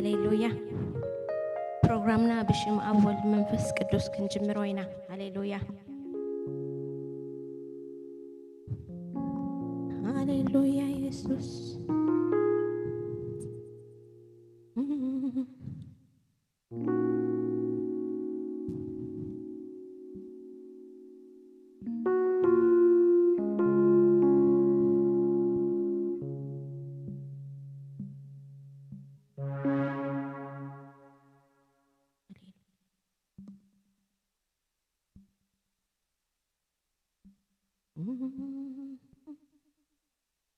ሃሌሉያ። ፕሮግራምና ብሽም ኣብ ወልድ መንፈስ ቅዱስ ክንጅምሮ ኢና። ሃሌሉያ። ሃሌሉያ ኢየሱስ።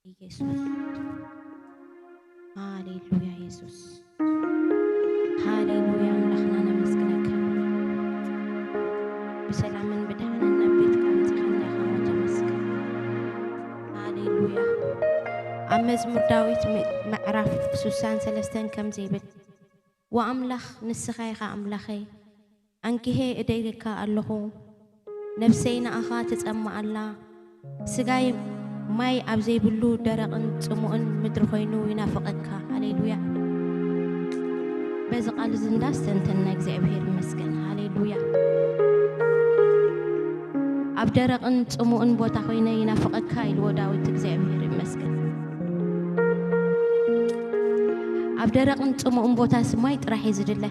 ኢየሱስ። ሃሌሉያ ኢየሱስ። ሃሌሉያ ኣምላኽና ነመስግነካ። ብሰላምን ብድሓንን ናብ ቤትካ ኣምጺኻና ኢኻ እሞ ተመስገን። ሃሌሉያ። ኣብ መዝሙር ዳዊት ም-፣ ምዕራፍ ስሳን ሰለስተን ከምዚ ይብል፣ ወኣምላኽ ንስኻ ኢኻ ኣምላኸይ፣ ኣንኪሄ እደይልካ ኣለኹ። ነፍሰይ ንኣኻ ትጸምእ ኣላ። ስጋይ ማይ ኣብ ዘይብሉ ደረቕን ጽሙእን ምድሪ ኮይኑ ይናፍቐካ። ሃሌሉያ። በዚ ቃል እዚ እንዳስተንተና እግዚኣብሔር ይመስገን። ሃሌሉያ። ኣብ ደረቕን ጽሙእን ቦታ ኮይነ ይናፍቐካ ኢልዎ ዳዊት። እግዚኣብሔር ይመስገን። ኣብ ደረቕን ጽሙእን ቦታስ ማይ ጥራሕ እዩ ዝድለ።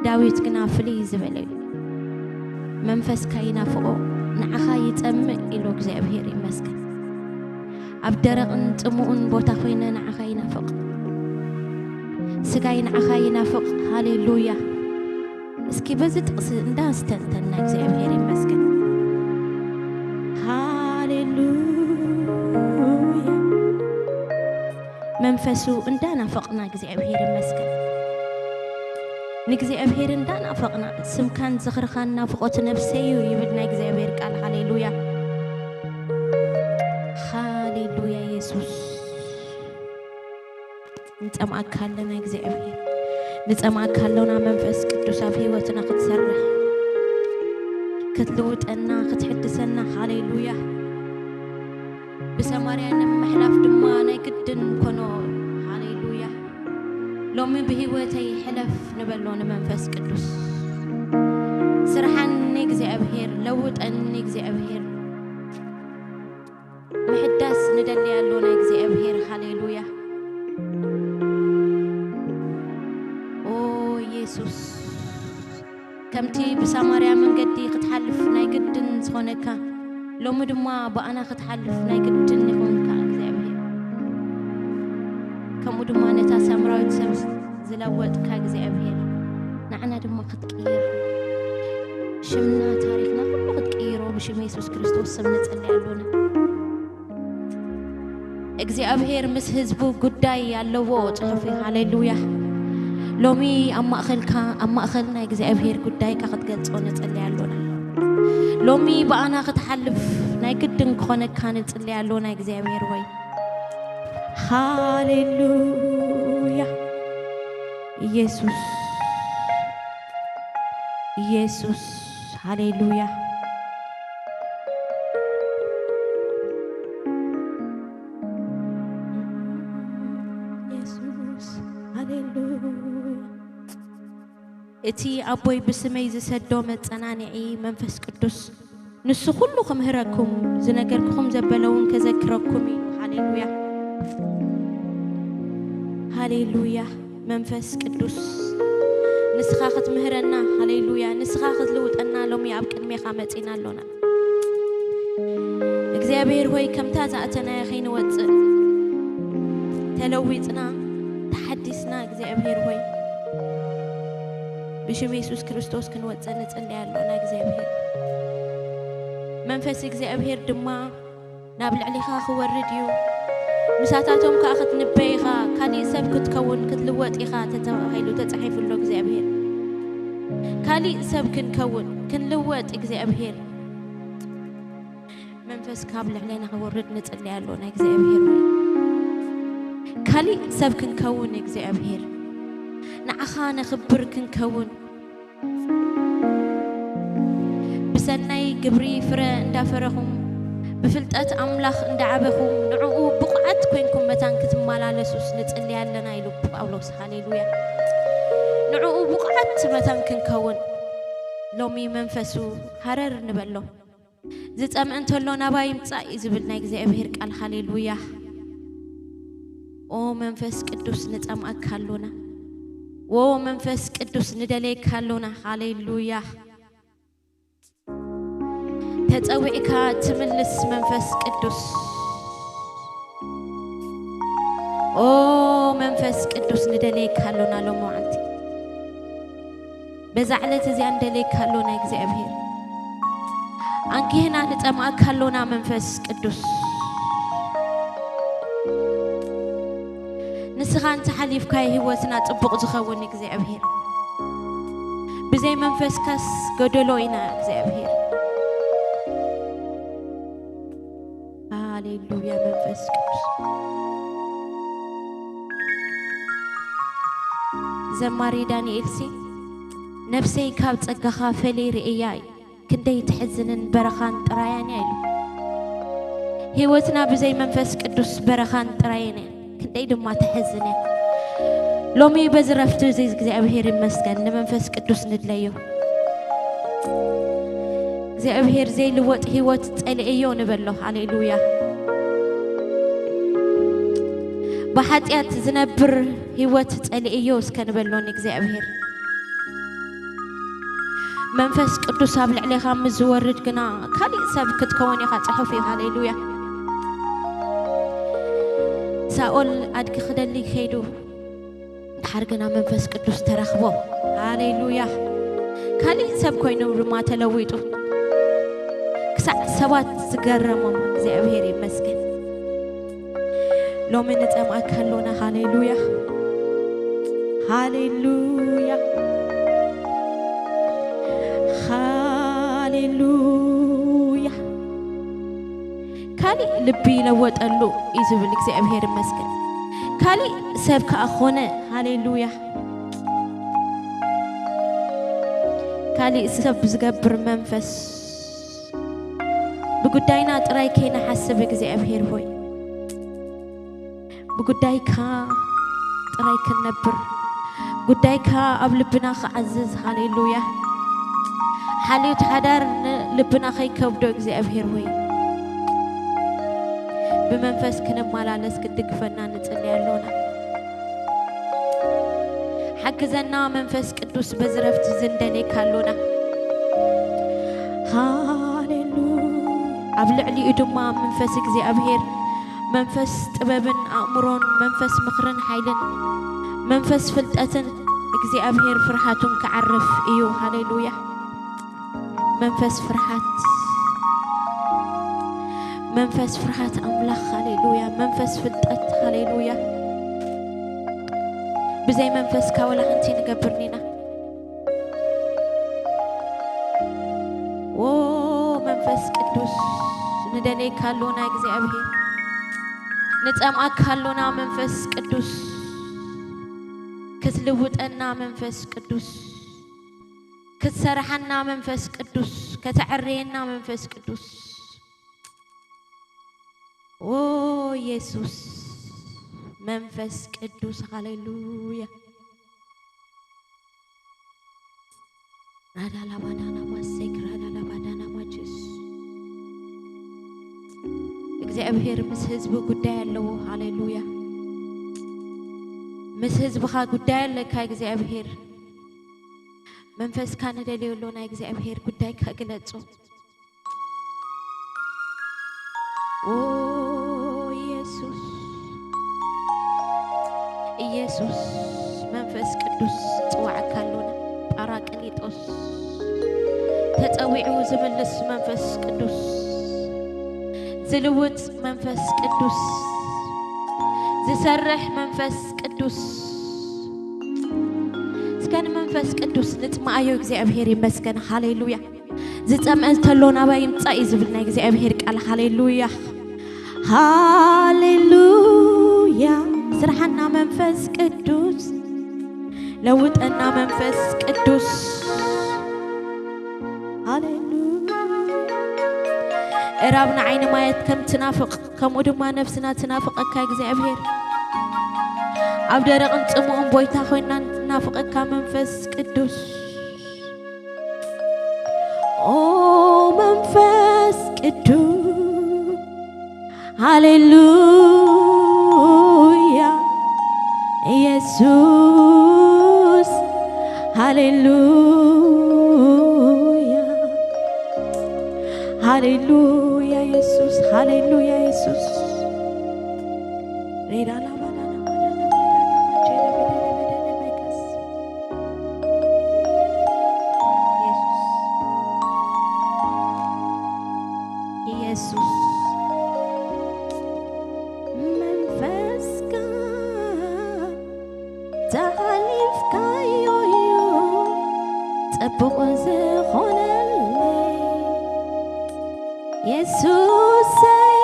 ዳዊት ግና ፍልይ ዝበለ እዩ። መንፈስካ ይናፍቖ፣ ንዓኻ ይጸምእ ኢሉ እግዚኣብሔር ይመስገን። ኣብ ደረቕን ጽሙእን ቦታ ኮይነ ንዓኻ ይናፍቕ። ስጋይ ንዓኻ ይናፍቕ። ሃሌሉያ። እስኪ በዚ ጥቕሲ እንዳስተንተና እግዚኣብሔር ይመስገን። ሃሌሉያ። መንፈሱ እንዳናፈቕና እግዚኣብሔር ይመስገን። ንእግዚኣብሔር እንዳናፈቕና፣ ስምካን ዝኽርኻን ናፍቖት ነፍሰይ እዩ ይብል ናይ እግዚኣብሔር ቃል። ሃሌሉያ። ሃሌሉያ ኢየሱስ። ንጸምኣካ ኣለና እግዚኣብሔር። ንጸምኣካ ኣሎና መንፈስ ቅዱስ ኣብ ህይወትና ክትሰርሕ፣ ክትልውጠና፣ ክትሕድሰና። ሃሌሉያ። ብሰማርያ ንምሕላፍ ድማ ናይ ግድን ኮኖ። ሃሌሉያ። ሎሚ ብህይወተይ ሕለፍ ንበሎ ንመንፈስ ቅዱስ። ስርሓኒ እግዚኣብሔር፣ ለውጠኒ እግዚኣብሔር። ምሕዳስ ንደሊ ኣሎና እግዚኣብሔር። ሃሌሉያ። ኦ ኢየሱስ፣ ከምቲ ብሳማርያ መንገዲ ክትሓልፍ ናይ ግድን ዝኾነካ፣ ሎሚ ድማ ብኣና ክትሓልፍ ናይ ግድን ይኹንካ እግዚኣብሔር። ከምኡ ድማ ነታ ሳምራዊት ሰብ ዝለወጥካ እግዚኣብሔር፣ ንዓና ድማ ክትቅይር፣ ሽምና ታሪኽና ኩሉ ክትቅይሮ ብሽም የሱስ ክርስቶስ ስም ንጽሊ ኣሎና። እግዚኣብሔር ምስ ህዝቡ ጉዳይ ኣለዎ ጽሑፍ እዩ። ሃሌሉያ። ሎሚ ኣብ ማእኸልካ፣ ኣብ ማእኸልና እግዚኣብሔር ጉዳይካ ክትገልጾ ንጽሊ ኣሎና። ሎሚ ብኣና ክትሓልፍ ናይ ግድን ክኾነካ ንጽሊ ኣሎና እግዚኣብሔር ወይ። ሃሌሉያ። ኢየሱስ፣ ኢየሱስ፣ ሃሌሉያ። ኢየሱስ፣ ሃሌሉያ። እቲ ኣቦይ ብስመይ ዝሰዶ መጸናንዒ መንፈስ ቅዱስ፣ ንሱ ኩሉ ክምህረኩም፣ ዝነገርኩኹም ዘበለ እውን ከዘክረኩም እዩ። ሃሌሉያ። ሃሌሉያ። መንፈስ ቅዱስ፣ ንስኻ ክትምህረና፣ ሃሌሉያ፣ ንስኻ ክትልውጠና ሎሚ ኣብ ቅድሜኻ መጺና ኣሎና። እግዚኣብሔር ሆይ፣ ከምታ ዝኣተናዮ ከይንወጽእ፣ ተለዊጥና፣ ተሓዲስና፣ እግዚኣብሔር ሆይ፣ ብሽም የሱስ ክርስቶስ ክንወጽእ ንጽሊ ኣሎና። እግዚኣብሔር፣ መንፈስ እግዚኣብሔር ድማ ናብ ልዕሊኻ ክወርድ እዩ። ምሳታቶም ከኣ ክትንበይ ኢኻ፣ ካሊእ ሰብ ክትከውን ክትልወጥ ኢኻ ተባሂሉ ተጻሒፉ ኣሎ። እግዚኣብሔር፣ ካሊእ ሰብ ክንከውን ክንልወጥ እግዚኣብሔር መንፈስካ ኣብ ልዕሌና ክወርድ ንጽሊ ኣሎና። እግዚኣብሔር ወይ፣ ካሊእ ሰብ ክንከውን እግዚኣብሔር፣ ንዓኻ ነኽብር ክንከውን፣ ብሰናይ ግብሪ ፍረ እንዳፈረኹም፣ ብፍልጠት ኣምላኽ እንዳዓበኹም፣ ንዕኡ ብቑዓት ብቑዓት ኮይንኩም መታን ክትመላለሱስ ንጽሊ ኣለና ኢሉ ጳውሎስ። ሃሌሉያ። ንዕኡ ብቑዓት መታን ክንከውን ሎሚ መንፈሱ ሃረር ንበሎ። ዝጸምእ እንተሎ ናባይ ይምጻእ እዩ ዝብል ናይ እግዚኣብሔር ቃል። ሃሌሉያ። ኦ መንፈስ ቅዱስ ንጸምኣካ ኣሎና። ኦ መንፈስ ቅዱስ ንደለየካ ኣሎና። ሃሌሉያ። ተጸዊዕካ ትምልስ መንፈስ ቅዱስ። ኦ መንፈስ ቅዱስ ንደለየካ ኣሎና ሎሚ መዓልቲ። በዛ ዕለት እዚኣ ንደለየካ ኣሎና እግዚኣብሔር። ኣንኪህና ንጸምኣካ ኣሎና መንፈስ ቅዱስ። ንስኻ እንተ ሓሊፍካዮ ህይወትና ጽቡቕ ዝኸውን እግዚኣብሔር። ብዘይ መንፈስካስ ጎደሎ ኢና እግዚኣብሔር። ሃሌሉያ መንፈስ ቅዱስ። ዘማሪ ዳንኤልሲ ነፍሰይ ካብ ጸጋኻ ፈልየ ርእያ እዩ። ክንደይ ተሕዝንን በረኻን ጥራያን እያ ኢሉ። ህይወትና ብዘይ መንፈስ ቅዱስ በረኻን ጥራይን እያ። ክንደይ ድማ ተሕዝን እያ። ሎሚ በዚ ረፍቲ እዚ እግዚኣብሔር ይመስገን። ንመንፈስ ቅዱስ ንድለዮ። እግዚኣብሔር ዘይልወጥ ህይወት ጸልኤዮ ንበሎ። ሃሌሉያ። ብሓጢኣት ዝነብር ህይወት ጸልኤዮ እስከ ንበሎ ንእግዚኣብሔር። መንፈስ ቅዱስ ኣብ ልዕሌኻ ምስ ዝወርድ ግና ካሊእ ሰብ ክትከውን ኢኻ፣ ጽሑፍ እዩ። ሃሌሉያ። ሳኦል ኣድጊ ክደሊ ከይዱ፣ ድሓር ግና መንፈስ ቅዱስ ተረኽቦ። ሃሌሉያ። ካሊእ ሰብ ኮይኑ ድማ ተለዊጡ፣ ክሳዕ ሰባት ዝገረሞም። እግዚኣብሔር ይመስገን። ሎሚ ንጸምኣካ ኣሎና። ሃሌሉያ፣ ሃሌሉያ፣ ሃሌሉያ። ካሊእ ልቢ ይለወጠሉ እዩ ዝብል እግዚኣብሔር ይመስገን። ካሊእ ሰብ ከኣ ኾነ። ሃሌሉያ። ካሊእ ሰብ ዝገብር መንፈስ። ብጉዳይና ጥራይ ከይንሓስብ እግዚኣብሔር ሆይ፣ ብጉዳይካ ጥራይ ክንነብር፣ ጉዳይካ ኣብ ልብና ክዓዝዝ። ሃሌሉያ። ሓልዮት ሓዳር ንልብና ከይከብዶ እግዚኣብሔር ሆይ፣ ብመንፈስ ክንመላለስ ክትድግፈና ንጽሊ ኣሎና። ሓግዘና መንፈስ ቅዱስ፣ በዚ ረፍቲ ዝንደሌካ ኣሎና። ሃሌሉያ። ኣብ ልዕሊኡ ድማ መንፈስ እግዚኣብሔር፣ መንፈስ ጥበብን ኣእምሮን፣ መንፈስ ምኽርን ሓይልን፣ መንፈስ ፍልጠትን እግዚኣብሔር ፍርሃቱን ክዓርፍ እዩ። ሃሌሉያ። መንፈስ ፍርሃት፣ መንፈስ ፍርሃት ኣምላኽ። ሃሌሉያ። መንፈስ ፍልጠት። ሃሌሉያ። ብዘይ መንፈስካ ወላ ሓንቲ ንገብርን ኢና። ዎ መንፈስ ቅዱስ፣ ንደሌካ ኣሎና እግዚኣብሔር፣ ንጸምኣካ ኣሎና መንፈስ ቅዱስ፣ ክትልውጠና መንፈስ ቅዱስ፣ ክትሰርሓና መንፈስ ቅዱስ፣ ከተዐርየና መንፈስ ቅዱስ። ኦ ኢየሱስ መንፈስ ቅዱስ፣ ሃሌሉያ። ራዳላባዳና ማሴክ ራዳላባዳና ማችስ። እግዚኣብሔር ምስ ህዝቡ ጉዳይ ኣለዎ። ሃሌሉያ። ምስ ህዝብኻ ጉዳይ ኣለካ እግዚኣብሔር። መንፈስካ ንደልዮ ኣሎ፣ ናይ እግዚኣብሔር ጉዳይ ክግለጾ። ኦ ኢየሱስ፣ ኢየሱስ መንፈስ ቅዱስ ጽዋዕካ ኣሎና። ጳራቅሊጦስ ተጸዊዑ ዝምልስ መንፈስ ቅዱስ፣ ዝልውጥ መንፈስ ቅዱስ፣ ዝሰርሕ መንፈስ ቅዱስ። እስከ ንመንፈስ ቅዱስ ንጽምኣዮ። እግዚኣብሔር ይመስገን። ሃሌሉያ። ዝጸምእ እንተሎ ናባይ ይምጻእ እዩ ዝብል ናይ እግዚኣብሔር ቃል። ሃሌሉያ፣ ሃሌሉያ። ስርሓና መንፈስ ቅዱስ፣ ለውጠና መንፈስ ቅዱስ። ሃሌሉያ። እራብ ንዓይኒ ማያት ከም ትናፍቕ፣ ከምኡ ድማ ነፍስና ትናፍቐካ እግዚኣብሔር። ኣብ ደረቕን ጽሙእን ቦይታ ኮይና ንናፍቐካ መንፈስ ቅዱስ። ኦ መንፈስ ቅዱስ፣ ሃሌሉያ ኢየሱስ፣ ሃሌሉያ፣ ሃሌሉያ ኢየሱስ፣ ሃሌሉያ ኢየሱስ። ሬዳ ላባና ናማዳ ናማዳ ናማጀረ በደረ በደረ በቀስ ኢየሱስ፣ ኢየሱስ መንፈስካ ተሓሊፍካዮ እዩ ጽቡቕ ዝኾነለይ። የሱሰይ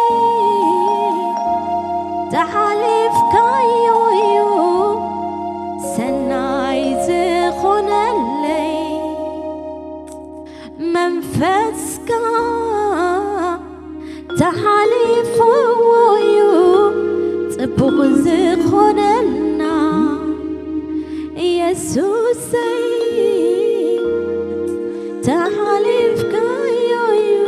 ተሓሊፍካዮ እዩ ሰናይ ዝኾነለይ። መንፈስካ ተሓሊፍዎ እዩ ጽቡቕ ዝኾነልና። የሱሰይ ተሓሊፍካዮ እዩ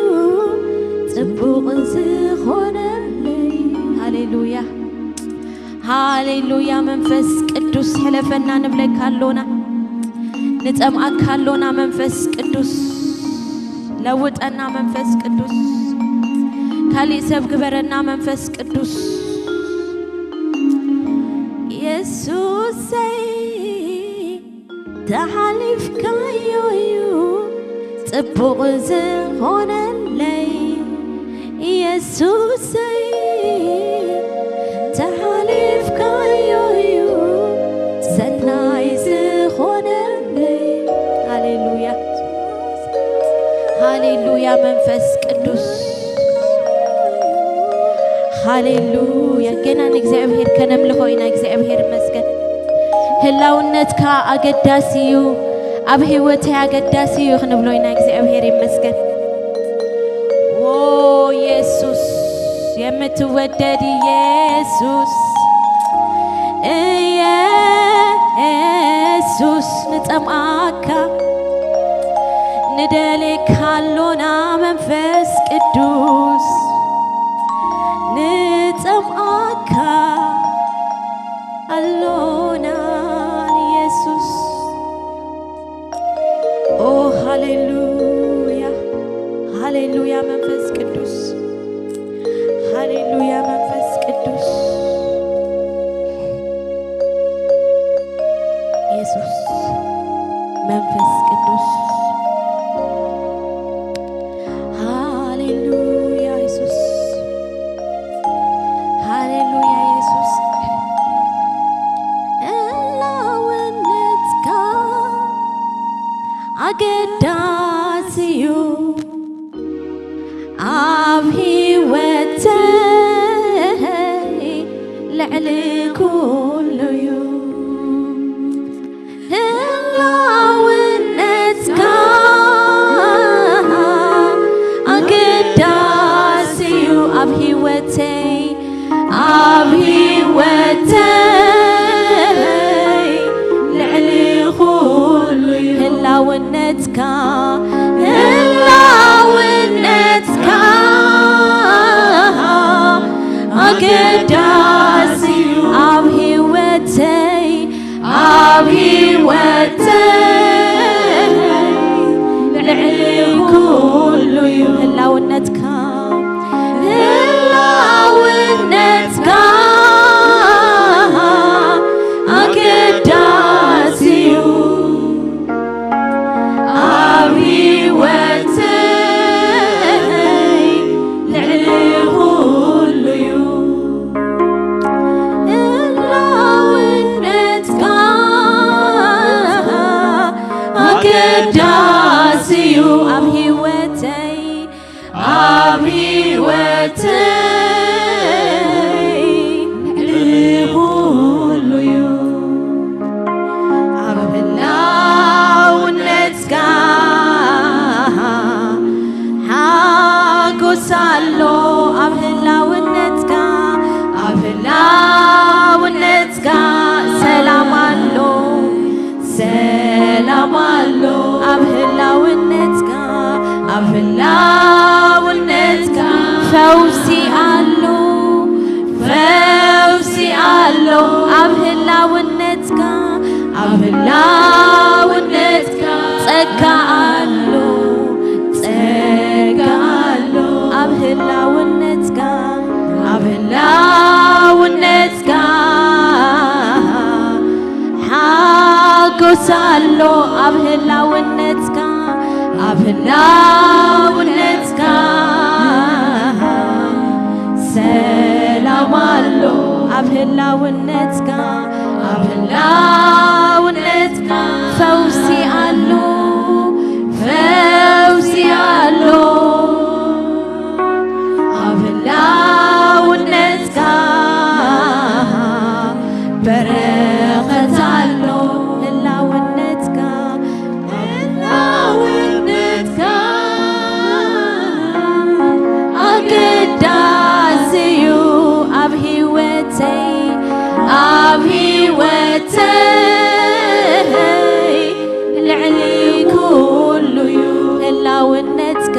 ጽቡቕ ዝኾነለይ። ሃሌሉያ፣ ሃሌሉያ። መንፈስ ቅዱስ ሕለፈና ንብለካ ኣሎና፣ ንጸምኣካ ኣሎና። መንፈስ ቅዱስ ለውጠና፣ መንፈስ ቅዱስ ካሊእ ሰብ ግበረና፣ መንፈስ ቅዱስ የሱሰይ ተሓሊፍካዮ እዩ ጽቡቕ ዝኾነለይ። የሱሰይ ተሓሊፍካዮ እዩ ሰናይ ዝኾነለይ። ሃሌሉያ፣ ሃሌሉያ። መንፈስ ቅዱስ፣ ሃሌሉያ። ገና ንእግዚኣብሔር ከነምልኾ ኢና። እግዚኣብሔር ይመስገን። ህላውነትካ ኣገዳሲ እዩ፣ ኣብ ህይወተይ ኣገዳሲ እዩ ክንብሎ ኢና። እግዚኣብሔር ይመስገን። ዎ ኢየሱስ፣ የምትወደድ ኢየሱስ፣ ኢየሱስ ንጸምኣካ፣ ንደሌካ ኣሎና መንፈስ ቅዱስ፣ ንጸምኣካ ኣሎና ኢየሱስ። ኦ ሃሌሉያ፣ ሃሌሉያ መንፈስ ቅዱስ፣ ሃሌሉያ መንፈስ ቅዱስ። ኢየሱስ መንፈስ ቅዱስ። ሃሌሉያ ኢየሱስ፣ ሃሌሉያ ኢየሱስ። ህላውነትካ ኣገዳሲ እዩ ኣብ ህይወተይ፣ ልዕሊ ኩሉ እዩ። ህላውነትካ ኣገዳሲ እዩ ኣብ ህይወተይ፣ ኣብ ህይወተይ ልዕሊ ኩሉ እዩ። ህላውነትካ፣ ህላውነትካ ኣገዳሲ እዩ ኣብ ህይወተይ፣ ኣብ ህይወተይ ልዕሊ ኩሉ እዩ። ህላውነትካ፣ ህላውነትካ ኣገዳሲ እዩ ኣብ ህይወተይ ልዕሊ ኩሉ እዩ። ህላውነትካ ኣገዳሲ እዩ ኣብ ህይወተይ፣ ኣብ ህይወተይ ልዕሊ ኩሉ እዩ። ኣብ ህላውነትካ ሓጎስ ኣሎ። ህላውነትካ፣ ኣብ ህላውነትካ ጸጋ ኣሎ፣ ጸጋ ኣሎ። ኣብ ህላውነትካ፣ ኣብ ህላውነትካ ሓጎስ ኣሎ። ኣብ ህላውነትካ፣ ኣብ ህላውነትካ ሰላም ኣሎ። ኣብ ህላውነትካ፣ ኣብ ህላውነትካ ፈውሲ ኣሎ፣ ፈውሲ ኣሎ። ኣብ ህላውነትካ በረኸት ኣሎ። ህላውነትካ፣ ህላውነትካ ኣገዳሲ እዩ ኣብ ህይወተይ፣ ኣብ ህይወተይ ልዕሊ ኩሉ እዩ። ህላውነትካ፣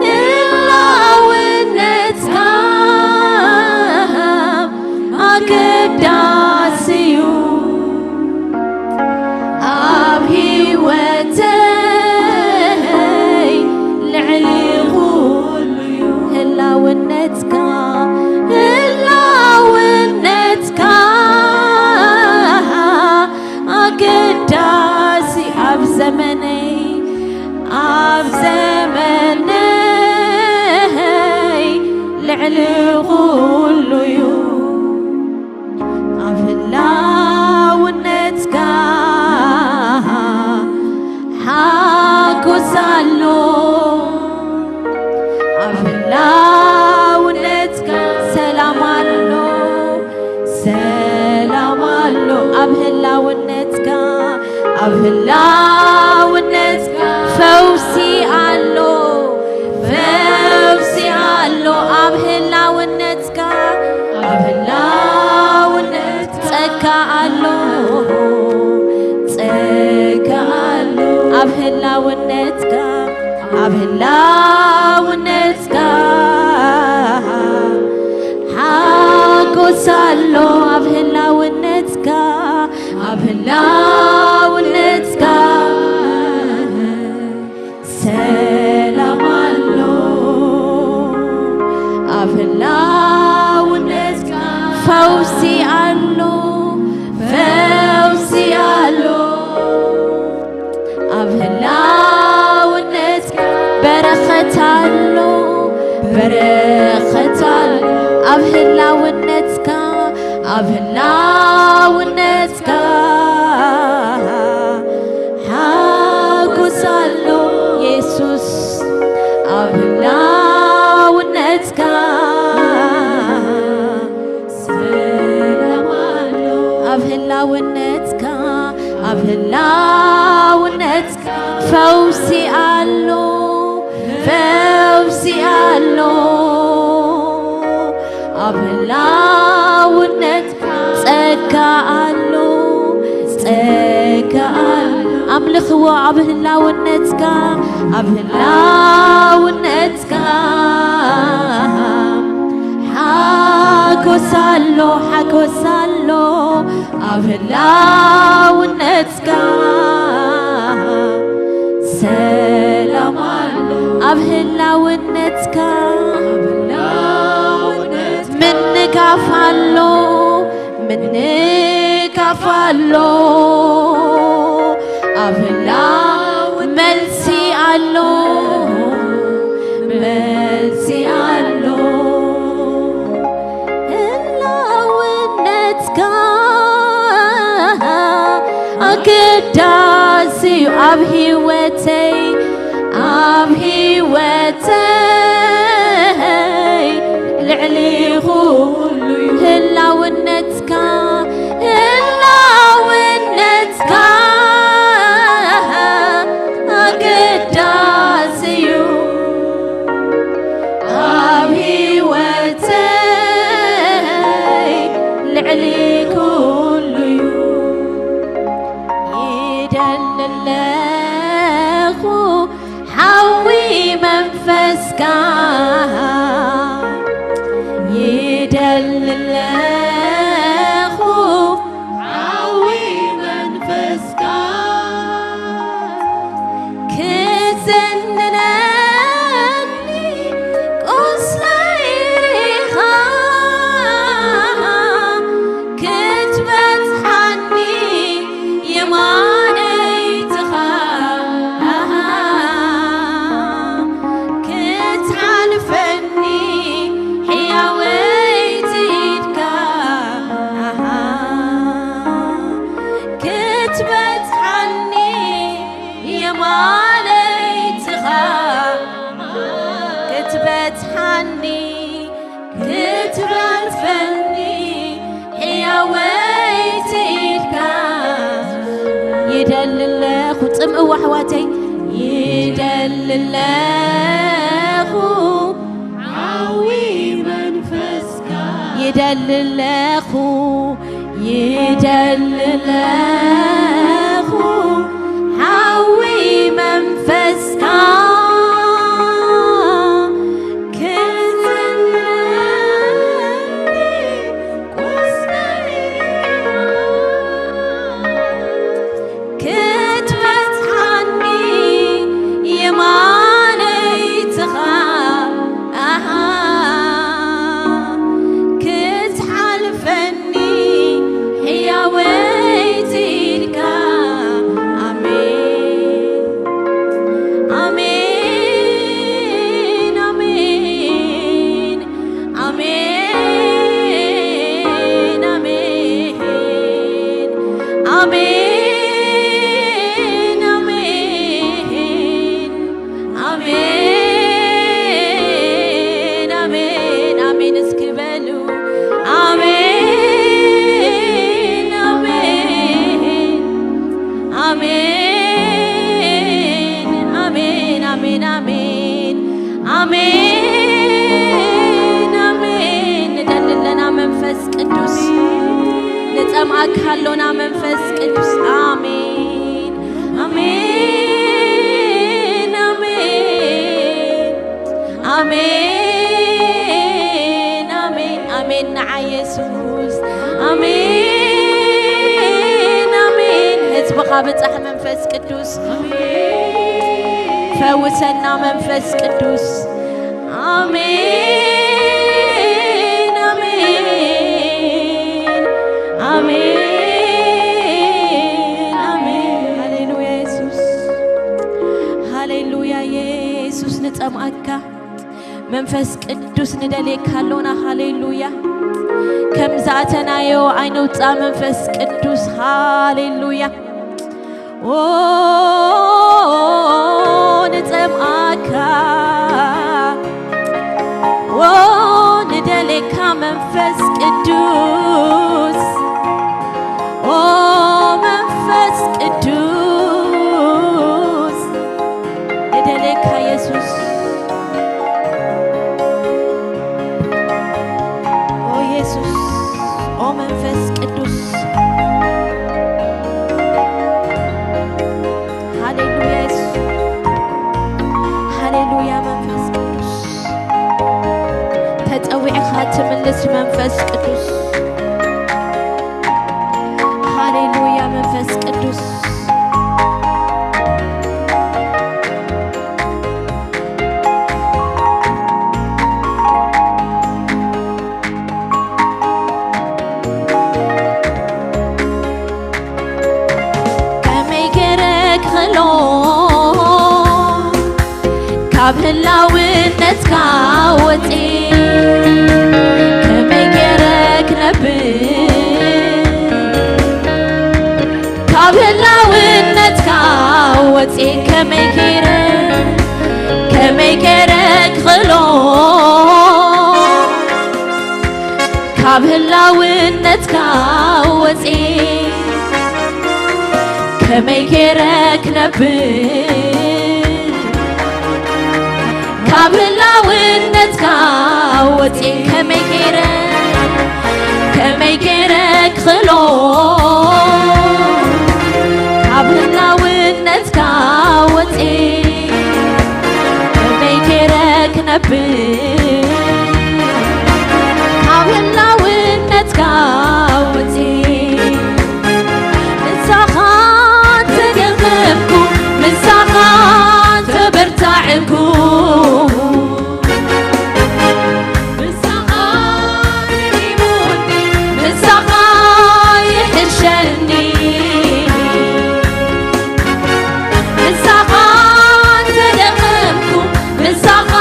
ህላውነትካ ኣገዳሲ እዩ ኣብ ህይወተይ ልዕሊ ኩሉ እዩ። ህላውነትካ፣ ህላውነትካ ኣገዳሲ ኣብ ዘመነይ፣ ኣብ ዘመነይ ልዕሊ ኩሉ እዩ። ኣብ ህላውነትካ ሓጎስ ኣሎ፣ ኣብ ህላውነትካ ሰላም ኣሎ፣ ሰላም ኣሎ። ኣብ ህላውነትካ፣ ኣብ ህላውነትካ ፈውሲ ኣሎ፣ ፈውሲ ኣሎ። ኣብ ህላውነትካ፣ ኣብ ህላውነት ጸጋ ኣሎ፣ ጸጋ ኣሎ። ኣብ ህላውነትካ፣ ኣብ ህላውነትካ ሓጎስ ኣሎ። ኣብ ህላውነትካ፣ ኣብ ህላውነትካ ሰላም ኣሎ። ኣብ ህላውነትካ ፈውሲ ኣሎ፣ ፈውሲ ኣሎ። ኣብ ህላውነትካ በረኸት ኣሎ፣ በረኸት ኣሎ። ኣብ ህላውነትካ፣ ኣብ ህላውነትካ ሓጎስ ኣሎ የሱስ። ኣብ ህላውነትካ ሰላም ኣሎ። ኣብ ህላውነትካ፣ ኣብ ህላውነትካ ፈውሲ ኣሎ፣ ፈውሲ ኣሎ። ኣብ ህላውነትካ ጸጋ ኣሎ፣ ጸጋ ኣሎ። ኣምልኽዎ ኣብ ህላውነትካ፣ ኣብ ህላውነትካ ሓጎስ ኣሎ፣ ሓጎስ ኣሎ። ኣብ ህላውነትካ ሰላም ኣሎ። ኣብ ህላውነትካ፣ ኣብ ህላውነትካ ምንጋፍ ኣሎ፣ ምንጋፍ ኣሎ። ኣብ ህላው መልሲ ኣሎ፣ መልሲ ኣሎ። ህላውነትካ ኣገዳሲ እዩ ኣብ ህይወተይ፣ ኣብ ህይወተይ ልዕሊ ኩሉ እዩ። ህላውነትካ፣ ህላውነትካ ኣገዳሲ እዩ ኣብ ህይወተይ ልዕሊ ኩሉ እዩ። ይደሊ ኣለኹ ሓዊ መንፈስካ፣ ይደሊ ኣለኹ ሓዊ ክትበጽሓኒ የማነይትኻ ክትበጽሓኒ ክትረድፈኒ ሕያወይቲ ኢድካ ይደሊ ኣለኹ ጽምእዋ ኣሕዋተይ ይደሊ ኣለኹ ሓዊ መንፈስካ ይደሊ ኣለኹ ይደሊ ኣለኹ ሓዊ መንፈስካ ክትበጽሓኒ የማነይትኻ ኣሃ ክትሓልፈኒ ሕያወይቲ ኢድካ ኣሜን ኣሜን ኣሜን ኣሜን ኣሜን ኣሜን ኣሜን ኣሜን ኣሜን ኣሜን ኣሜን እስኪ በሉ ኣሜን ኣሜን ኣሜን ኣሜን ኣሜን ኣሜን ኣሜን ኣሜን ንደሊ ኣለና መንፈስ ቅዱስ ንጸምኣካ ኣሎና መንፈስ ቅዱስ ኣሜን ኣሜን ኣሜን ኣሜን ኣሜን ኣሜን ንዓ የሱስ ኣሜን ኣሜን ህዝብኻ ብጻሕ መንፈስ ቅዱስ ፈውሰና መንፈስ ቅዱስ ኣሜን ኣሜን ኣሜን ኣሜን ሃሌሉያ የሱስ ሃሌሉያ የሱስ ንጸምኣካ መንፈስ ቅዱስ ንደልየካ ኣሎና ሃሌሉያ ከም ዝኣተናዮ ኣይንውፃእ መንፈስ ቅዱስ ሃሌሉያ ኦ ንጸምኣካ ኦ ንደልየካ መንፈስ ቅዱስ ኦ መንፈስ ቅዱስ ንደልየካ የሱስ ኦ የሱስ ኦ መንፈስ ቅዱስ ሃሌሉያ የሱስ ሃሌሉያ መንፈስ ቅዱስ ተጸዊዕኻ ትምልስ መንፈስ ቅዱስ ሃሌሉያ መንፈስ ቅዱስ ከመይ ገይረ ክኽእሎ ካብ ህላውነትካ ወፂ ከመይ ገይረ ክነብር ካብ ህላውነትካ ወፂ ከመይ ገይረ ከመይ ገይረ ክኽእሎ ካብ ህላውነትካ ወፂ ከመይ ገይረ ክነብር ካብ ህላውነትካ ወፂ ከመይ ገይረ ከመይ ገይረ ክኽእሎ ካብ ህላውነትካ ወፂ ከመይ ገይረ ክነብር ካብ ህላውነትካ ወፂ ምሳኻ ተገረምኩ ምሳኻ ተበርታዕኩ ምሳኻ ርሂሙኒ ምሳኻ ይሕሸኒ ምሳኻ ተደኸምኩ ምሳኻ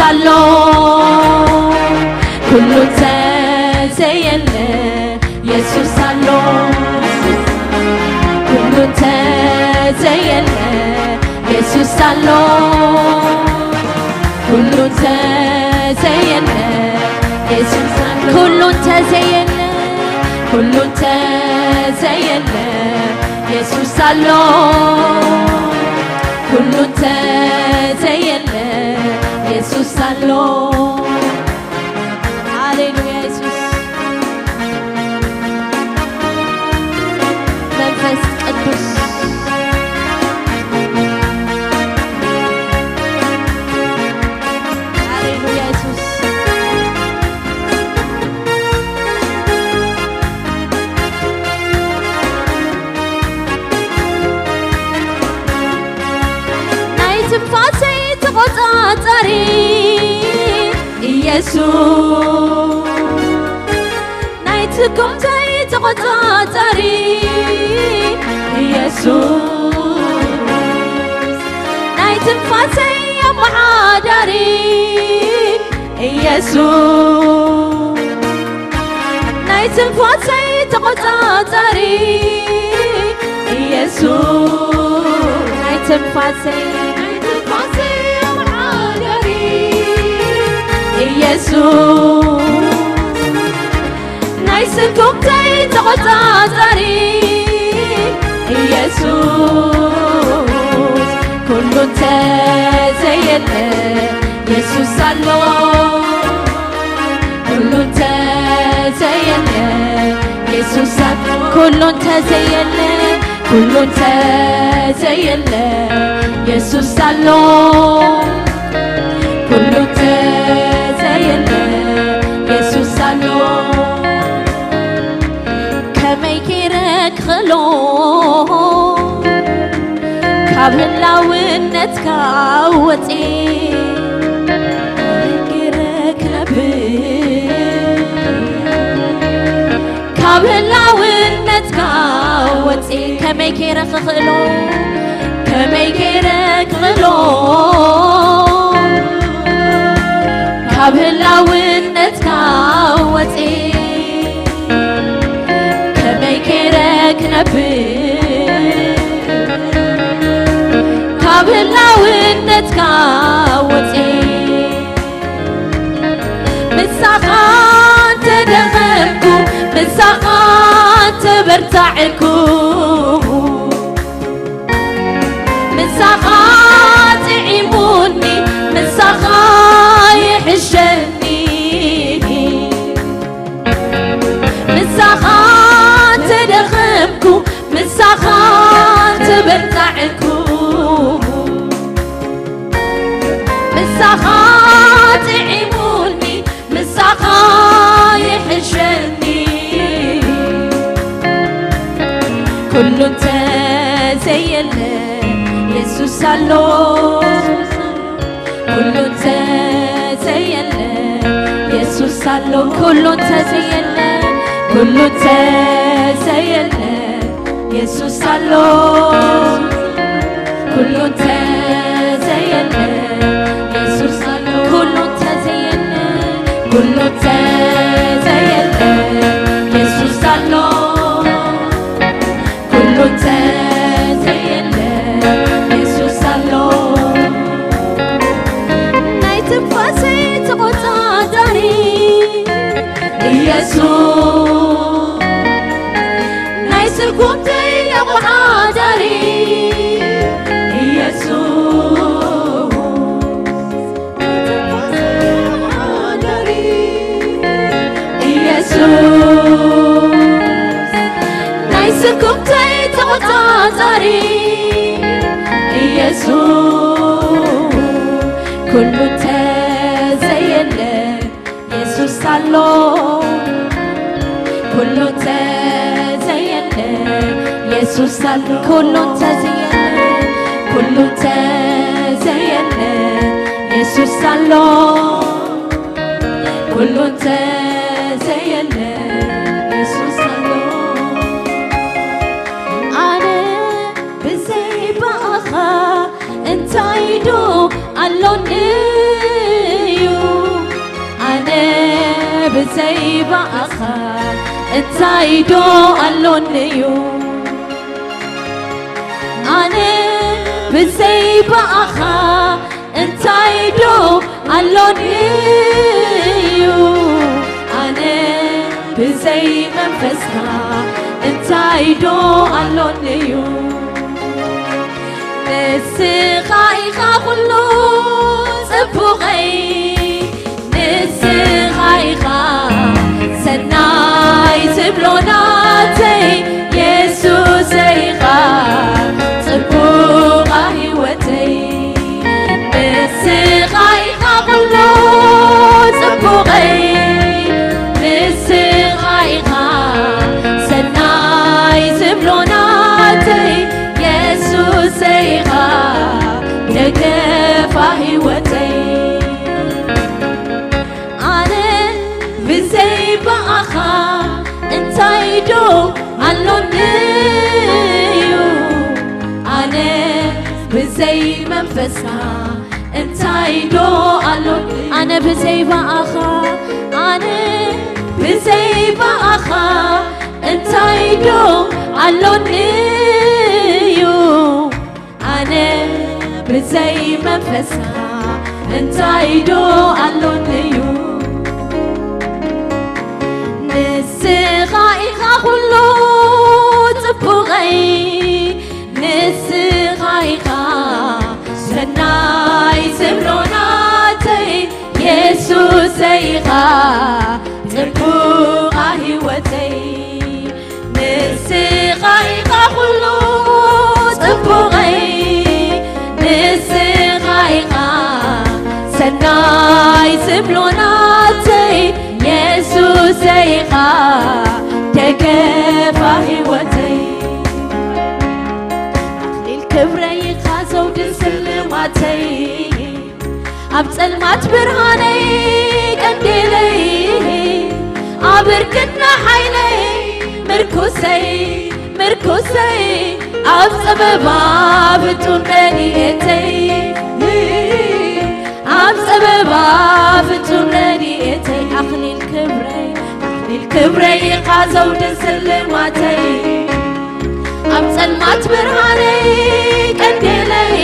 ኣሎ፣ ኩሉ እንተዘየለ የሱስ ኣሎ። ኩሉ እንተዘየለ የሱስ ኣሎ። ኩሉ እንተዘየለ የሱስ ኣሎ። ኩሉ እንተዘየለ፣ ኩሉ እንተዘየለ የሱስ ኣሎ። ኩሉ እንተዘየለ የሱስ ኣሎ። ሃሌሉያ የሱስ። መንፈስ ቅዱስ። ሃሌሉያ የሱስ። ናይ ትንፋሰይ ተቖጻጻሪ ኢየሱስ፣ ናይ ትኮምተይ ተቖጻጻሪ ኢየሱስ፣ ናይ ትንፋሰይ ኣመሓዳሪ ኢየሱስ፣ ናይ ትንፋሰይ ተቖጻጻሪ ኢየሱስ፣ ናይ ትንፋሰይ፣ ናይ ትንፋሰይ ኣመሓዳሪ ኢየሱስ፣ ናይ ስንኮምተይ ተቖጻጻሪ ኢየሱስ፣ ኩሉ እንተዘየለ የሱስ ኣሎ። ኩሉ እንተዘየለ የሱስ ኣሎ። ኩሉ እንተዘየለ፣ ኩሉ እንተዘየለ የሱስ ኣሎ። ኩሉ እንተዘየለ የሱስ ኣሎ። ከመይ ገይረ ክኽእሎ ካብ ህላውነትካ ወፂ ገይረ ክነብር ካብ ህላውነትካ ወፂ ከመይ ገይረ ክኽእሎ ከመይ ገይረ ክኽእሎ ካብ ህላውነትካ ወፂ ከመይ ገይረ ክነብር ካብ ህላውነትካ ወፂ ምሳኻ እንተደኸምኩ ምሳኻ እንተበርታዕኩ ምሳኻ ጥዒሙኒ ምሳኻ ይሕሸኒ ምሳኻ ተደኸምኩ ምሳኻ ተበርታዕኩ ምሳኻ ጥዒሙኒ ምሳኻ ይሕሸኒ ኩሉ እንተዘየለ የሱስ ኣሎ ኩሉ እንተዘየለ የሱስ ኣሎ ኩሉ እንተዘየለ ኩሉ እንተዘየለ የሱስ ኣሎ ኩሉ እንተዘየለ የሱስ ኣሎ ኩሉ እንተዘየለ ኩሉ እንተዘየለ የሱስ ኣሎ ኩሉ እንተዘየለ የሱስ ኣሎ ናይ ትንፋሰይ ተቖጻጻሪ ኢየሱስ ናይ ስጉምተይ ኣመሓዳሪ ኢየሱስ ኢየሱስ ናይ ስጉምተይ ተቖጻጻሪ ኢየሱስ ኩሉ እንተዘየለ የሱስ ኣሎ ኩሉ እንተዘየለ የሱስ ኣሎ ኩሉ እንተዘየለ ኩሉ እንተዘየለ የሱስ ኣሎ ኩሉ እንተዘየለ የሱስ ኣሎ ኣነ ብዘይ ብኣኻ እንታይ ዶ ኣሎኒ ብዘይ ብኣኻ እንታይ ዶ ኣሎኒ እዩ? ኣነ ብዘይ ብኣኻ እንታይ ዶ ኣሎኒ እዩ? ኣነ ብዘይ መንፈስካ እንታይ ዶ ኣሎኒ እዩ? ንስኻ ኢኻ ኩሉ ጽቡቐይ፣ ንስኻ ኢኻ ሰናይ ዝብሎ ናተይ፣ የሱሰይ ኢኻ ጽቡቓ ህይወተይ። ንስኻ ኢኻ ኩሉ ጽቡቐይ፣ ንስኻ ኢኻ ሰናይ ዝብሎ ናተይ፣ የሱሰይ ኢኻ ደገፋ ህይወተይ። ኣነ ብዘይ ብኣኻ እንታይ ዶ ኣሎኒ እዩ? ኣነ ብዘይ መንፈስካ እንታይ ዶ ኣሎኒ? ኣነ ብዘይ ብኣኻ፣ ኣነ ብዘይ ብኣኻ እንታይ ዶ ኣሎኒ እዩ? ኣነ ብዘይ መንፈስካ እንታይ ዶ ኣሎኒ እዩ? ንስኻ ኢኻ ኩሉ ጽቡቐይ፣ ንስኻ ኢኻ ሰናይ ዝብሎ ናተይ፣ የሱሰይ ኢኻ ጽቡቓ ህይወተይ። ንስኻ ኢኻ ኩሉ ጽቡቐይ፣ ንስኻ ኢኻ ሰናይ ዝብሎ ናተይ፣ የሱሰይ ኢኻ ደገፋ ህይወተይ። ኣኽሊል ክብረይ ኢኻ ዘውዲ ስልማተይ፣ ኣብ ጸልማት ብርሃነይ ቀንዴለይ፣ ኣብ እርግና ሓይለይ ምርኩሰይ፣ ምርኩሰይ፣ ኣብ ጸበባ ፍጹም ረድኤተይ፣ ኣብ ጸበባ ፍጹም ረድኤተይ። ኣኽሊል ክብረይ፣ ኣኽሊል ክብረይ ኢኻ ዘውዲ ስልማተይ፣ ኣብ ጸልማት ብርሃነይ ቀንዴለይ፣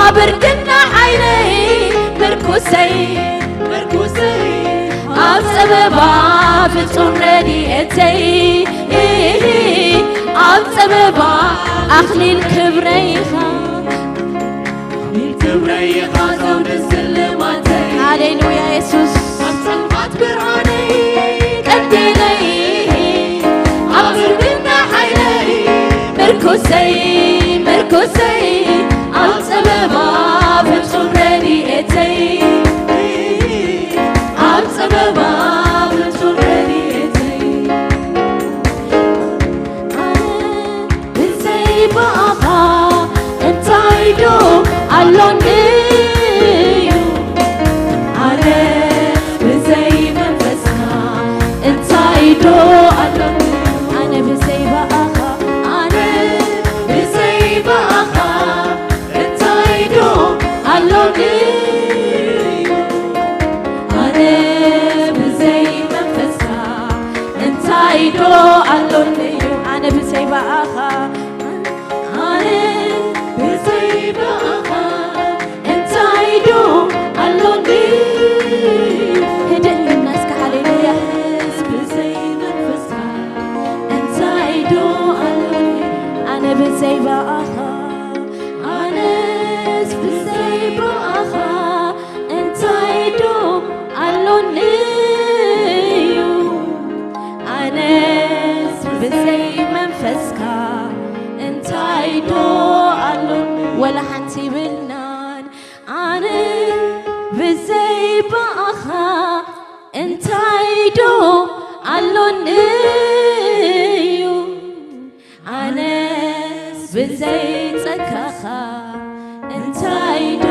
ኣብ እርግና ሓይለይ ምርኩሰይ፣ ምርኩሰይ፣ ኣብ ጸበባ ፍጹም ረድኤተይ፣ ኣብ ጸበባ ኣኽሊል ክብረይ ኢኻ። ኣኽሊል ክብረይ ኢኻ ዘውዲ ስልማተይ። ሃሌሉያ የሱስ። ኣብ ጸልማት ብርሃነይ ቀንዴለይ፣ ኣብ እርግና ሓይለይ ምርኩሰይ፣ ምርኩሰይ፣ ኣብ ጸበባ ፍጹም ረድኤተይ፣ ኣብ ጸበባ ፍጹም ረድኤተይ። ኣነ ብዘይ ብኣኻ እንታይ ዶ ኣሎኒ እዩ? ኣነ ብዘይ መንፈስካ እንታይ ዶ ኣሎኒ? ኣነ ብዘይ ብኣኻ፣ ኣነ ብዘይ ብኣኻ እንታይ ዶ ኣሎኒ እዩ? ኣነ ብዘይ መንፈስካ እንታይ ዶ ኣሎኒ እዩ? ኣነ ብዘይ ብኣኻ፣ ኣነ ብዘይ ብኣኻ እንታይ ዶ ኣሎኒ? ህድእ ኢልና እስከ ሃሌሉያ። ኣነስ ብዘይ መንፈስካ እንታይ ዶ ኣሎኒ? ኣነ ብዘይ ብኣኻ፣ ኣነስ ብዘይ ብኣኻ እንታይ ዶ ኣሎኒ እዩ? ኣነስ ብዘይ መንፈስካ እንታይ ዶ ኣሎኒ? ወላ ሓንቲ ይብልናን። ኣነ ብዘይ ብኣኻ እንታይ ዶ ኣሎኒ እዩ? ኣነስ ብዘይ ጸጋኻ እንታይ ዶ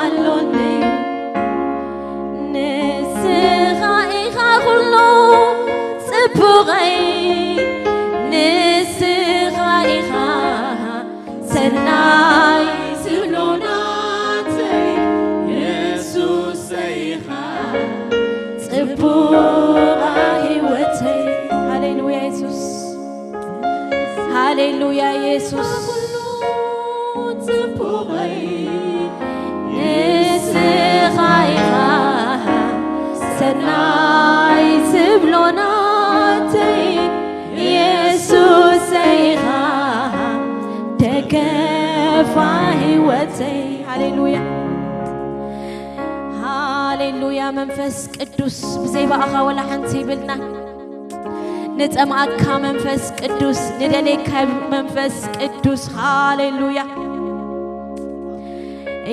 ኣሎኒ? ንስኻ ኢኻ ኩሉ ጽቡቐይ፣ ንስኻ ኢኻ ሰናይ ዝብሎ ናተይ፣ የሱሰይ ኢኻ ጽቡቕ ህይወተይ። ሃሌሉያ የሱስ፣ ሃሌሉያ የሱስ። ጽቡቐይ ንስኻ ኢኻ ሰናይ ትብሎ ናተይ የሱሰይ ኢኻ ደገፋ ህይወተይ። ሃሌሉያ፣ ሃሌሉያ። መንፈስ ቅዱስ ብዘይ ብኣኻ ወላ ሓንቲ ይብልና። ንጸምኣካ መንፈስ ቅዱስ፣ ንደሌካ መንፈስ ቅዱስ። ሃሌሉያ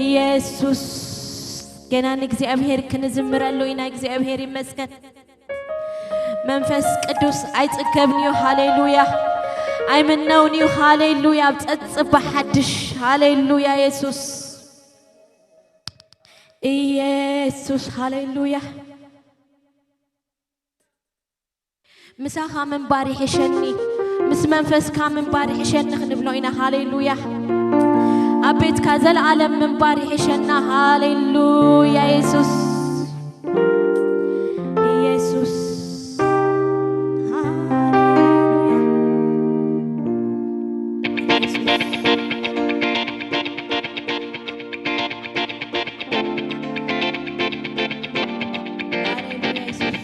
ኢየሱስ። ገና ንእግዚኣብሔር ክንዝምረሉ ኢና። እግዚኣብሔር ይመስገን። መንፈስ ቅዱስ ኣይጽገብን እዩ። ሃሌሉያ። ኣይምነውን እዩ። ሃሌሉያ። ኣብ ጸጽባ ሓድሽ። ሃሌሉያ የሱስ፣ ኢየሱስ። ሃሌሉያ። ምሳኻ ምንባር ይሕሸኒ፣ ምስ መንፈስካ ምንባር ይሕሸኒ ክንብሎ ኢና። ሃሌሉያ። ኣብ ቤትካ ዘለኣለም ምንባር ይሕሸና። ሃሌሉያ የሱስ፣ ኢየሱስ። ሃሌሉያ። ሃሌሉያ የሱስ፣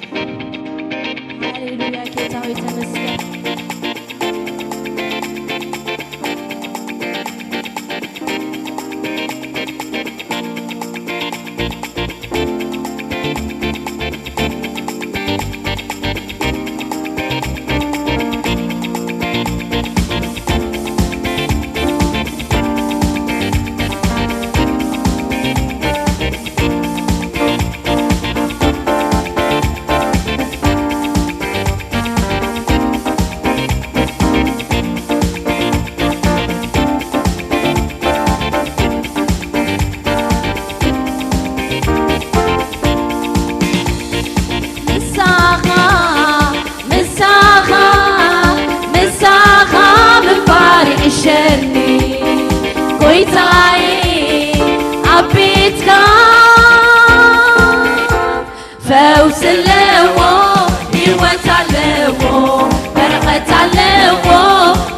ሃሌሉያ ጌታ ሆይ ተመስገን። ምሳኻ፣ ምሳኻ፣ ምሳኻ ምንባር ይሕሸኒ ጎይታዬ፣ ኣብ ቤትካ ፈውሲ ኣለዎ፣ ህይወት ኣለዎ፣ በረኸት ኣለዎ፣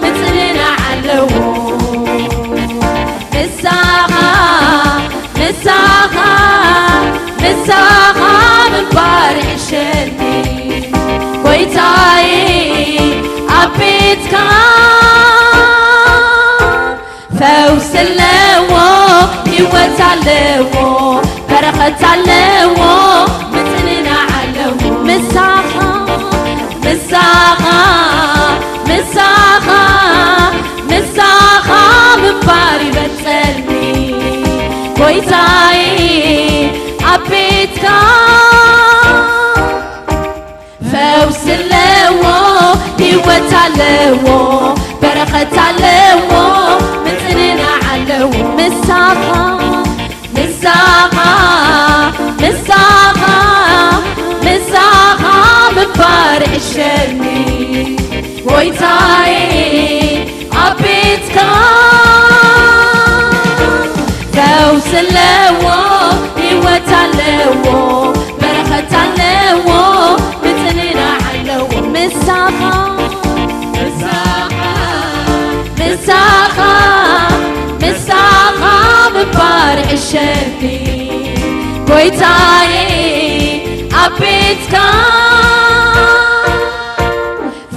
ምጽንናዕ ኣለዎ። ምሳኻ፣ ምሳኻ፣ ምሳኻ ምንባር ይሕሸኒ ጎይታዬ፣ ኣብ ቤትካ ፈውሲ ኣለዎ፣ ህይወት ኣለዎ፣ በረኸት ኣለዎ፣ ምጽንናዕ ኣለዎ። ምሳኻ፣ ምሳኻ፣ ምሳኻ፣ ምሳኻ ምንባር ይበልጸኒ ጎይታዬ፣ ኣብ ቤትካ ፈውሲ ኣለዎ፣ ህይወት ኣለዎ፣ በረኸት ኣለዎ፣ ምጽንናዕ ኣለዎ። ምሳኻ፣ ምሳኻ፣ ምሳኻ፣ ምሳኻ ምንባር ይሕሸኒ ጎይታዬ፣ ኣብ ቤትካ ፈውሲ ኣለዎ፣ ህይወት ኣለዎ፣ በረኸት ኣለዎ፣ ምጽንናዕ ኣለዎ። ምሳኻ፣ ምሳኻ፣ ምሳኻ፣ ምሳኻ ምንባር ይሕሸኒ ጎይታዬ፣ ኣብ ቤትካ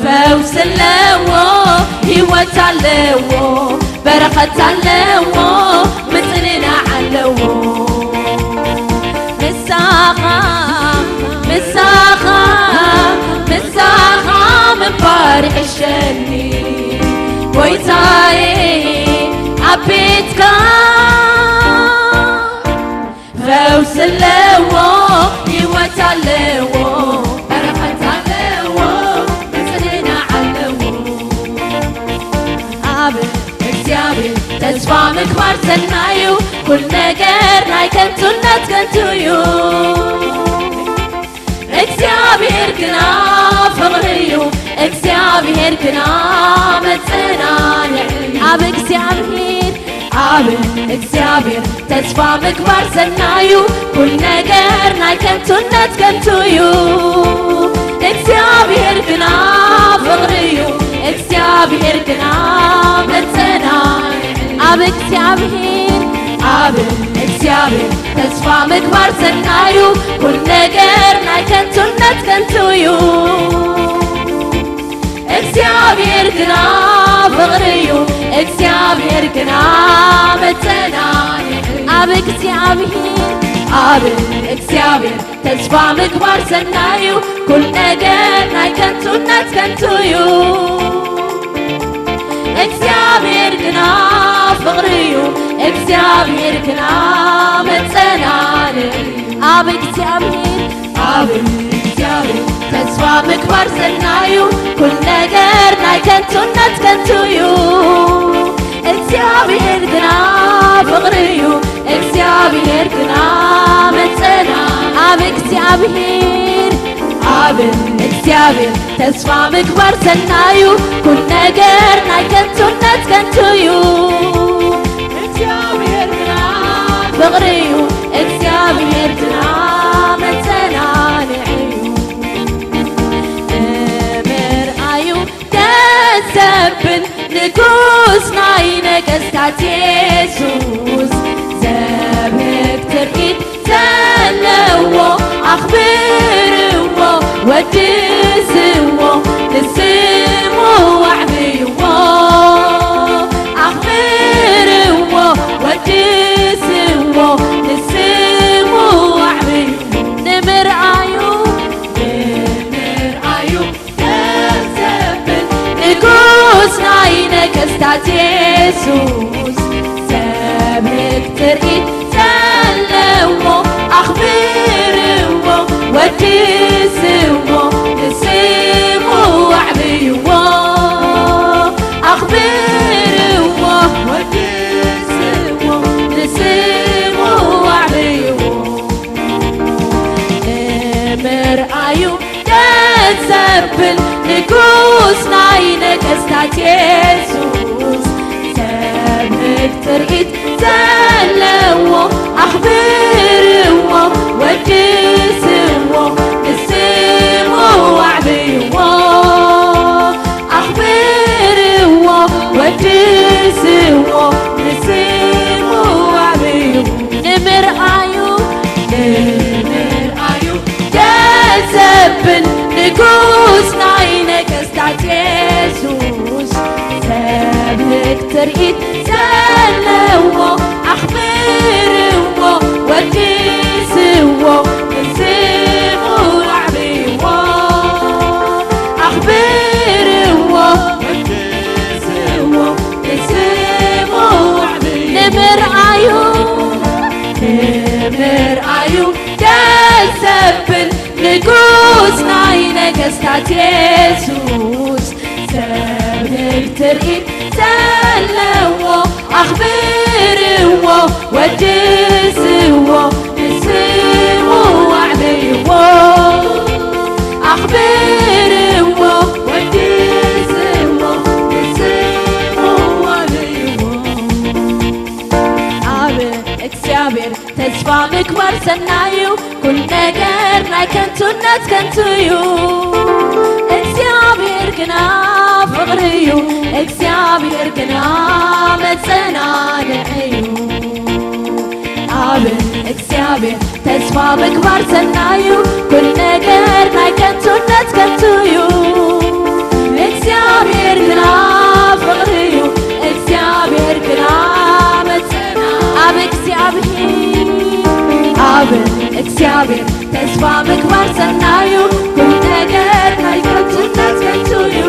ፈውሲ ኣለዎ፣ ህይወት ኣለዎ፣ በረኸት ኣለዎ፣ ምጽንናዕ ኣለዎ። ምሳኻ፣ ምሳኻ፣ ምሳኻ ምንባር ይሕሸኒ ጎይታዬ፣ ኣብ ቤትካ ፈውሲ ኣለዎ፣ ህይወት ኣለዎ፣ በረኸት ኣለዎ፣ ምጽንናዕ ኣለዎ። ኣብ እግዚኣብሔር ተስፋ ምግባር ሰናዩ፣ ኩሉ ነገር ናይ ከንቱነት ከንቱ እዩ። እግዚኣብሔር ግና ፍቕሪ እዩ፣ እግዚኣብሔር ግና መጸናንዒ እዩ። ኣብ እግዚኣብሔር፣ ኣብ እግዚኣብሔር ተስፋ ምግባር ሰናዩ፣ ኩል ነገር ናይ ከንቱነት ከንቱ እዩ። እግዚኣብሔር ግና ፍቕሪ እዩ፣ እግዚኣብሔር ግና መጸናንዒ። ኣብ እግዚኣብሔር፣ ኣብ እግዚኣብሔር ተስፋ ምግባር ሰናዩ፣ ኩል ነገር ናይ ከንቱነት ከንቱ እዩ። እግዚኣብሔር ግና ፍቕሪ እዩ፣ እግዚኣብሔር ግና መጸናንዒ። ኣብ እግዚኣብሔር፣ ኣብ እግዚኣብሔር ተስፋ ምግባር ሰናዩ፣ ኩል ነገር ናይ ከንቱነት ከንቱ እዩ። እግዚኣብሔር ግና ፍቕሪ እዩ፣ እግዚኣብሔር ግና መጸናንዒ። ኣብ እግዚኣብሔር፣ ኣብ እግዚኣብሔር ተስፋ ምግባር ሰናዩ፣ ኩል ነገር ናይ ከንቱነት ከንቱ እዩ። እግዚኣብሔር ግና ፍቕሪ እዩ፣ እግዚኣብሔር ግና መጸና። ኣብ እግዚኣብሔር፣ ኣብ እግዚኣብሔር ተስፋ ምግባር ሰናዩ፣ ኩል ነገር ናይ ከንቱነት ከንቱ እዩ። እግዚኣብሔር ግና ፍቕሪ እዩ፣ እግዚኣብሔር ግና መጸናንዒ እዩ። ንምርኣዩ ደስ ዘብል ንጉስ ናይ ነገስታት የሱስ፣ ዘብህግ ትርኢት ዘለዎ ኣኽብርዎ፣ ወድስዎ፣ ንስሙ ኣዕብይዎ። ኣኽብርዎ፣ ወድስዎ፣ ንስሙ ኣዕብይዎ። ንምርኣዩ፣ ንምርኣዩ ደስ ዘብል ንጉስ ናይ ነገስታት የሱስ፣ ዘብህግ ትርኢት ዘለዎ ኣኽብርዎ፣ ወድስዎ፣ ንስሙ ኣዕብይዎ። ኣኽብርዎ፣ ወድስዎ፣ ንስሙ ኣዕብይዎ። ንምርኣዩ ደስ ዘብል ንጉስ ናይ ነገስታት የሱስ፣ ዘብህግ ትርኢት ዘለዎ ኣኽብርዎ፣ ወድስዎ፣ ንስሙ ኣዕብይዎ። ኣኽብርዎ፣ ወድስዎ፣ ንስሙ ኣዕብይዎ። ንምርኣዩ፣ ንምርኣዩ ደስ ዘብል ንጉስ ናይ ነገስታት የሱስ፣ ዘብህግ ትርኢት ዘለዎ ኣኽብርዎ፣ ወድስዎ፣ ንስሙ ኣዕብይዎ። ኣኽብርዎ፣ ወድስዎ፣ ንስሙ ኣዕብይዎ። ንምርኣዩ፣ ንምርኣዩ ደስ ዘብል ንጉስ ናይ ነገስታት የሱስ፣ ዘብህግ ትርኢት ዘለዎ ኣኽብርዎ፣ ወድስዎ፣ ንስሙ ኣዕብይዎ። ኣኽብርዎ፣ ወድስዎ፣ ንስሙ ኣዕብይዎ። ኣብ እግዚኣብሔር ተስፋ ምግባር ሰናዩ፣ ኩል ነገር ናይ ከንቱነት ከንቱ እዩ። እግዚኣብሔር ግና ፍቕሪ እዩ፣ እግዚኣብሔር ግና መጸናንዒ እዩ። ኣብ እግዚኣብሔር ተስፋ ምግባር ሰናዩ፣ ኩል ነገር ናይ ከንቱነት ከንቱ እዩ። እግዚኣብሔር ግና ፍቕሪ እዩ፣ እግዚኣብሔር ግና መጸና። ኣብ እግዚኣብሔር፣ ኣብ እግዚኣብሔር ተስፋ ምግባር ሰናዩ፣ ኩል ነገር ናይ ከንቱነት ከንቱ እዩ።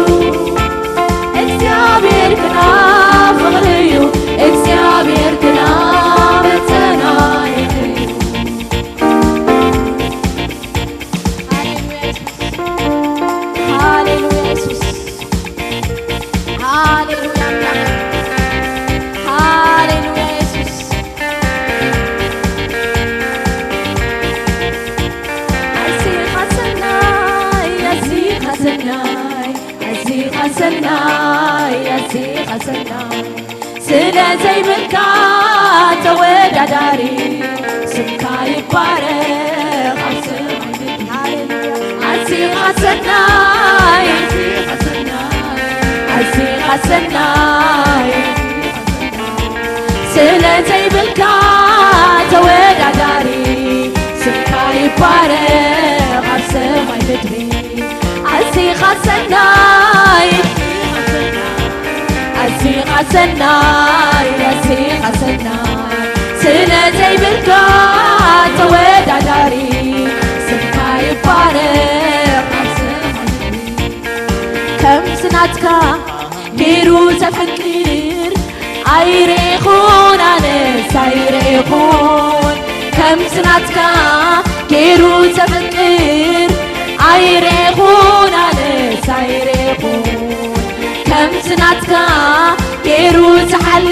እግዚኣብሔር ግና ፍቕሪ እዩ፣ እግዚኣብሔር ግና መጸናንዒ እዩ። ሃሌሉያ የሱስ። ሃሌሉያ የሱስ። ሃሌሉያ ኣምላኽ። ሃሌሉያ የሱስ። ኣዚኻ ሰናይ፣ ኣዚኻ ሰናይ፣ ኣዚኻ ሰናይ፣ ኣዚኻ ሰናይ። ስለ ዘይብልካ ተወዳዳሪ፣ ስምካ ይባረኽ ኣብ ሰማይ ምድሪ። ኣዚኻ ሰናይ፣ ኣዚኻ ሰናይ፣ ስለ ዘይብልካ ተወዳዳሪ፣ ስምካ ይባረኽ ኣብ ሰማይ ምድሪ። ኣዚኻ ሰናይ፣ ኣዚኻ ሰናይ፣ ኣዚኻ ሰናይ፣ ስለ ዘይብልካ ተወዳዳሪ፣ ስምካ ይባረኽ ኣብ ሰማይ ምድሪ። ከምዚ ናትካ ገይሩ ዘፍቅር ኣይሬኹን፣ ኣነስ ኣይሬኹን። ከምዚ ናትካ ገይሩ ዘፍቅር ኣይሬኹን፣ ኣነስ ኣይሬኹን። ከምዚ ናትካ ገይሩ ዝሓሊ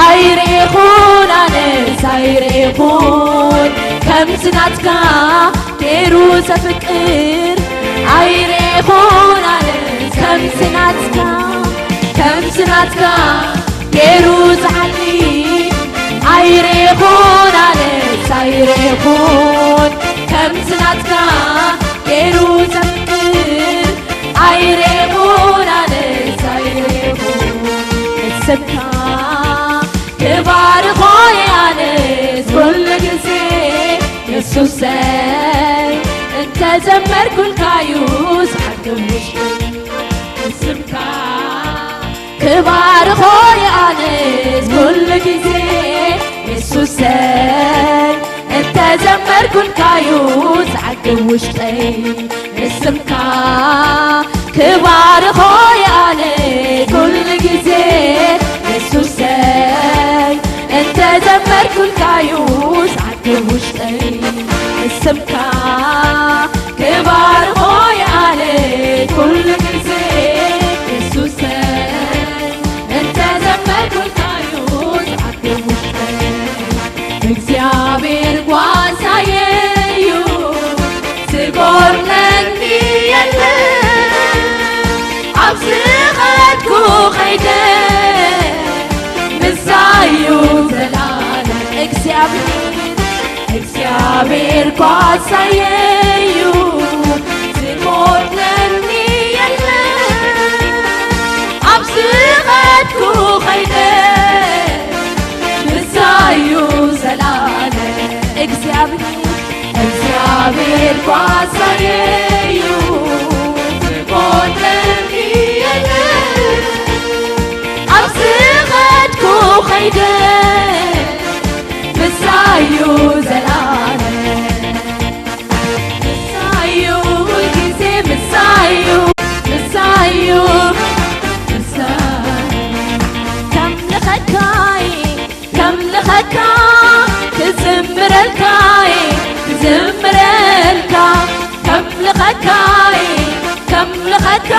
ኣይሬኹን፣ ኣነስ ኣይሬኹን። ከምዚ ናትካ ገይሩ ዘፍቅር ኣይሬኹን፣ ኣነስ ከምዚ ናትካ፣ ከምዚ ናትካ ገይሩ ዝሓሊ ኣይሬኹን፣ ኣነስ ኣይሬኹን። ከምዚ ናትካ ገይሩ ዘፍቅር ኣይሬኹን፣ ኣነስ ኣይሬኹን። ንስምካ ክባርኾ ኣነስ ኩሉ ግዜ የሱሰይ፣ እንተዘመርኩልካዩ ዝዓግብ ውሽጠይ። ንስምካ ክባርኾ ኣነስ ኩሉ ግዜ የሱሰይ፣ እንተዘመርኩልካዩ ዝዓግብ ውሽጠይ። ንስምካ ክባርኾ ኣነ ኩሉ ግዜ የሱሰይ፣ እንተዘመርኩልካዩ ዝዓግብ ውሽጠይ። ንስምካ ክባርኾ ኣነ ኩሉ ግዜ የሱሰይ፣ እንተዘመርኩልካዩ ዝዓግብ ውሽጠይ። እግዚኣብሔር ጓሳየዩ፣ ዝጎድለኒ የለን። ኣብ ዝኸድኩ ኸይደ ምሳዩ ዘላለም። እግዚኣብሔር፣ እግዚኣብሔር ጓሳየዩ፣ ዝጎድለኒ የለን። ኣብ ዝኸድኩ ኸይደ ምሳዩ ዘላለም። እግዚኣብሔር፣ እግዚኣብሔር ጓሳየዩ፣ ዝጎድለኒ የለን። ኣብ ዝኸድኩ ኸይደ ምሳዩ ዘላለም። ምሳዩ፣ ሁልጊዜ ምሳዩ፣ ምሳዩ፣ ምሳዩ። ከምልኸካይ፣ ከምልኸካ፣ ክዝምረልካይ፣ ክዝምረልካ። ከምልኸካይ፣ ከምልኸካ፣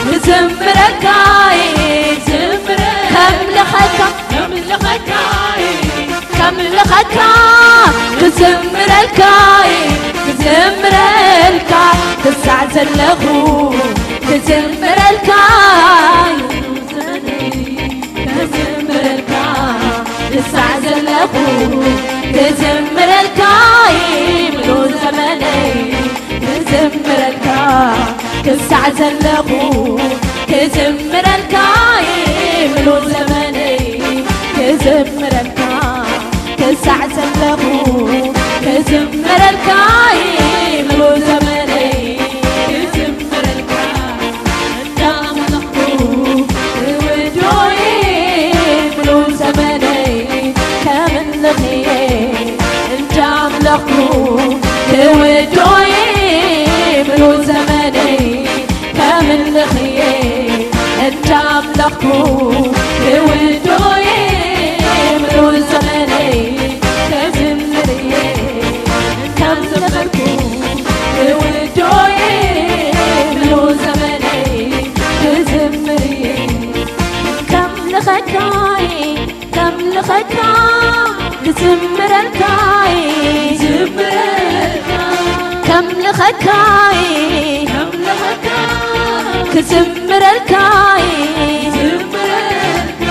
ክዝምረልካይ፣ ክዝምረ-፣ ከምልኸካ፣ ከምልኸካይ፣ ከምልኸካ፣ ክዝምረልካይ፣ ክዝምረልካ። ክሳዕ ዘለኹ ክዝምረልካይ፣ ክዝምረልካ። ክሳዕ ዘለኹ ክዝምረልካይ፣ ምሉእ ዘመነይ ክዝምረልካ። ክሳዕ ዘለኹ ክዝምረልካይ፣ ምሉእ ዘመነይ ክዝምረልካ። ክሳዕ ዘለኹ ክዝምረልካይ፣ ምሉእ ዘመነይ ክዝምረልካ። እንዳመለኽኩ ክውዶዬ፣ ምሉእ ዘመነይ ከምልኽዬ። እንዳምለኽኩ ክውዶዬ፣ ምሉእ ዘመነይ ከምልኽዬ። እንዳምለኽኩ ክውዶዬ፣ ምሉእ ዘመነይ ከዝምርዬ። እንዳምለኽኩ ክውዶዬ፣ ምሉእ ዘመነይ ክዝምርዬ። ከምልኸካይ፣ ከምልኸካ፣ ክዝምረልካይ፣ ክዝምረልካ። ከምልኸካይ፣ ከምልኸካ፣ ክዝምረልካይ፣ ክዝምረልካ።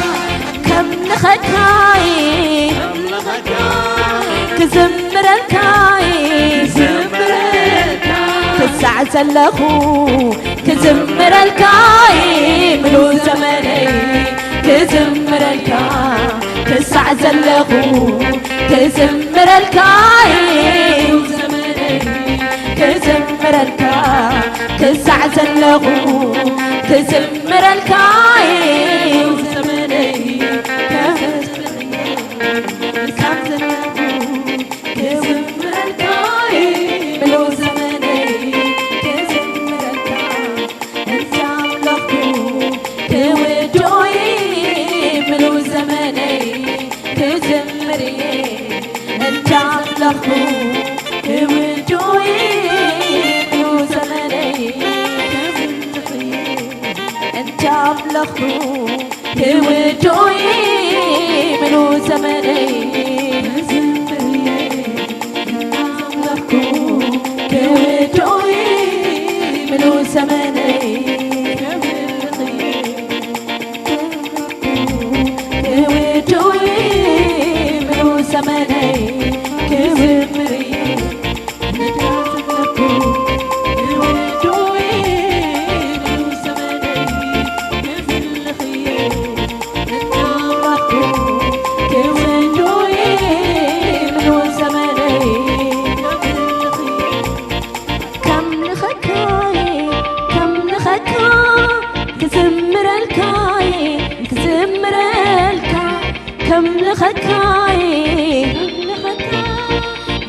ዘለኹ ክዝምረልካ ምሉ ዘመነይ ክዝምረልካ ክሳዕ ዘለኹ ክዝምረልካ ዘመነይ ክዝምረልካ ክሳዕ ዘለኹ ክዝምረልካ ዘመነይ ክሳዕ ዘለኹ ክዝምረልካ ምሉ ዘመነይ ክዝምረልካ እንተ ኣምለኽኩ ክውዶይ ምሉ ዘመነይ ክዝምር እየ እንተ ኣምለኽኩ ክውዶይ ምሉ ዘመነይ ክዝምር እየ እንተ ኣምለኽኩ ክውዶይ ምሉ ዘመነይ ክዝምር እየ እናምለኽኩ ክውዶይ ምሉ ዘመነይ ክውዶይ ምሉ ዘመነይ ክዝምር እየ ከምልኸካይ ከምልኸካ ክዝምረልካይ ክዝምረልካ ከምልኸካይ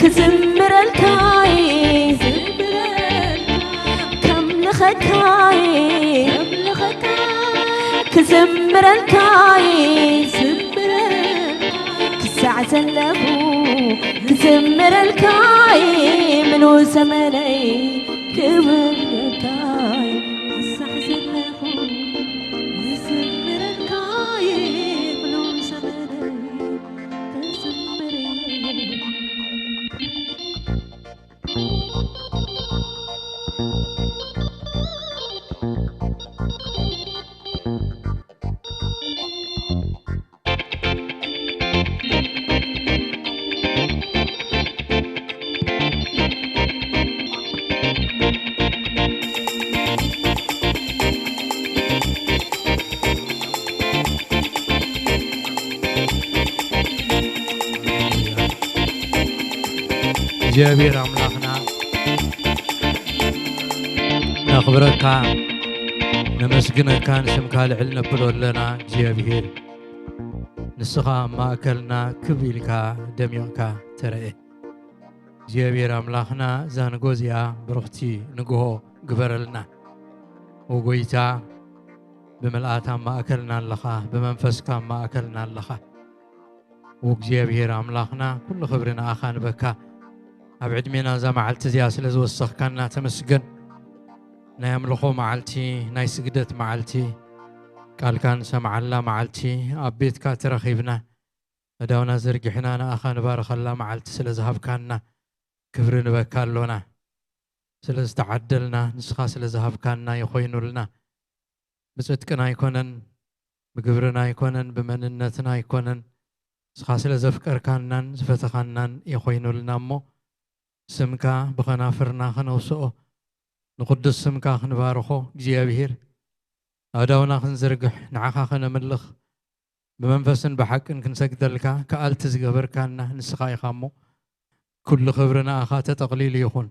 ክዝምረልካይ ከምልኸካይ ክዝምረልካይ ክሳዕ ዘለኹ ክዝምረልካይ ምሉ ዘመነይ ክብርካይ ክሳዕ ዘለኹ ክዝምረልካይ ምሉ ዘመነይ እግዚኣብሔር ኣምላኽና ነኽብረካ ነመስግነካ ንስምካ ልዕል ነብሎ ኣለና እግዚኣብሔር ንስኻ ኣብ ማእከልና ክብ ኢልካ ደሚቕካ ተረኤ እግዚኣብሔር ኣምላኽና እዛ ንጎ እዚኣ ብርኽቲ ንግሆ ግበረልና ወጎይታ ብምልኣት ኣብ ማእከልና ኣለኻ ብመንፈስካ ኣብ ማእከልና ኣለኻ እግዚኣብሔር ኣምላኽና ኩሉ ክብሪ ንኣኻ ንበካ ኣብ ዕድሜና እዛ መዓልቲ እዚኣ ስለ ዝወሰኽካና ተመስገን ናይ ኣምልኾ መዓልቲ ናይ ስግደት መዓልቲ ቃልካ ንሰምዓላ መዓልቲ ኣብ ቤትካ ተረኺብና መዳውና ዘርጊሕና ንኣኻ ንባርኸላ መዓልቲ ስለ ዝሃብካና ክብሪ ንበካ ኣሎና ስለ ዝተዓደልና ንስኻ ስለ ዝሃብካና ይኾይኑልና ብጽድቅና ኣይኮነን ብግብርና ኣይኮነን ብመንነትና ኣይኮነን ንስኻ ስለ ዘፍቀርካናን ዝፈተኻናን ይኾይኑልና እሞ ስምካ ብኸናፍርና ኸነውስኦ ንቕዱስ ስምካ ክንባርኾ እግዚኣብሄር ኣእዳውና ክንዝርግሕ ንዓኻ ኸነምልኽ ብመንፈስን ብሓቅን ክንሰግደልካ ከኣልቲ ዝገበርካና ንስኻ ኢኻ እሞ ኩሉ ክብሪ ንኣኻ ተጠቕሊሉ ይኹን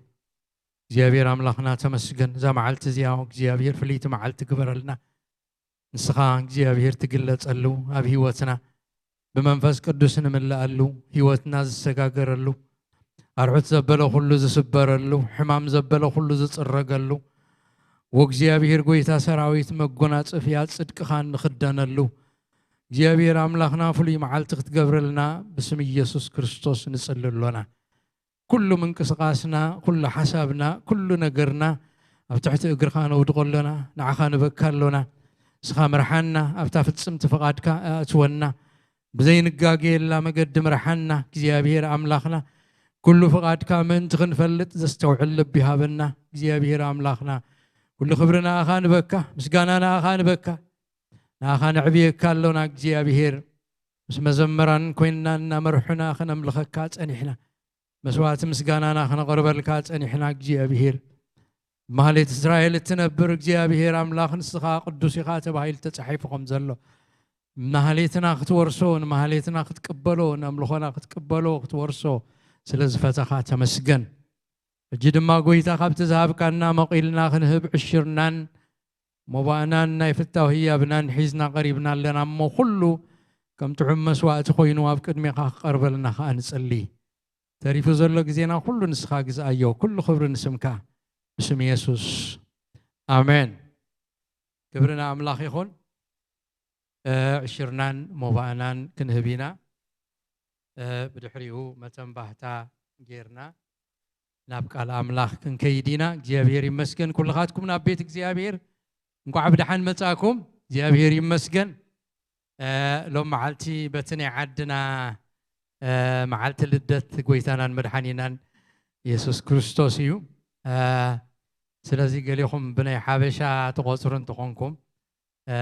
እግዚኣብሔር ኣምላኽና ተመስገን እዛ መዓልቲ እዚኣ እግዚኣብሔር ፍልይቲ መዓልቲ ግበረልና ንስኻ እግዚኣብሔር ትግለጸሉ ኣብ ህይወትና ብመንፈስ ቅዱስ ንምልኣሉ ህይወትና ዝሰጋገረሉ ኣርዑት ዘበለ ኩሉ ዝስበረሉ ሕማም ዘበለ ኩሉ ዝጽረገሉ ወእግዚኣብሔር ጎይታ ሰራዊት መጎናጸፍያ ጽድቅኻ እንኽደነሉ እግዚኣብሔር ኣምላኽና ፍሉይ መዓልቲ ክትገብረልና ብስም ኢየሱስ ክርስቶስ ንጽሊ ኣሎና ኩሉ ምንቅስቃስና ኩሉ ሓሳብና ኩሉ ነገርና ኣብ ትሕቲ እግርኻ ነውድቆ ኣሎና ንዓኻ ንበካ ኣሎና እስኻ ምርሓና ኣብታ ፍጽምቲ ፍቓድካ ኣእትወና ብዘይንጋገየላ መገዲ ምርሓና እግዚኣብሔር ኣምላኽና ኩሉ ፍቓድካ ምእንቲ ክንፈልጥ ዘስተውዕል ልቢ ሃበና እግዚኣብሔር ኣምላኽና ኩሉ ክብሪ ንኣኻ ንበካ ምስጋና ንኣኻ ንበካ ንኣኻ ነዕብየካ ኣሎና እግዚኣብሔር ምስ መዘመራን ኮይንና እናመርሑና ክነምልኸካ ጸኒሕና መስዋዕቲ ምስጋናና ክነቕርበልካ ጸኒሕና እግዚኣብሔር ማህሌት እስራኤል እትነብር እግዚኣብሔር ኣምላኽ ንስኻ ቅዱስ ኢኻ ተባሂሉ ተጻሒፉ ከም ዘሎ፣ ማህሌትና ክትወርሶ፣ ንማህሌትና ክትቅበሎ፣ ነምልኾና ክትቅበሎ፣ ክትወርሶ ስለ ዝፈተኻ ተመስገን። ሕጂ ድማ ጎይታ ካብቲ ዝሃብካና መቒልና ክንህብ ዕሽርናን ሞባእናን ናይ ፍታው ህያብናን ሒዝና ቀሪብና ኣለና እሞ፣ ኩሉ ከም ጥዑም መስዋእቲ ኮይኑ ኣብ ቅድሜኻ ክቐርበልና ከኣ ንጽሊ። ተሪፉ ዘሎ ግዜና ኩሉ ንስኻ ግዝኣዮ። ኩሉ ክብሪ ንስምካ፣ ብስም የሱስ፣ ኣሜን። ክብሪ ንኣምላኽ ይኹን። እ፣ ዕሽርናን ሞባእናን ክንህብ ኢና። እ፣ ብድሕሪኡ መተንባህታ ጌርና ናብ ቃል ኣምላኽ ክንከይድ ኢና። እግዚኣብሔር ይመስገን። ኩልኻትኩም ናብ ቤት እግዚኣብሔር እንኳዕ ብደሓን መጻእኩም። እግዚኣብሔር ይመስገን። እ፣ ሎም መዓልቲ በቲ ናይ ዓድና፣ እ፣ መዓልቲ ልደት ጎይታናን መድሓኒናን የሱስ ክርስቶስ እዩ። እ፣ ስለዚ ገሊኹም ብናይ ሓበሻ ትቖጽሩ እንተኾንኩም፣ እ፣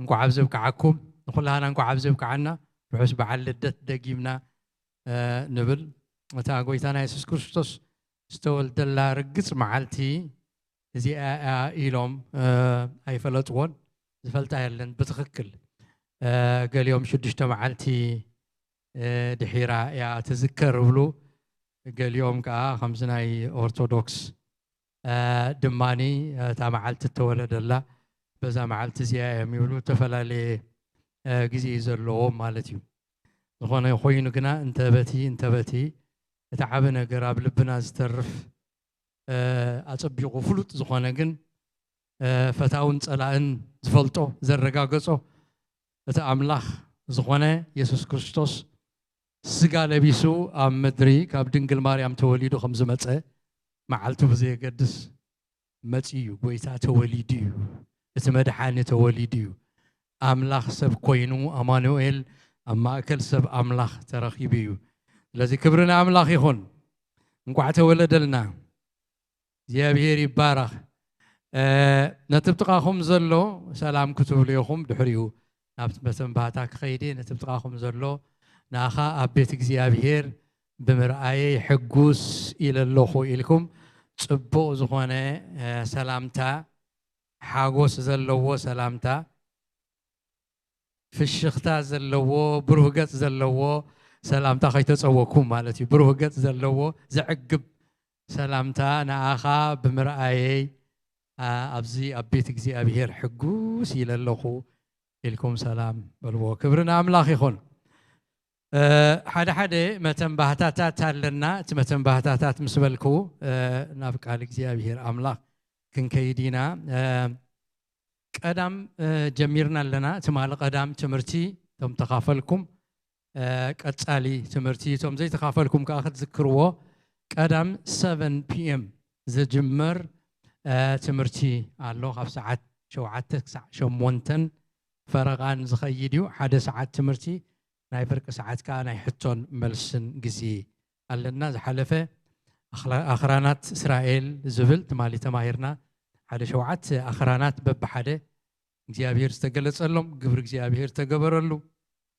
እንኳዕ ኣብዚ ብቅዓኩም፣ ንኹላህና እንኳዕ ኣብዚ ብቅዓና። ርሑስ በዓል ልደት ደጊምና፣ እ፣ ንብል። እታ ጎይታና የሱስ ክርስቶስ ዝተወልደላ ርግጽ መዓልቲ እዚኣ እያ ኢሎም፣ እ፣ ኣይፈለጥዎን። ዝፈልጣ የለን ብትኽክል። እ፣ ገሊኦም ሽዱሽተ መዓልቲ፣ እ፣ ድሒራ እያ ትዝከር ይብሉ። ገሊኦም ከኣ ከምዚ ናይ ኦርቶዶክስ፣ እ፣ ድማኒ እታ መዓልቲ እተወለደላ በዛ መዓልቲ እዚኣ እዮም ይብሉ። ዝተፈላለየ፣ እ፣ ግዜ እዩ ዘለዎም ማለት እዩ። ዝኾነ ኮይኑ ግና እንተ በቲ፣ እንተ በቲ እቲ ዓቢ ነገር ኣብ ልብና ዝተርፍ፣ እ፣ ኣጸቢቑ ፍሉጥ ዝኾነ ግን፣ እ፣ ፈታውን ጸላእን ዝፈልጦ፣ ዘረጋገጾ፣ እቲ ኣምላኽ ዝኾነ የሱስ ክርስቶስ ስጋ ለቢሱ ኣብ ምድሪ ካብ ድንግል ማርያም ተወሊዱ ከም ዝመጸ፣ መዓልቱ ብዘየገድስ መጺኡ እዩ። ጎይታ ተወሊዱ እዩ። እቲ መድሓኒ ተወሊዱ እዩ። ኣምላኽ ሰብ ኮይኑ፣ ኣማኑኤል ኣብ ማእከል ሰብ ኣምላኽ ተረኺቡ እዩ። ስለዚ ክብሪ ንኣምላኽ ይኹን። እንቋዕ ተወለደልና። እግዚኣብሔር ይባረኽ። እ፣ ነቲ ብጥቓኹም ዘሎ ሰላም ክትብሉ ኢኹም። ድሕሪኡ ናብቲ መተንባህታ ክኸይድ እየ። ነቲ ብጥቓኹም ዘሎ ንኣኻ ኣብ ቤት እግዚኣብሔር ብምርኣየይ ሕጉስ ኢለ ኣለኹ ኢልኩም ጽቡቕ ዝኾነ፣ እ፣ ሰላምታ፣ ሓጎስ ዘለዎ ሰላምታ፣ ፍሽኽታ ዘለዎ፣ ብሩህ ገጽ ዘለዎ ሰላምታ ከይተጸወኩም ማለት እዩ። ብሩህ ገጽ ዘለዎ ዘዕግብ ሰላምታ ንኣኻ ብምርኣየይ፣ ኣ-፣ ኣብዚ ኣብ ቤት እግዚኣብሔር ሕጉስ ኢለ ኣለኹ ኢልኩም ሰላም በልዎ። ክብሪ ንኣምላኽ ይኹን። እ፣ ሓደ ሓደ መተንባህታታት ኣለና። እቲ መተንባህታታት ምስ በልኩ፣ እ፣ ናብ ቃል እግዚኣብሔር ኣምላኽ ክንከይድ ኢና። እ፣ ቀዳም፣ እ፣ ጀሚርና ኣለና። ትማሊ ቀዳም ትምህርቲ እቶም ተኻፈልኩም፣ እ፣ ቀጻሊ ትምህርቲ እቶም ዘይተኻፈልኩም ከኣ ክትዝክርዎ። ቀዳም ሰቨን ፒ ኤም ዝጅመር፣ እ፣ ትምህርቲ ኣሎ። ካብ ሰዓት ሸውዓተ ክሳዕ ሸሞንተን ፈረቓን ዝኸይድ እዩ። ሓደ ሰዓት ትምህርቲ፣ ናይ ፍርቂ ሰዓት ከኣ ናይ ሕቶን መልስን ግዜ ኣለና። ዝሓለፈ ኣኽላ-፣ ኣኽራናት እስራኤል ዝብል ትማሊ ተማሂርና። ሓደ ሸውዓተ ኣኽራናት በብሓደ እግዚኣብሔር ዝተገለጸሎም፣ ግብሪ እግዚኣብሔር ዝተገበረሉ፣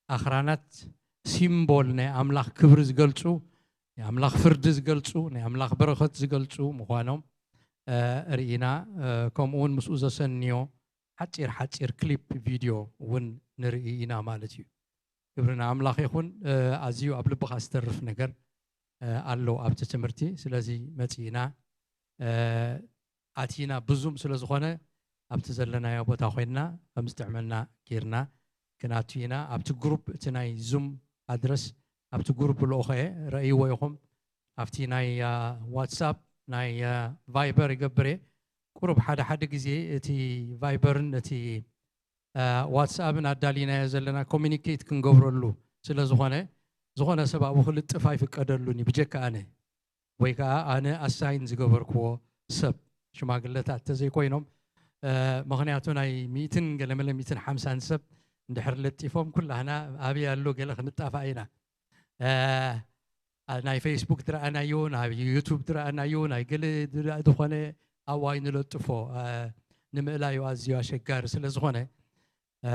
ኣኽራናት ሲምቦል ናይ ኣምላኽ ክብሪ ዝገልጹ፣ ናይ ኣምላኽ ፍርዲ ዝገልጹ፣ ናይ ኣምላኽ በረኸት ዝገልጹ ምዃኖም፣ እ፣ ርኢና። እ፣ ከምኡ እውን ምስኡ ዘሰንዮ ሓጺር ሓጺር ክሊፕ ቪድዮ እውን ንርኢ ኢና ማለት እዩ። ክብሪ ንኣምላኽ ይኹን። እ፣ ኣዝዩ ኣብ ልብኻ ዝተርፍ ነገር፣ እ፣ ኣሎ ኣብቲ ትምህርቲ። ስለዚ መጺእና፣ እ፣ ኣቲና ብዙም ስለ ዝኾነ ኣብቲ ዘለናዮ ቦታ ኮይንና ከም ዝጥዕመና ጌርና ክንኣቱ ኢና። ኣብቲ ግሩፕ፣ እቲ ናይ ዙም ኣድረስ ኣብቲ ግሩፕ ልእኾ እየ፣ ረእይዎ ኢኹም። ኣብቲ ናይ፣ አ፣ ዋትሳፕ፣ ናይ፣ አ፣ ቫይበር ይገብር እየ። ቁሩብ ሓደ ሓደ ግዜ እቲ ቫይበርን እቲ፣ አ፣ ዋትስኣፕን ኣዳሊናዮ ዘለና ኮሚኒኬት ክንገብረሉ ስለ ዝኾነ፣ ዝኾነ ሰብ ኣብኡ ክልጥፍ ኣይፍቀደሉን እዩ፣ ብጀካ ኣነ። ወይ ከኣ ኣነ ኣሳይን ዝገበርክዎ ሰብ፣ ሽማግለታት ተዘይኮይኖም፣ እ፣ ምኽንያቱ ናይ ሚእትን ገለመለ ሚእትን ሓምሳን ሰብ እንድሕር ለጢፎም፣ ኩላህና ኣበይ ኣሎ ገለ ክንጣፋእ ኢና። እ፣ ኣ-፣ ናይ ፌስቡክ ዝረኣናዮ፣ ናይ ዩቱብ ዝረኣናዮ፣ ናይ ገለ ዝረ-፣ ዝኾነ ኣብኡ ኣይንለጥፎ፣ እ፣ ንምእላዩ ኣዝዩ ኣሸጋሪ ስለ ዝኾነ፣ እ፣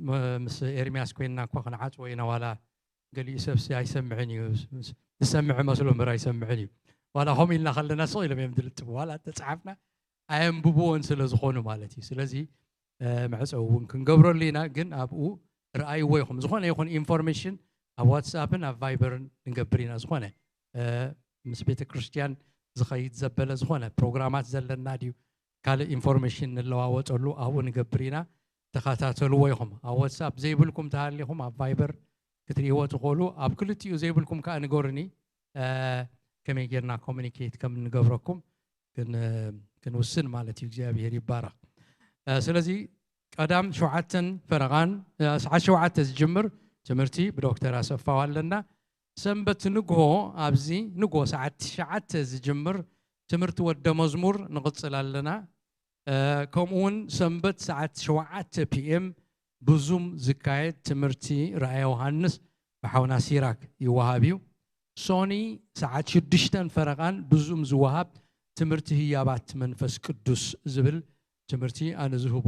ም-፣ ምስ ኤርምያስ ኮይንና እኳ ክንዓጽዎ ኢና፣ ዋላ ገሊኡ ሰብሲ ኣይሰምዕን እዩ። ምስ-፣ ዝሰምዕ መስሎ እምበር ኣይሰምዕን እዩ። ዋላ ከምኡ ኢልና ከለና ስቕ ኢሎም እዮም ዝልጥፉ። ዋላ እንተጸሓፍና ኣየንብብዎን ስለ ዝኾኑ ማለት እዩ። ስለዚ መዕፀዊ እውን ክንገብረሉ ኢና። ግን ኣብኡ ርኣይዎ ኢኹም። ዝኾነ ይኹን ኢንፎርሜሽን ኣብ ዋትስኣፕን ኣብ ቫይበርን ንገብር ኢና። ዝኾነ ምስ ቤተ ክርስቲያን ዝኸይድ ዘበለ ዝኾነ ፕሮግራማት ዘለና ድዩ ካልእ ኢንፎርሜሽን ንለዋወጠሉ ኣብኡ ንገብር ኢና። ተኸታተልዎ ኢኹም። ኣብ ዋትስኣፕ ዘይብልኩም ተሃሊኹም ኣብ ቫይበር ክትርእይዎ ትኽእሉ። ኣብ ክልቲኡ ዘይብልኩም ከዓ ንገሩኒ፣ ከመይ ጌርና ኮሚኒኬት ከም እንገብረኩም ክንውስን ማለት እዩ። እግዚኣብሔር ይባረኽ። ስለዚ ቀዳም ሸውዓተን ፈረቓን ሰዓት ሸውዓተ ዝጅምር ትምህርቲ ብዶክተር ኣሰፋው ኣለና። ሰንበት ንግሆ ኣብዚ ንግሆ ሰዓት ትሽዓተ ዝጅምር ትምህርቲ ወደ መዝሙር ንቕጽል ኣለና። ከምኡውን ሰንበት ሰዓት ሸውዓተ ፒኤም ብዙም ዝካየድ ትምህርቲ ራእየ ዮሃንስ ብሓውና ሲራክ ይወሃብ እዩ። ሶኒ ሰዓት ሽዱሽተን ፈረቓን ብዙም ዝወሃብ ትምህርቲ ህያባት መንፈስ ቅዱስ ዝብል ትምህርቲ ኣነ ዝህቦ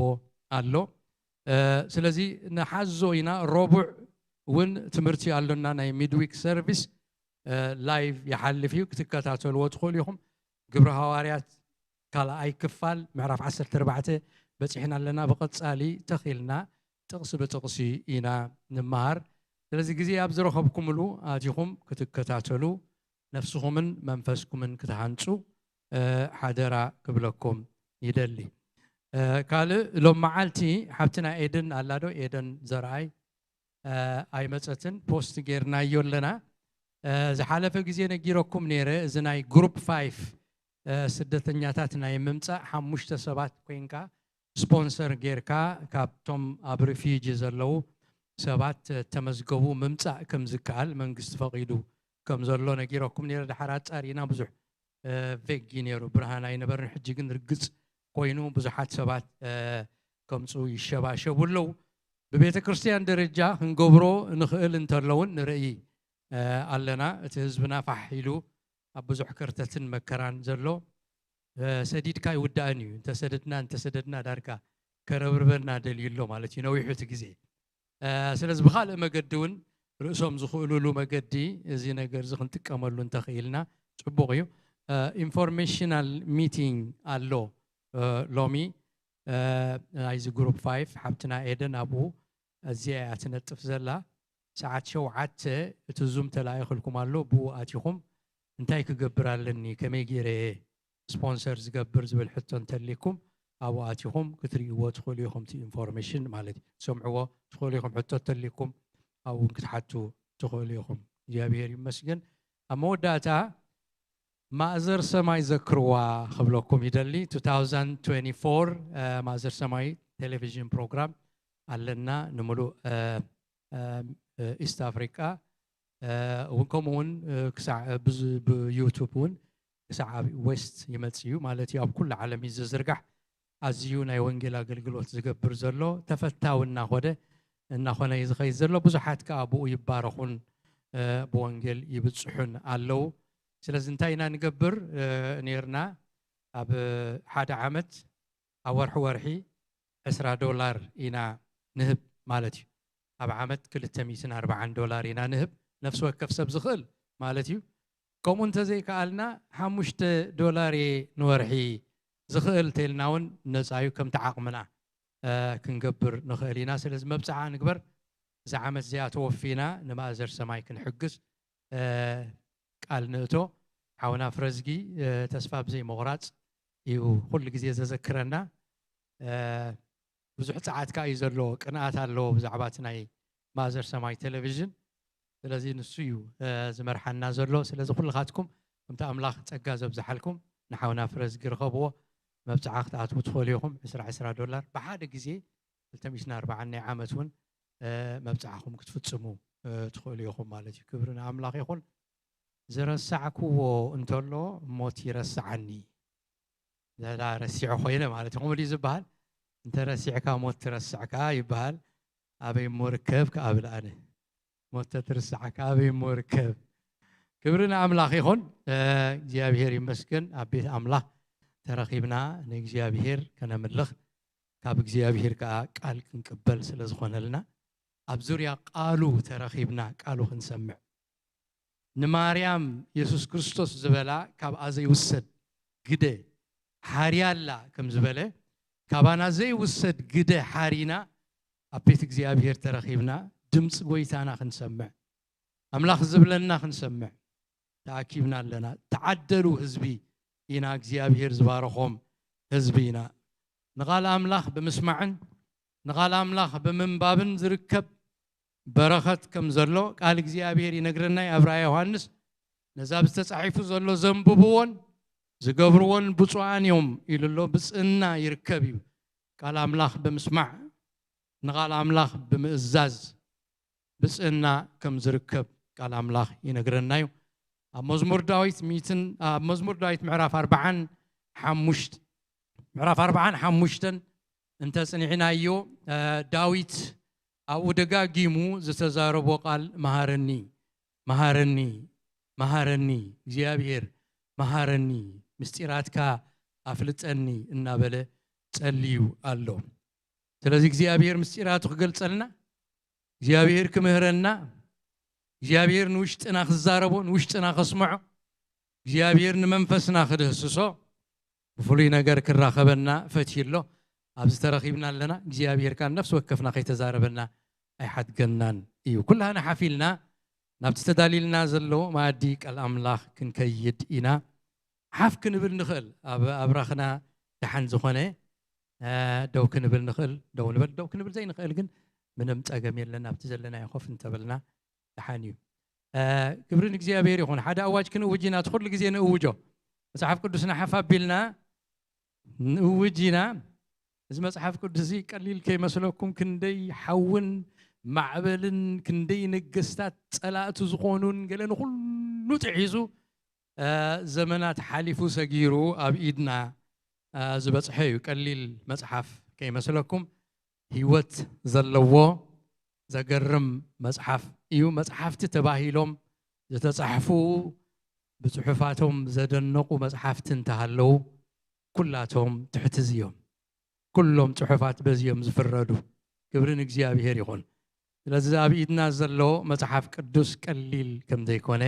ኣሎ። ስለዚ ንሓዞ ኢና። ረቡዕ እውን ትምህርቲ ኣሎና፣ ናይ ሚድዊክ ሰርቪስ ላይቭ ይሓልፍ እዩ፣ ክትከታተልዎ ትኽእሉ ኢኹም። ግብረ ሃዋርያት ካልኣይ ክፋል ምዕራፍ ዓሰርተ ኣርባዕተ በፂሕና ኣለና። ብቐፃሊ ተኺልና ጥቕሲ ብጥቕሲ ኢና ንመሃር። ስለዚ ግዜ ኣብ ዝረኸብኩምሉ ኣቲኹም ክትከታተሉ ነፍስኹምን መንፈስኩምን ክትሃንፁ ሓደራ ክብለኩም ይደሊ። ካልእ ሎም መዓልቲ ሓብትና ኤደን ኣላዶ ኤደን ዘርኣይ ኣይመፀትን፣ ፖስት ጌርናዮ ኣለና። ዝሓለፈ ግዜ ነጊረኩም ነይረ። እዚ ናይ ግሩፕ ፋይፍ ስደተኛታት ናይ ምምፃእ ሓሙሽተ ሰባት ኮይንካ ስፖንሰር ጌርካ ካብቶም ኣብ ሪፊጂ ዘለዉ ሰባት ተመዝገቡ ምምፃእ ከም ዝከኣል መንግስቲ ፈቒዱ ከም ዘሎ ነጊረኩም ነይረ። ድሓር ኣፃሪእና ብዙሕ ቬግ እዩ ነይሩ፣ ብርሃን ኣይነበርን። ሕጂ ግን ርግፅ ኮይኑ ብዙሓት ሰባት ከምፁ ይሸባሸቡ ኣለዉ። ብቤተ ክርስቲያን ደረጃ ክንገብሮ ንኽእል እንተለውን ንርኢ ኣለና። እቲ ህዝብና ፋሕ ኢሉ ኣብ ብዙሕ ከርተትን መከራን ዘሎ ሰዲድካ ይውዳእን እዩ። እንተሰደድና እንተሰደድና ዳርጋ ከረብርበና ደልዩ ኣሎ ማለት እዩ ነዊሑ እቲ ግዜ። ስለዚ ብካልእ መገዲ እውን ርእሶም ዝኽእሉሉ መገዲ እዚ ነገር እዚ ክንጥቀመሉ እንተኽኢልና ፅቡቕ እዩ። ኢንፎርሜሽናል ሚቲንግ ኣሎ ሎሚ ናይዚ ግሩፕ ፋይፍ ሓብትና ኤደን ኣብኡ እዚኣ እያ ትነጥፍ ዘላ። ሰዓት ሸውዓተ እቲ ዙም ተላኢኽልኩም ኣሎ፣ ብኡ ኣቲኹም እንታይ ክገብር ኣለኒ፣ ከመይ ገይረ እየ ስፖንሰር ዝገብር ዝብል ሕቶ እንተሊኩም ኣብኡ ኣቲኹም ክትርእይዎ ትኽእሉ ኢኹም። እቲ ኢንፎርሜሽን ማለት እዩ፣ ትሰምዕዎ ትኽእሉ ኢኹም። ሕቶ እንተሊኩም ኣብኡ እውን ክትሓቱ ትኽእሉ ኢኹም። እግዚኣብሔር ይመስገን። ኣብ መወዳእታ ማእዘር ሰማይ ዘክርዋ ክብለኩም ይደሊ። two thousand twenty-four ማእዘር ሰማይ ቴሌቪዥን ፕሮግራም ኣለና ንምሉእ ኢስት ኣፍሪቃ እውን ከምኡ እውን ክሳዕ ብዩቱብ እውን ክሳዕ ኣብ ዌስት ይመፅ እዩ ማለት እዩ። ኣብ ኩሉ ዓለም እዩ ዝዝርጋሕ። ኣዝዩ ናይ ወንጌል ኣገልግሎት ዝገብር ዘሎ ተፈታዊ እናኾደ እናኾነ እዩ ዝኸይድ ዘሎ። ብዙሓት ከዓ ብኡ ይባረኹን ብወንጌል ይብፅሑን ኣለዉ። ስለዚ እንታይ ኢና ንገብር ነይርና? ኣብ ሓደ ዓመት ኣብ ወርሒ ወርሒ ዕስራ ዶላር ኢና ንህብ ማለት እዩ። ኣብ ዓመት ክልተ ሚእትን ኣርባዓን ዶላር ኢና ንህብ፣ ነፍሲ ወከፍ ሰብ ዝኽእል ማለት እዩ። ከምኡ እንተዘይከኣልና ሓሙሽተ ዶላር እየ ንወርሒ ዝኽእል ተልና እውን ነፃ እዩ፣ ከምቲ ዓቕምና ክንገብር ንኽእል ኢና። ስለዚ መብፅዓ ንግበር። እዚ ዓመት እዚኣ ተወፊና ንማእዘር ሰማይ ክንሕግዝ ቃል ንእቶ። ሓውና ፍረዝጊ ተስፋ ብዘይ ምቑራፅ እዩ ኩሉ ግዜ ዘዘክረና። ብዙሕ ፀዓት ከዓ እዩ ዘለዎ፣ ቅንኣት ኣለዎ ብዛዕባ እቲ ናይ ማእዘር ሰማይ ቴሌቪዥን። ስለዚ ንሱ እዩ ዝመርሓና ዘሎ። ስለዚ ኩልኻትኩም ከምቲ ኣምላኽ ፀጋ ዘብዝሓልኩም ንሓውና ፍረዝጊ ርኸብዎ። መብፅዓ ክትኣትዉ ትኽእሉ ኢኹም። ዕስራ ዕስራ ዶላር ብሓደ ግዜ ክልተ ሚእትን ኣርባዓን ናይ ዓመት እውን መብፅዓኹም ክትፍፅሙ ትኽእሉ ኢኹም ማለት እዩ። ክብሪ ንኣምላኽ ይኹን። ዝረሳዕክዎ እንተሎ ሞት ይረስዓኒ። ዘላ ረሲዖ ኮይነ ማለት እዩ። ከምኡ ድዩ ዝበሃል? እንተ ረሲዕካ ሞት ትረስዕካ ይበሃል። ኣበይ እሞ ርከብ ክኣ ብል ኣነ። ሞት ተትርስዓካ ኣበይ እሞ ርከብ? ክብሪ ንኣምላኽ ይኹን። እግዚኣብሔር ይመስገን። ኣብ ቤት ኣምላኽ ተረኺብና ንእግዚኣብሔር ከነምልኽ፣ ካብ እግዚኣብሔር ከኣ ቃል ክንቅበል ስለ ዝኾነልና፣ ኣብ ዙርያ ቃሉ ተረኺብና ቃሉ ክንሰምዕ፣ ንማርያም የሱስ ክርስቶስ ዝበላ ካብኣ ዘይውሰድ ግደ ሓርያ ኣላ ከም ዝበለ፣ ካባና ዘይውሰድ ግደ ሓሪና ኣብ ቤት እግዚኣብሔር ተረኺብና ድምፂ ጎይታና ክንሰምዕ፣ ኣምላኽ ዝብለና ክንሰምዕ ተኣኪብና ኣለና። ተዓደሉ ህዝቢ ኢና፣ እግዚኣብሔር ዝባረኾም ህዝቢ ኢና። ንቓል ኣምላኽ ብምስማዕን ንቓል ኣምላኽ ብምንባብን ዝርከብ በረኸት ከም ዘሎ ቃል እግዚኣብሔር ይነግረና እዩ። ኣብ ራእይ ዮሃንስ ነዚ ኣብ ዝተጻሒፉ ዘሎ ዘንብብዎን ዝገብርዎን ብፁዓን እዮም ኢሉ ኣሎ። ብፅእና ይርከብ እዩ። ቃል ኣምላኽ ብምስማዕ ንቓል ኣምላኽ ብምእዛዝ ብፅእና ከም ዝርከብ ቃል ኣምላኽ ይነግረና እዩ። ኣብ መዝሙር ዳዊት ሚትን ኣብ መዝሙር ዳዊት ምዕራፍ ኣርባዓን ሓሙሽተ ምዕራፍ ኣርባዓን ሓሙሽተን እንተጽኒዕናዮ፣ ዳዊት ኣብኡ ደጋጊሙ ዝተዛረቦ ቃል መሃረኒ፣ መሃረኒ፣ መሃረኒ፣ እግዚኣብሔር መሃረኒ፣ ምስጢራትካ ኣፍልጠኒ እናበለ ጸልዩ ኣሎ። ስለዚ እግዚኣብሔር ምስጢራቱ ክገልጸልና፣ እግዚኣብሔር ክምህረና፣ እግዚኣብሔር ንውሽጥና ክዛረቦ፣ ንውሽጥና ከስምዖ፣ እግዚኣብሔር ንመንፈስና ክድህስሶ ብፍሉይ ነገር ክራኸበና ፈትዩ ኣሎ። ኣብዚ ተረኺብና ኣለና። እግዚኣብሔር ከኣ ነፍሲ ወከፍና ከይተዛረበና ኣይሓድገናን እዩ። ኩላህና ሓፍ ኢልና ናብቲ ተዳልዩልና ዘሎ መኣዲ ቃል ኣምላኽ ክንከይድ ኢና። ሓፍ ክንብል ንኽእል፣ ኣብ ኣብራኽና ደሓን ዝኾነ ደው ክንብል ንኽእል፣ ደው ንበል። ደው ክንብል ዘይንኽእል ግን ምንም ጸገም የለን። ኣብቲ ዘለናዮ ኮፍ እንተበልና ደሓን እዩ። ክብሪ ንእግዚኣብሔር ይኹን። ሓደ ኣዋጅ ክንእውጅ ኢና፣ እቲ ኩሉ ግዜ ንእውጆ። መጽሓፍ ቅዱስና ሓፍ ኣቢልና ንእውጅ ኢና። እዚ መጽሓፍ ቅዱስ እዚ ቀሊል ከይመስለኩም፣ ክንደይ ሓውን ማዕበልን ክንደይ ነገስታት ጸላእቱ ዝኾኑን ገለ ንኹሉ ጥሒሱ ዘመናት ሓሊፉ ሰጊሩ ኣብ ኢድና ዝበጽሐ እዩ። ቀሊል መጽሓፍ ከይመስለኩም፣ ህይወት ዘለዎ ዘገርም መጽሓፍ እዩ። መጽሓፍቲ ተባሂሎም ዝተጻሕፉ፣ ብጽሑፋቶም ዘደነቑ መጽሓፍቲ እንተሃለዉ፣ ኩላቶም ትሕቲ እዚ እዮም። ኩሎም ጽሑፋት በዚ እዮም ዝፍረዱ። ክብሪ ንእግዚኣብሔር ይኹን። ስለዚ ኣብ ኢድና ዘሎ መጽሓፍ ቅዱስ ቀሊል ከም ዘይኮነ፣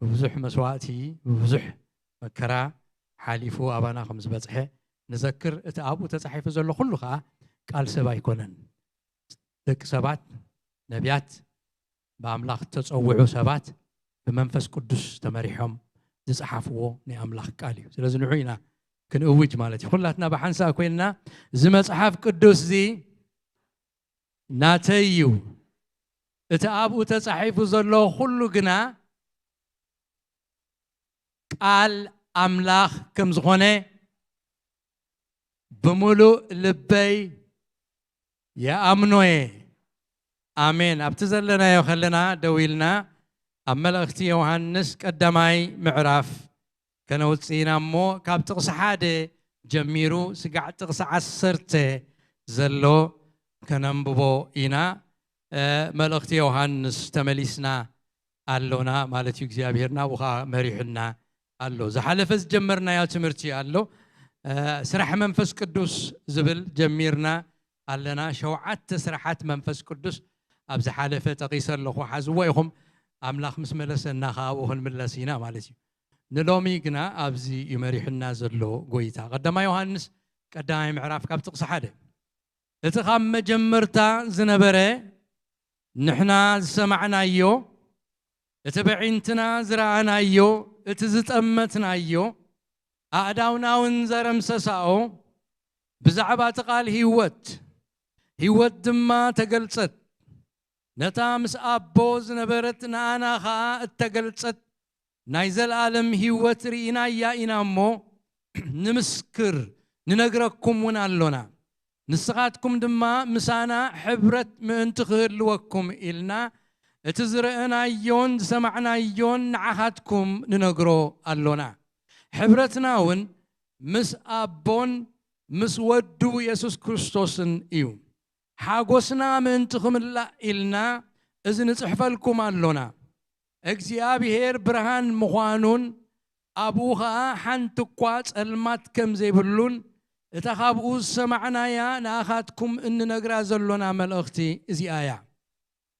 ብብዙሕ መስዋእቲ፣ ብብዙሕ መከራ ሓሊፉ ኣባና ከም ዝበጽሐ ንዘክር። እቲ ኣብኡ ተጻሒፉ ዘሎ ኩሉ ኸኣ ቃል ሰብ ኣይኮነን። ደቂ ሰባት፣ ነቢያት፣ ብኣምላኽ እተጸውዑ ሰባት ብመንፈስ ቅዱስ ተመሪሖም ዝጸሓፍዎ ናይ ኣምላኽ ቃል እዩ። ስለዚ ንዑ ኢና ክንእውጅ ማለት እዩ። ኩላትና ብሓንሳእ ኮይንና፣ እዚ መጽሓፍ ቅዱስ እዚ ናተይ እዩ፣ እቲ ኣብኡ ተጻሒፉ ዘሎ ኩሉ ግና ቃል ኣምላኽ ከም ዝኾነ ብምሉእ ልበይ ይኣምኖ እየ። ኣሜን። ኣብቲ ዘለናዮ ከለና ደው ኢልና ኣብ መልእኽቲ ዮሃንስ ቀዳማይ ምዕራፍ ከነውፅእ ኢና እሞ፣ ካብ ጥቕሲ ሓደ ጀሚሩ ስጋዕ ጥቕሲ ዓሰርተ ዘሎ ከነንብቦ ኢና። እ፣ መልእኽቲ ዮሃንስ ተመሊስና ኣሎና ማለት እዩ። እግዚኣብሔር ናብኡ ኸዓ መሪሑና ኣሎ። ዝሓለፈ ዝጀመርናዮ ትምህርቲ ኣሎ። እ፣ ስራሕ መንፈስ ቅዱስ ዝብል ጀሚርና ኣለና። ሸውዓተ ስራሓት መንፈስ ቅዱስ ኣብ ዝሓለፈ ጠቒሰ ኣለኹ። ሓዝዎ ኢኹም። ኣምላኽ ምስ መለሰና ኸዓ ኣብኡ ክንምለስ ኢና ማለት እዩ። ንሎሚ ግና ኣብዚ እዩ መሪሑና ዘሎ ጎይታ። ቀዳማይ ዮሃንስ ቀዳማይ ምዕራፍ ካብ ጥቕሲ ሓደ፣ እቲ ካብ መጀመርታ ዝነበረ፣ ንሕና ዝሰማዕናዮ፣ እቲ በዒንትና ዝረኣናዮ፣ እቲ ዝጠመትናዮ፣ ኣእዳውና እውን ዘረምሰሳኦ፣ ብዛዕባ እቲ ቃል ህይወት፣ ህይወት ድማ ተገልጸት፣ ነታ ምስ ኣቦ ዝነበረት ንኣና ኸኣ እተገልጸት ናይ ዘለኣለም ህይወት ርኢናያ ኢና እሞ፣ ንምስክር፣ ንነግረኩም እውን ኣሎና። ንስኻትኩም ድማ ምሳና ሕብረት ምእንቲ ክህልወኩም ኢልና፣ እቲ ዝረኣናዮን ዝሰማዕናዮን ንዓኻትኩም ንነግሮ ኣሎና። ሕብረትና እውን ምስ ኣቦን ምስ ወዱ የሱስ ክርስቶስን እዩ። ሓጎስና ምእንቲ ክምላእ ኢልና እዚ ንጽሕፈልኩም ኣሎና። እግዚኣብሔር ብርሃን ምዃኑን ኣብኡ ኸኣ ሓንቲ እኳ ጸልማት ከም ዘይብሉን እታ ካብኡ ዝሰማዕናያ ንኣኻትኩም እንነግራ ዘሎና መልእኽቲ እዚኣ እያ።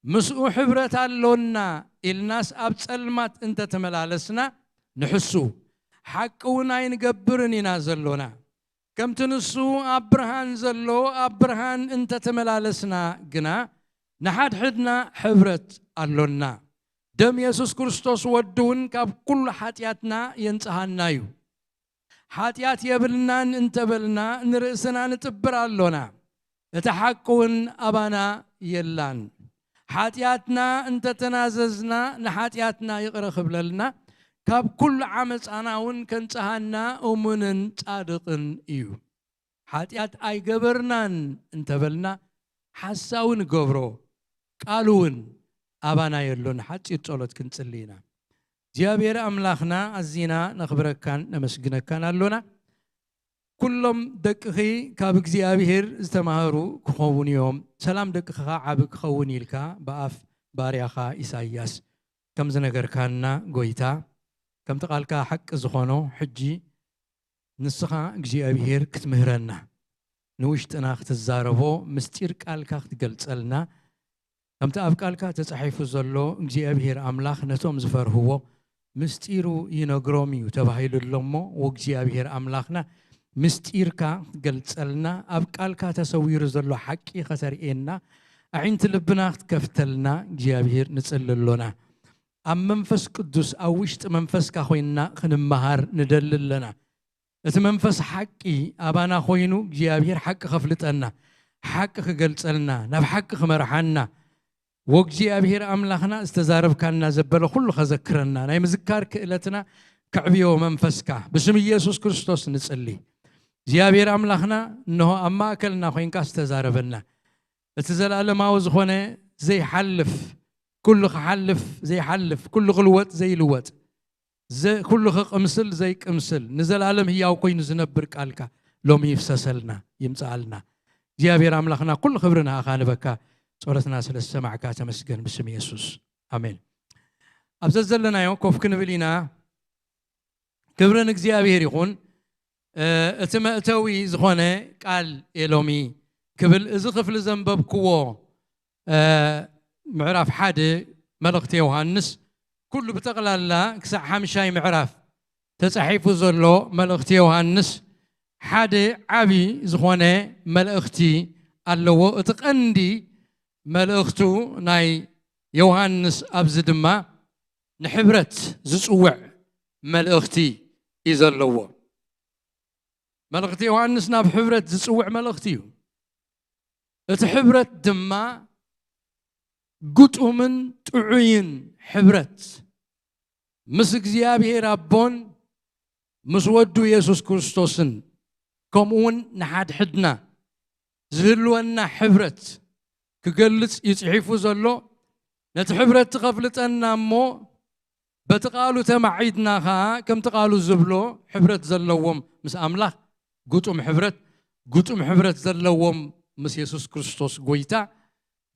ምስኡ ሕብረት ኣሎና ኢልናስ ኣብ ጸልማት እንተ ተመላለስና ንሕሱ፣ ሓቂ እውን ኣይንገብርን ኢና ዘሎና። ከምቲ ንሱ ኣብ ብርሃን ዘሎ ኣብ ብርሃን እንተተመላለስና ግና ንሓድሕድና ሕብረት ኣሎና። ደም የሱስ ክርስቶስ ወዱ እውን ካብ ኩሉ ሓጢኣትና የንጽሃና እዩ። ሓጢኣት የብልናን እንተበልና ንርእስና ንጥብር ኣሎና፣ እቲ ሓቂ እውን ኣባና የላን። ሓጢኣትና እንተተናዘዝና ንሓጢኣትና ይቕረ ክብለልና፣ ካብ ኩሉ ዓመፃና እውን ከንጽሃና እሙንን ጻድቕን እዩ። ሓጢኣት ኣይገበርናን እንተበልና ሓሳዊ ንገብሮ፣ ቃሉ እውን ኣባና የሎን። ሓጺር ጸሎት ክንጽሊ ኢና። እግዚኣብሔር ኣምላኽና ኣዚና ነኽብረካን ነመስግነካን ኣሎና። ኩሎም ደቅኺ ካብ እግዚኣብሔር ዝተማሃሩ ክኸውን እዮም፣ ሰላም ደቅኺ ኸዓ ዓቢ ክኸውን ኢልካ ብኣፍ ባርያኻ ኢሳይያስ ከም ዝነገርካና ጎይታ፣ ከምቲ ቃልካ ሓቂ ዝኾኖ ሕጂ ንስኻ እግዚኣብሔር ክትምህረና፣ ንውሽጥና ክትዛረቦ፣ ምስጢር ቃልካ ክትገልጸልና፣ ከምቲ ኣብ ቃልካ ተጻሒፉ ዘሎ እግዚኣብሔር ኣምላኽ ነቶም ዝፈርህዎ ምስጢሩ ይነግሮም እዩ ተባሂሉ ኣሎ እሞ፣ ወእግዚኣብሔር ኣምላኽና ምስጢርካ ክትገልጸልና፣ ኣብ ቃልካ ተሰዊሩ ዘሎ ሓቂ ከተርእየና፣ ኣዒንቲ ልብና ክትከፍተልና እግዚኣብሔር ንጽሊ ኣሎና። ኣብ መንፈስ ቅዱስ ኣብ ውሽጢ መንፈስካ ኮይንና ክንመሃር ንደሊ ኣለና። እቲ መንፈስ ሓቂ ኣባና ኮይኑ እግዚኣብሔር ሓቂ ከፍልጠና፣ ሓቂ ክገልጸልና፣ ናብ ሓቂ ክመርሓና፣ ወእግዚኣብሔር ኣምላኽና ዝተዛረብካና ዘበለ ኩሉ ከዘክረና፣ ናይ ምዝካር ክእለትና ከዕብዮ መንፈስካ ብስም ኢየሱስ ክርስቶስ ንጽሊ። እግዚኣብሔር ኣምላኽና እንሆ ኣብ ማእከልና ኮይንካ ዝተዛረበና፣ እቲ ዘላለማዊ ዝኾነ ዘይሓልፍ፣ ኩሉ ክሓልፍ ዘይሓልፍ፣ ኩሉ ክልወጥ ዘይልወጥ፣ ዘ-፣ ኩሉ ክቕምስል ዘይቅምስል፣ ንዘላለም ህያው ኮይኑ ዝነብር ቃልካ ሎሚ ይፍሰሰልና፣ ይምጽኣልና። እግዚኣብሔር ኣምላኽና ኩሉ ክብሪ ንኣኻ ንበካ፣ ጸሎትና ስለ ዝሰማዕካ ተመስገን ብስም የሱስ። ኣሜን። ኣብ ዘዘለናዮ ኮፍ ክንብል ኢና። ክብሪ ንእግዚኣብሔር ይኹን። እ፣ እቲ መእተዊ ዝኾነ ቃል እየ ሎሚ ክብል፣ እዚ ክፍሊ ዘንበብክዎ፣ እ፣ ምዕራፍ ሓደ መልእኽቲ ዮሃንስ፣ ኩሉ ብጠቕላላ ክሳዕ ሓምሻይ ምዕራፍ ተጻሒፉ ዘሎ መልእኽቲ ዮሃንስ ሓደ ዓቢ ዝኾነ መልእኽቲ ኣለዎ። እቲ ቀንዲ መልእኽቱ ናይ ዮሃንስ ኣብዚ ድማ ንሕብረት ዝጽውዕ መልእኽቲ እዩ ዘለዎ። መልእኽቲ ዮሃንስ ናብ ሕብረት ዝጽውዕ መልእኽቲ እዩ። እቲ ሕብረት ድማ ግጡምን ጥዑይን ሕብረት ምስ እግዚኣብሔር ኣቦን ምስ ወዱ የሱስ ክርስቶስን ከምኡ እውን ንሓድሕድና ዝህልወና ሕብረት ክገልጽ እዩ ጽሒፉ ዘሎ። ነቲ ሕብረት ከፍልጠና እሞ በቲ ቃሉ ተማዒድና ኸዓ ከምቲ ቃሉ ዝብሎ ሕብረት ዘለዎም ምስ ኣምላኽ ግጡም ሕብረት፣ ግጡም ሕብረት ዘለዎም ምስ የሱስ ክርስቶስ ጎይታ፣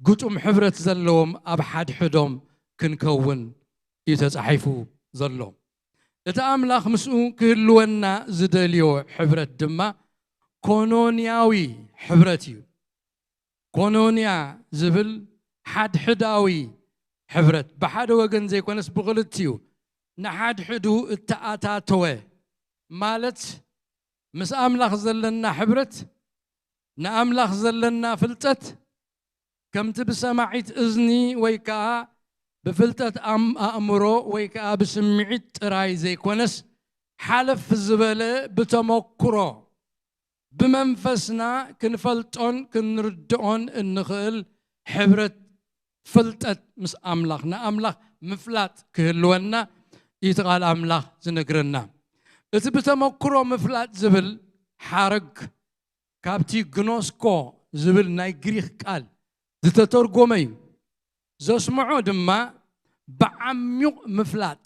ግጡም ሕብረት ዘለዎም ኣብ ሓድሕዶም ክንከውን እዩ ተጻሒፉ ዘሎ። እቲ ኣምላኽ ምስኡ ክህልወና ዝደልዮ ሕብረት ድማ ኮኖንያዊ ሕብረት እዩ። ኮኖንያ ዝብል ሓድሕዳዊ ሕብረት፣ ብሓደ ወገን ዘይኮነስ ብኽልቲኡ ንሓድሕዱ እተኣታተወ ማለት ምስ ኣምላኽ ዘለና ሕብረት፣ ንኣምላኽ ዘለና ፍልጠት፣ ከምቲ ብሰማዒት እዝኒ ወይ ከኣ ብፍልጠት ኣም-፣ ኣእምሮ ወይ ከኣ ብስምዒት ጥራይ ዘይኮነስ፣ ሓለፍ ዝበለ ብተመኩሮ፣ ብመንፈስና ክንፈልጦን ክንርድኦን እንኽእል ሕብረት፣ ፍልጠት ምስ ኣምላኽ፣ ንኣምላኽ ምፍላጥ ክህልወና እዩ እቲ ቃል ኣምላኽ ዝነግረና። እቲ ብተመኩሮ ምፍላጥ ዝብል ሓረግ ካብቲ ግኖስኮ ዝብል ናይ ግሪኽ ቃል ዝተተርጎመ እዩ። ዘስምዖ ድማ ብዓሚቕ ምፍላጥ፣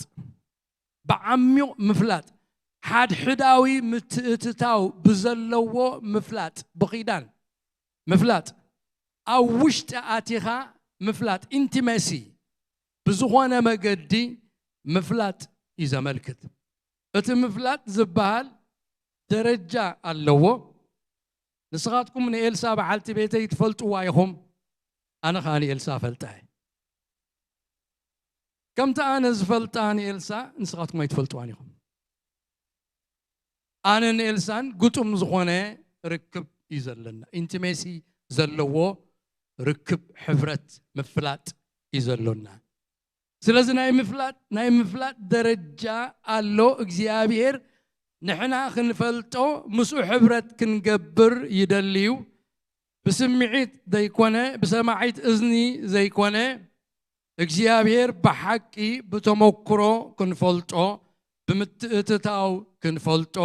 ብዓሚቕ ምፍላጥ፣ ሓድሕዳዊ ምትእትታው ብዘለዎ ምፍላጥ፣ ብኺዳን ምፍላጥ፣ ኣብ ውሽጢ ኣቲኻ ምፍላጥ፣ ኢንቲመሲ፣ ብዝኾነ መገዲ ምፍላጥ እዩ ዘመልክት። እቲ ምፍላጥ ዝበሃል ደረጃ ኣለዎ። ንስኻትኩም ንኤልሳ በዓልቲ ቤተይ ትፈልጥዋ ኢኹም፣ ኣነ ኸኣ ንኤልሳ እፈልጣ እየ። ከምቲ ኣነ ዝፈልጣ ንኤልሳ ንስኻትኩም ኣይትፈልጥዋን ኢኹም። ኣነን ኤልሳን ግጡም ዝኾነ ርክብ እዩ ዘለና። ኢንቲሜሲ ዘለዎ ርክብ፣ ሕብረት፣ ምፍላጥ እዩ ዘሎና። ስለዚ ናይ ምፍላጥ ናይ ምፍላጥ ደረጃ ኣሎ። እግዚኣብሔር ንሕና ክንፈልጦ ምስኡ ሕብረት ክንገብር ይደልዩ። ብስምዒት ዘይኮነ፣ ብሰማዒት እዝኒ ዘይኮነ፣ እግዚኣብሔር ብሓቂ ብተመክሮ ክንፈልጦ፣ ብምትእትታው ክንፈልጦ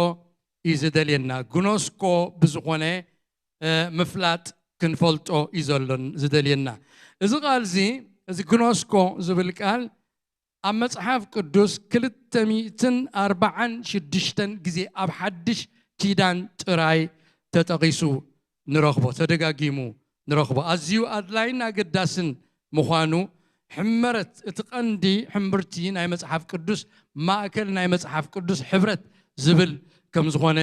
እዩ ዝደልየና። ግኖስኮ ብዝኾነ ምፍላጥ ክንፈልጦ እዩ ዘሎን ዝደልየና። እዚ ቃል እዚ፣ እዚ ግኖስኮ ዝብል ቃል ኣብ መጽሓፍ ቅዱስ ክልተ ሚእትን ኣርባዓን ሽዱሽተን ግዜ ኣብ ሓድሽ ኪዳን ጥራይ ተጠቒሱ ንረኽቦ፣ ተደጋጊሙ ንረኽቦ። ኣዝዩ ኣድላይን ኣገዳስን ምዃኑ ሕመረት፣ እቲ ቀንዲ ሕምብርቲ ናይ መጽሓፍ ቅዱስ፣ ማእከል ናይ መጽሓፍ ቅዱስ ሕብረት ዝብል ከም ዝኾነ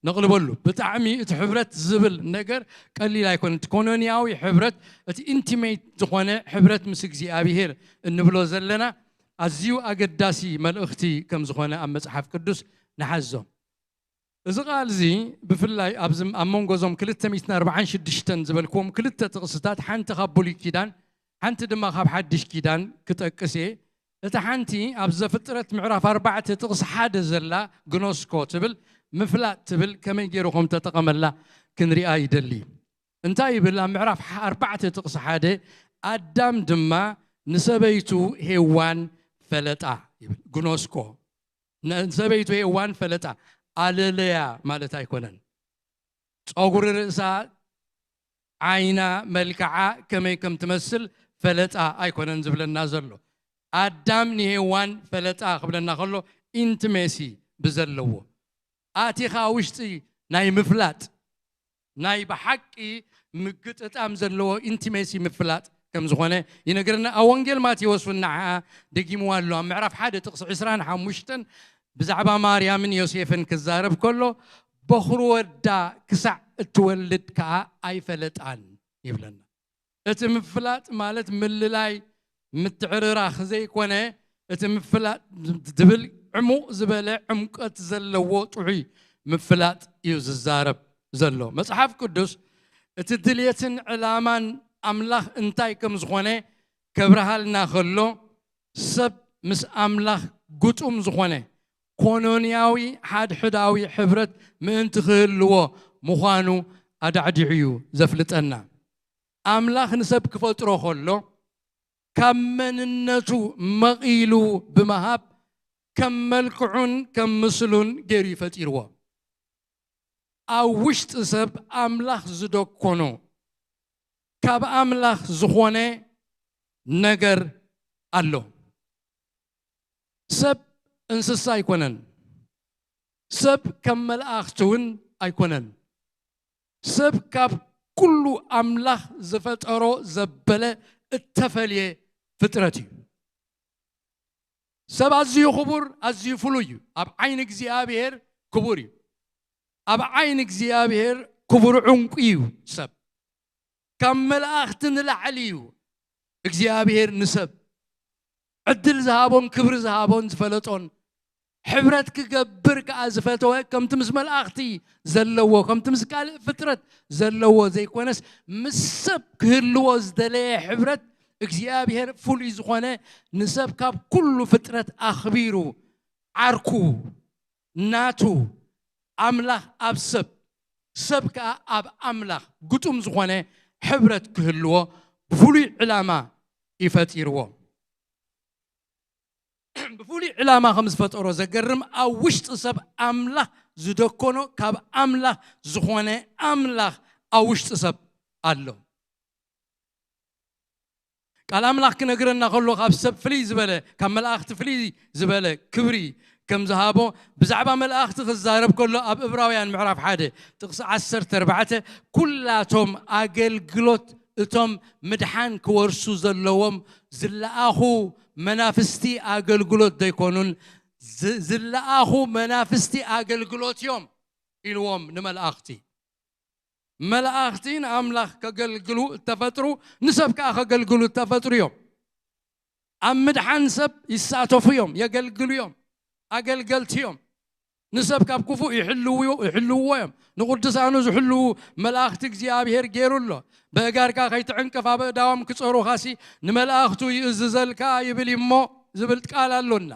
ነቕልበሉ። ብጣዕሚ እቲ ሕብረት ዝብል ነገር ቀሊል ኣይኮነን። እቲ ኮኖንያዊ ሕብረት፣ እቲ ኢንቲሜት ዝኾነ ሕብረት ምስ እግዚኣብሔር እንብሎ ዘለና ኣዝዩ ኣገዳሲ መልእኽቲ ከም ዝኾነ ኣብ መጽሓፍ ቅዱስ ንሓዞ። እዚ ቃል እዚ ብፍላይ ኣብዚ ኣብ መንጎ እዞም ክልተ ሚእትን ኣርባዓን ሽዱሽተን ዝበልክዎም ክልተ ጥቕስታት፣ ሓንቲ ካብ ብሉይ ኪዳን፣ ሓንቲ ድማ ካብ ሓድሽ ኪዳን ክጠቅስ እየ። እታ ሓንቲ ኣብ ዘፍጥረት ምዕራፍ ኣርባዕተ ጥቕሲ ሓደ ዘላ ግኖስኮ ትብል፣ ምፍላጥ ትብል፣ ከመይ ገይሩ ከም ተጠቐመላ ክንሪኣ ይደሊ። እንታይ ይብል? ኣብ ምዕራፍ ኣርባዕተ ጥቕሲ ሓደ፣ ኣዳም ድማ ንሰበይቱ ሄዋን ፈለጣ ይብል። ግኖስኮ፣ ንሰበይቱ ሄዋን ፈለጣ፣ ኣለለያ ማለት ኣይኮነን። ጸጉሪ ርእሳ፣ ዓይና፣ መልክዓ ከመይ ከም ትመስል ፈለጣ ኣይኮነን ዝብለና ዘሎ። ኣዳም ንሄዋን ፈለጣ ክብለና ከሎ፣ ኢንቲሜሲ ብዘለዎ፣ ኣቲኻ ውሽጢ ናይ ምፍላጥ፣ ናይ ብሓቂ ምግጥጣም ዘለዎ ኢንቲሜሲ፣ ምፍላጥ ከም ዝኾነ ይነግረና። ኣብ ወንጌል ማቴዎስ እውን ንዓኣ ደጊምዋ ኣሎ። ኣብ ምዕራፍ ሓደ ጥቕሲ ዕስራን ሓሙሽተን ብዛዕባ ማርያምን ዮሴፍን ክዛረብ ከሎ፣ በኹሪ ወዳ ክሳዕ እትወልድ ከኣ ኣይፈለጣን ይብለና። እቲ ምፍላጥ ማለት ምልላይ፣ ምትዕርራኽ ዘይኮነ፣ እቲ ምፍላጥ ዝብል ዕሙቕ ዝበለ ዕምቀት ዘለዎ ጥዑይ ምፍላጥ እዩ ዝዛረብ ዘሎ። መጽሓፍ ቅዱስ እቲ ድልየትን ዕላማን ኣምላኽ እንታይ ከም ዝኾነ ከብርሃልና ከሎ፣ ሰብ ምስ ኣምላኽ ግጡም ዝኾነ ኮኖንያዊ ሓድሕዳዊ ሕብረት ምእንቲ ክህልዎ ምዃኑ ኣዳዕዲዑ እዩ ዘፍልጠና። ኣምላኽ ንሰብ ክፈጥሮ ከሎ፣ ካብ መንነቱ መቒሉ ብምሃብ፣ ከም መልክዑን ከም ምስሉን ገይሩ እዩ ፈጢርዎ። ኣብ ውሽጢ ሰብ ኣምላኽ ዝደኮኖ፣ ካብ ኣምላኽ ዝኾነ ነገር ኣሎ። ሰብ እንስሳ ኣይኮነን። ሰብ ከም መላእኽቲ እውን ኣይኮነን። ሰብ ካብ ኩሉ ኣምላኽ ዝፈጠሮ ዘበለ እተፈልየ ፍጥረት እዩ። ሰብ ኣዝዩ ክቡር፣ ኣዝዩ ፍሉይ እዩ። ኣብ ዓይኒ እግዚኣብሔር ክቡር እዩ። ኣብ ዓይኒ እግዚኣብሔር ክቡር ዕንቁ እዩ ሰብ። ካብ መላእኽቲ ንላዕሊ እዩ እግዚኣብሔር ንሰብ ዕድል ዝሃቦን ክብሪ ዝሃቦን ዝፈለጦን፣ ሕብረት ክገብር ከኣ ዝፈተወ፣ ከምቲ ምስ መላእኽቲ ዘለዎ፣ ከምቲ ምስ ካልእ ፍጥረት ዘለዎ ዘይኮነስ፣ ምስ ሰብ ክህልዎ ዝደለየ ሕብረት፣ እግዚኣብሔር ፍሉይ ዝኾነ፣ ንሰብ ካብ ኩሉ ፍጥረት ኣኽቢሩ፣ ዓርኩ፣ ናቱ፣ ኣምላኽ ኣብ ሰብ፣ ሰብ ከኣ ኣብ ኣምላኽ ግጡም ዝኾነ ሕብረት ክህልዎ ብፍሉይ ዕላማ እዩ ፈጢርዎ። ብፍሉይ ዕላማ ከም ዝፈጠሮ ዘገርም፣ ኣብ ውሽጢ ሰብ ኣምላኽ ዝደኮኖ፣ ካብ ኣምላኽ ዝኾነ ኣምላኽ ኣብ ውሽጢ ሰብ ኣሎ። ቃል ኣምላኽ ክነግረና ከሎ፣ ካብ ሰብ ፍልይ ዝበለ፣ ካብ መላእኽቲ ፍልይ ዝበለ ክብሪ ከም ዝሃቦ፣ ብዛዕባ መላእኽቲ ክዛረብ ከሎ፣ ኣብ እብራውያን ምዕራፍ ሓደ ጥቕሲ ዓሰርተ ኣርባዕተ፣ ኩላቶም ኣገልግሎት እቶም ምድሓን ክወርሱ ዘለዎም ዝለኣኹ መናፍስቲ ኣገልግሎት ዶ ኣይኮኑን? ዝ-፣ ዝለኣኹ መናፍስቲ ኣገልግሎት እዮም ኢልዎም ንመላእኽቲ። መላእኽቲ ንኣምላኽ ከገልግሉ እተፈጥሩ፣ ንሰብ ከኣ ከገልግሉ እተፈጥሩ እዮም። ኣብ ምድሓን ሰብ ይሳተፉ እዮም፣ የገልግሉ እዮም፣ ኣገልገልቲ እዮም። ንሰብ ካብ ክፉእ ይሕልውዎ እዮም። ንቕዱሳኑ ዝሕልዉ መላእኽቲ እግዚኣብሔር ገይሩ ኣሎ። በእጋርካ ከይትዕንቅፍ ኣብ እዳዎም ክጸሩኻሲ ንመላእኽቱ ይእዝዘልካ ይብል እሞ ዝብል ቃል ኣሎና።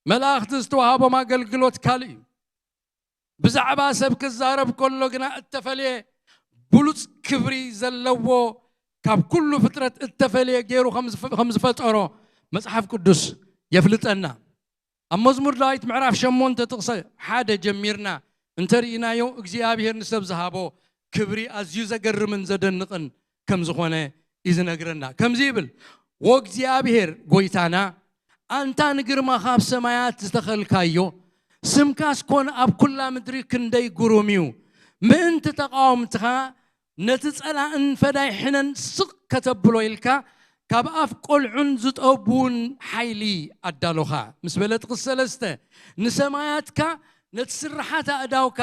መላእኽቲ ዝተዋህቦም ኣገልግሎት ካልእ እዩ። ብዛዕባ ሰብ ክዛረብ ከሎ ግና እተፈልየ ብሉጽ ክብሪ ዘለዎ ካብ ኩሉ ፍጥረት እተፈልየ ገይሩ ከም ዝፈጠሮ መጽሓፍ ቅዱስ የፍልጠና። ኣብ መዝሙር ዳዊት ምዕራፍ ሸሞንተ ጥቕሰ ሓደ ጀሚርና እንተርኢናዮ እግዚኣብሔር ንሰብ ዝሃቦ ክብሪ ኣዝዩ ዘገርምን ዘደንቕን ከም ዝኾነ እዩ ዝነግረና። ከምዚ ይብል፣ "ወእግዚኣብሔር ጎይታና፣ ኣንታ ንግርማኻ ኣብ ሰማያት ዝተኸልካዮ፣ ስምካስ ኮን ኣብ ኩላ ምድሪ ክንደይ ግሩም እዩ። ምእንቲ ተቓወምትኻ ነቲ ጸላእን ፈዳይ ሕነን ስቕ ከተብሎ ኢልካ፣ ካብ ኣፍ ቆልዑን ዝጠቡን ሓይሊ ኣዳሎኻ" ምስ በለ ጥቕስ ሰለስተ፣ "ንሰማያትካ ነቲ ስርሓት ኣእዳውካ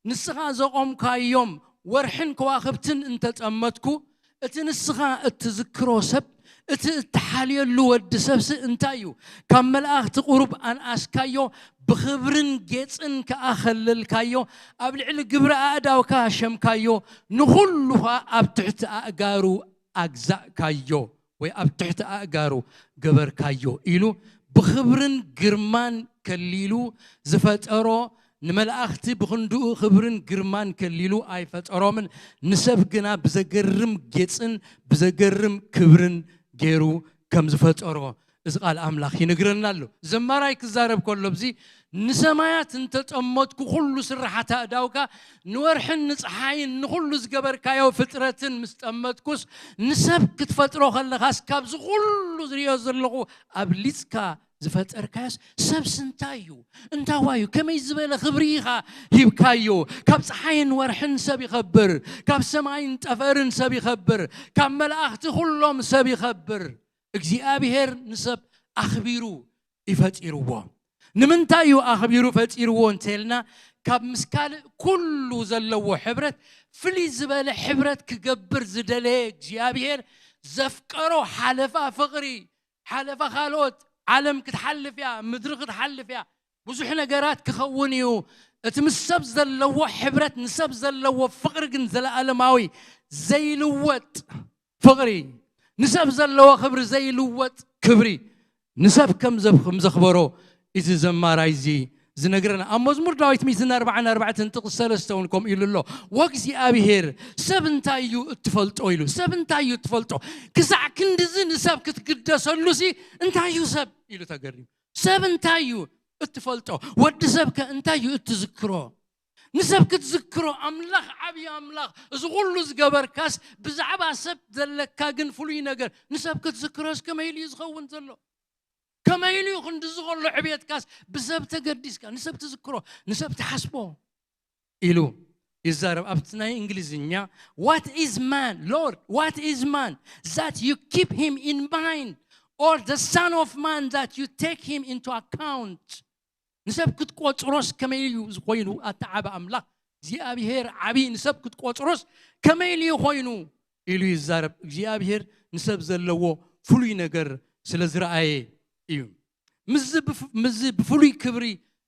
ንስኻ ዘቖምካዮም ወርሕን ከዋኽብትን እንተጸመትኩ፣ እቲ ንስኻ እትዝክሮ ሰብ፣ እቲ እትሓልየሉ ወዲ ሰብሲ እንታይ እዩ? ካብ መላእኽቲ ቁሩብ ኣንኣስካዮ፣ ብኽብርን ጌጽን ከኣ ኸለልካዮ፣ ኣብ ልዕሊ ግብሪ ኣእዳውካ ሸምካዮ፣ ንኹሉ ኸኣ ኣብ ትሕቲ ኣእጋሩ ኣግዛእካዮ ወይ ኣብ ትሕቲ ኣእጋሩ ገበርካዮ" ኢሉ ብኽብርን ግርማን ከሊሉ ዝፈጠሮ፣ ንመላእኽቲ ብኽንድኡ ክብርን ግርማን ከሊሉ ኣይፈጠሮምን፣ ንሰብ ግና ብዘገርም ጌጽን ብዘገርም ክብርን ገይሩ ከም ዝፈጠሮ እዚ ቃል ኣምላኽ ይነግረና ኣሎ። ዘማራይ ክዛረብ ከሎ፣ "ብዚ ንሰማያት እንተጠመትኩ፣ ኩሉ ስርሓት ኣእዳውካ፣ ንወርሕን ንፀሓይን ንኹሉ ዝገበርካዮ ፍጥረትን ምስ ጠመትኩስ፣ ንሰብ ክትፈጥሮ ከለኻስ ካብዚ ኩሉ ዝሪኦ ዘለኹ ኣብሊፅካ ዝፈጠርካዮስ ሰብስ እንታይ እዩ? እንታዋዩ? ከመይ ዝበለ ክብሪ ኢኻ ሂብካዮ? ካብ ፀሓይን ወርሕን ሰብ ይኸብር፣ ካብ ሰማይን ጠፈርን ሰብ ይኸብር፣ ካብ መላእኽቲ ኩሎም ሰብ ይኸብር። እግዚኣብሔር ንሰብ ኣኽቢሩ እዩ ፈጢርዎ። ንምንታይ እዩ ኣኽቢሩ ፈጢርዎ እንተልና፣ ካብ ምስ ካልእ ኩሉ ዘለዎ ሕብረት ፍልይ ዝበለ ሕብረት ክገብር ዝደለየ እግዚኣብሔር ዘፍቀሮ ሓለፋ ፍቕሪ፣ ሓለፋ ካልኦት፣ ዓለም ክትሓልፍ እያ፣ ምድሪ ክትሓልፍ እያ፣ ብዙሕ ነገራት ክኸውን እዩ። እቲ ምስ ሰብ ዘለዎ ሕብረት፣ ንሰብ ዘለዎ ፍቕሪ ግን ዘለኣለማዊ ዘይልወጥ ፍቕሪ፣ ንሰብ ዘለዎ ክብሪ ዘይልወጥ ክብሪ፣ ንሰብ ከም ዘብ-፣ ከም ዘኽበሮ እዚ ዘማራይ እዚ ዝነግረና። ኣብ መዝሙር ዳዊት ሚእትን ኣርባዓን ኣርባዕተን ጥቕሲ ሰለስተ እውን ከምኡ ኢሉ ኣሎ። "ወእግዚኣብሔር፣ ሰብ እንታይ እዩ እትፈልጦ?" ኢሉ። ሰብ እንታይ እዩ እትፈልጦ? ክሳዕ ክንድዚ ንሰብ ክትግደሰሉ ሲ እንታይ እዩ ሰብ? ኢሉ ተገሪሙ። ሰብ እንታይ እዩ እትፈልጦ? ወዲ ሰብ ከ እንታይ እዩ እትዝክሮ? ንሰብ ክትዝክሮ፣ ኣምላኽ፣ ዓብዪ ኣምላኽ፣ እዚ ኩሉ ዝገበርካስ፣ ብዛዕባ ሰብ ዘለካ ግን ፍሉይ ነገር፣ ንሰብ ክትዝክሮስ ከመይ ኢሉ እዩ ዝኸውን ዘሎ? ከመይ ኢሉ እዩ ክንዲ ዝኸሎ ዕብየትካስ ብሰብ ተገዲስካ፣ ንሰብ ትዝክሮ፣ ንሰብ ትሓስቦ? ኢሉ ይዛረብ። ኣብቲ ናይ እንግሊዝኛ፣ "What is man, Lord? What is man that you keep him in mind? Or the son of man that you take him into account?" ንሰብ ክትቆጽሮስ ከመይ እዩ ዝኾይኑ? ኣታ ዓቢ ኣምላኽ እግዚኣብሔር ዓቢ፣ ንሰብ ክትቆጽሮስ ከመይ ኢሉ ይኾይኑ? ኢሉ ይዛረብ። እግዚኣብሔር ንሰብ ዘለዎ ፍሉይ ነገር ስለ ዝረኣየ እዩ። ምስዚ ብፍ-፣ ምስዚ ብፍሉይ ክብሪ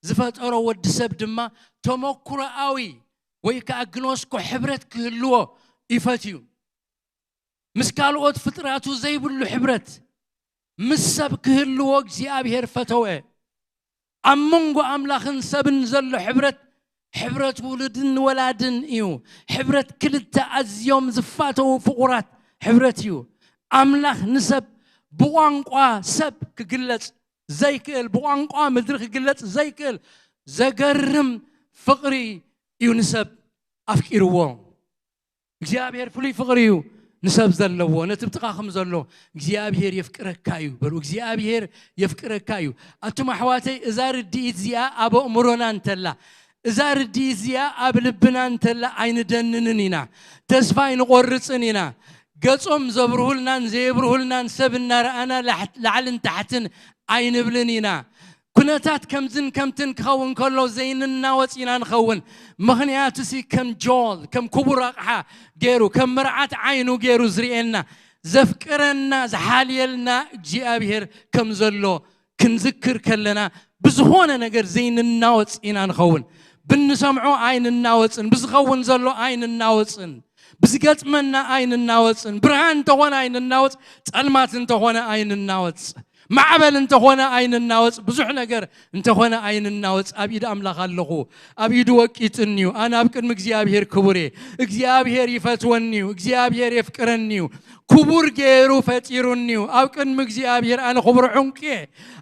ዝፈጠሮ ወዲ ሰብ ድማ ተመኩሮኣዊ ወይ ከኣ ግኖስኮ ሕብረት ክህልዎ ይፈትዩ። ምስ ካልኦት ፍጥራቱ ዘይብሉ ሕብረት ምስ ሰብ ክህልዎ እግዚኣብሔር ፈተወ። ኣብ መንጎ ኣምላኽን ሰብን ዘሎ ሕብረት፣ ሕብረት ውሉድን ወላድን እዩ። ሕብረት ክልተ ኣዝዮም ዝፋተዉ ፍቑራት ሕብረት እዩ። ኣምላኽ ንሰብ ብቋንቋ ሰብ ክግለጽ ዘይክእል፣ ብቋንቋ ምድሪ ክግለጽ ዘይክእል ዘገርም ፍቕሪ እዩ ንሰብ ኣፍቂርዎ። እግዚኣብሔር ፍሉይ ፍቕሪ እዩ ንሰብ ዘለዎ። ነቲ ብጥቓኹም ዘሎ እግዚኣብሔር የፍቅረካ እዩ በሉ። እግዚኣብሔር የፍቅረካ እዩ። ኣቱም ኣሕዋተይ፣ እዛ ርድኢት እዚኣ ኣብ ኣእምሮና እንተላ፣ እዛ ርድኢት እዚኣ ኣብ ልብና እንተላ ኣይንደንንን ኢና። ተስፋ ኣይንቖርጽን ኢና። ገጾም ዘብርሁልናን ዘየብርሁልናን ሰብ እናረኣና ላሕ-፣ ላዕልን ታሕትን ኣይንብልን ኢና። ኩነታት ከምዝን ከምትን ክኸውን ከሎ ዘይንናወጽ ኢና ንኸውን። ምኽንያቱሲ ከም ጆል፣ ከም ክቡር ኣቕሓ ገይሩ፣ ከም መርዓት ዓይኑ ገይሩ ዝርእየና፣ ዘፍቅረና፣ ዝሓልየልና እግዚኣብሔር ከም ዘሎ ክንዝክር ከለና ብዝኾነ ነገር ዘይንናወጽ ኢና ንኸውን። ብንሰምዖ ኣይንናወጽን፣ ብዝኸውን ዘሎ ኣይንናወጽን፣ ብዝገጥመና ኣይንናወጽን። ብርሃን እንተኾነ ኣይንናወጽ፣ ጸልማት እንተኾነ ኣይንናወጽ፣ ማዕበል እንተኾነ ኣይንናወጽ፣ ብዙሕ ነገር እንተኾነ ኣይንናወጽ። ኣብ ኢድ ኣምላኽ ኣለኹ፣ ኣብ ኢዱ ወቂጥኒዩ። ኣነ ኣብ ቅድሚ እግዚኣብሔር ክቡር እየ። እግዚኣብሔር ይፈትወኒዩ፣ እግዚኣብሔር የፍቅረኒዩ፣ ክቡር ገይሩ ፈጢሩኒዩ። ኣብ ቅድሚ እግዚኣብሔር ኣነ ክቡር ዕንቁ እየ።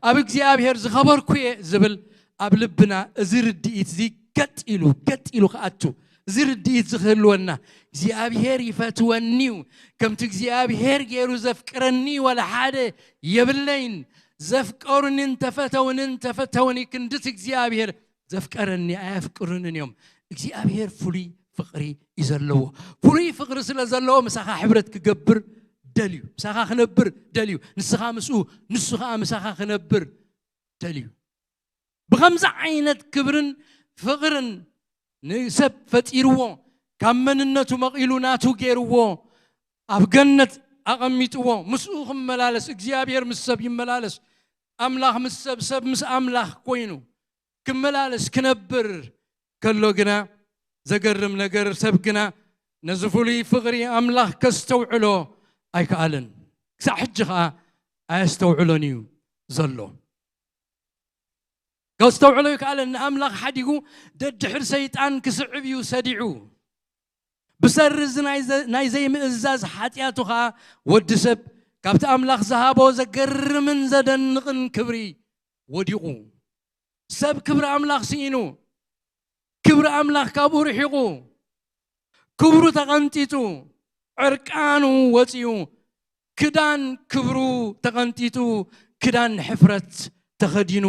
ኣብ እግዚኣብሔር ዝኸበርኩ እየ ዝብል ኣብ ልብና እዚ ርድኢት እዚ ገጥ ኢሉ፣ ገጥ ኢሉ ክኣቱ፣ እዚ ርድኢት ዝክህልወና፣ እግዚኣብሔር ይፈትወኒዩ፣ ከምቲ እግዚኣብሔር ገይሩ ዘፍቅረኒ ዋላ ሓደ የብለይን። ዘፍቀሩንን ተፈተውንን ተፈተውኒ ክንድቲ እግዚኣብሔር ዘፍቀረኒ ኣየፍቅርንን እዮም። እግዚኣብሔር ፍሉይ ፍቕሪ እዩ ዘለዎ። ፍሉይ ፍቕሪ ስለ ዘለዎ ምሳኻ ሕብረት ክገብር ደልዩ፣ ምሳኻ ክነብር ደልዩ። ንስኻ ምስኡ፣ ንሱ ኸዓ ምሳኻ ክነብር ደልዩ። ብኸምዚ ዓይነት ክብርን ፍቕርን ንሰብ ፈጢርዎ፣ ካብ መንነቱ መቒሉ ናቱ ገይርዎ፣ ኣብ ገነት ኣቐሚጥዎ፣ ምስኡ ክመላለስ፣ እግዚኣብሔር ምስ ሰብ ይመላለስ፣ ኣምላኽ ምስ ሰብ፣ ሰብ ምስ ኣምላኽ ኮይኑ ክመላለስ ክነብር ከሎ ግና፣ ዘገርም ነገር፣ ሰብ ግና ነዚ ፍሉይ ፍቕሪ ኣምላኽ ከስተውዕሎ ኣይከኣለን። ክሳዕ ሕጂ ኸኣ ኣየስተውዕሎን እዩ ዘሎ። ከስተውዕሎ ኣይከኣለን። ንኣምላኽ ሓዲጉ ደድሕሪ ሰይጣን ክስዕብ እዩ ሰዲዑ። ብሰሪ እዚ ናይ ዘ-፣ ናይ ዘይምእዛዝ ሓጢኣቱ ኸኣ ወዲ ሰብ ካብቲ ኣምላኽ ዝሃቦ ዘገርምን ዘደንቕን ክብሪ ወዲቑ። ሰብ ክብሪ ኣምላኽ ስኢኑ፣ ክብሪ ኣምላኽ ካብኡ ርሒቑ፣ ክብሩ ተቐንጢጡ፣ ዕርቃኑ ወጺኡ፣ ክዳን ክብሩ ተቐንጢጡ፣ ክዳን ሕፍረት ተኸዲኑ፣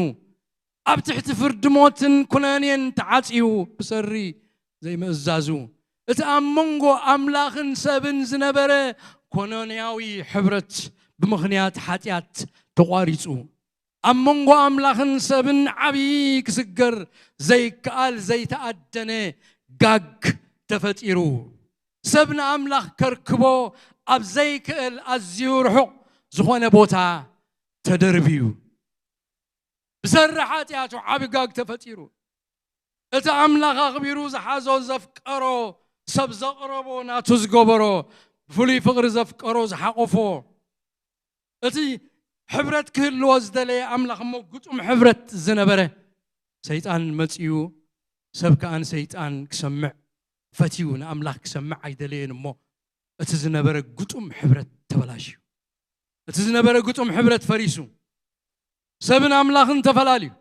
ኣብ ትሕቲ ፍርዲ ሞትን ኩነኔን ተዓጽዩ ብሰሪ ዘይምእዛዙ፣ እቲ ኣብ መንጎ ኣምላኽን ሰብን ዝነበረ ኮኖንያዊ ሕብረት ብምኽንያት ሓጢኣት ተቋሪጹ። ኣብ መንጎ ኣምላኽን ሰብን ዓብዪ ክስገር ዘይከኣል ዘይተኣደነ ጋግ ተፈጢሩ። ሰብ ንኣምላኽ ከርክቦ ኣብ ዘይክእል ኣዝዩ ርሑቕ ዝኾነ ቦታ ተደርብዩ። ብሰሪ ሓጢኣቱ ዓቢ ጋግ ተፈጢሩ። እቲ ኣምላኽ ኣኽቢሩ ዝሓዞ ዘፍቀሮ ሰብ ዘቕረቦ ናቱ ዝገበሮ ብፍሉይ ፍቕሪ ዘፍቀሮ ዝሓቖፎ እቲ ሕብረት ክህልዎ ዝደለየ ኣምላኽ እሞ ግጡም ሕብረት ዝነበረ ሰይጣን መጺኡ ሰብ ከኣ ንሰይጣን ክሰምዕ ፈትዩ ንኣምላኽ ክሰምዕ ኣይደለየን እሞ እቲ ዝነበረ ግጡም ሕብረት ተበላሽዩ። እቲ ዝነበረ ግጡም ሕብረት ፈሪሱ። ሰብን ኣምላኽን ተፈላልዩ።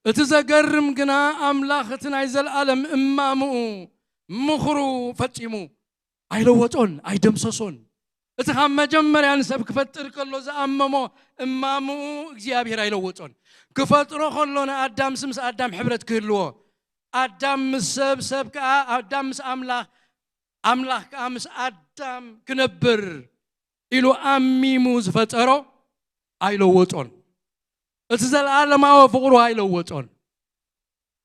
እቲ ዘገርም ግና ኣምላኽ እቲ ናይ ዘለኣለም እማምኡ ምኽሩ ፈጺሙ ኣይለወጦን ኣይደምሰሶን። እቲ ካብ መጀመርያ ንሰብ ክፈጥር ከሎ ዝኣመሞ እማምኡ እግዚኣብሔር ኣይለወጦን። ክፈጥሮ ከሎ ንኣዳምስ ምስ ኣዳም ሕብረት ክህልዎ ኣዳም ምስ ሰብ ሰብ ከዓ ኣዳም ምስ ኣምላኽ ኣምላኽ ከዓ ምስ ኣዳም ክነብር ኢሉ ኣሚሙ ዝፈጠሮ ኣይለወጦን። እቲ ዘለኣለማዊ ፍቕሩ ኣይለወጦን።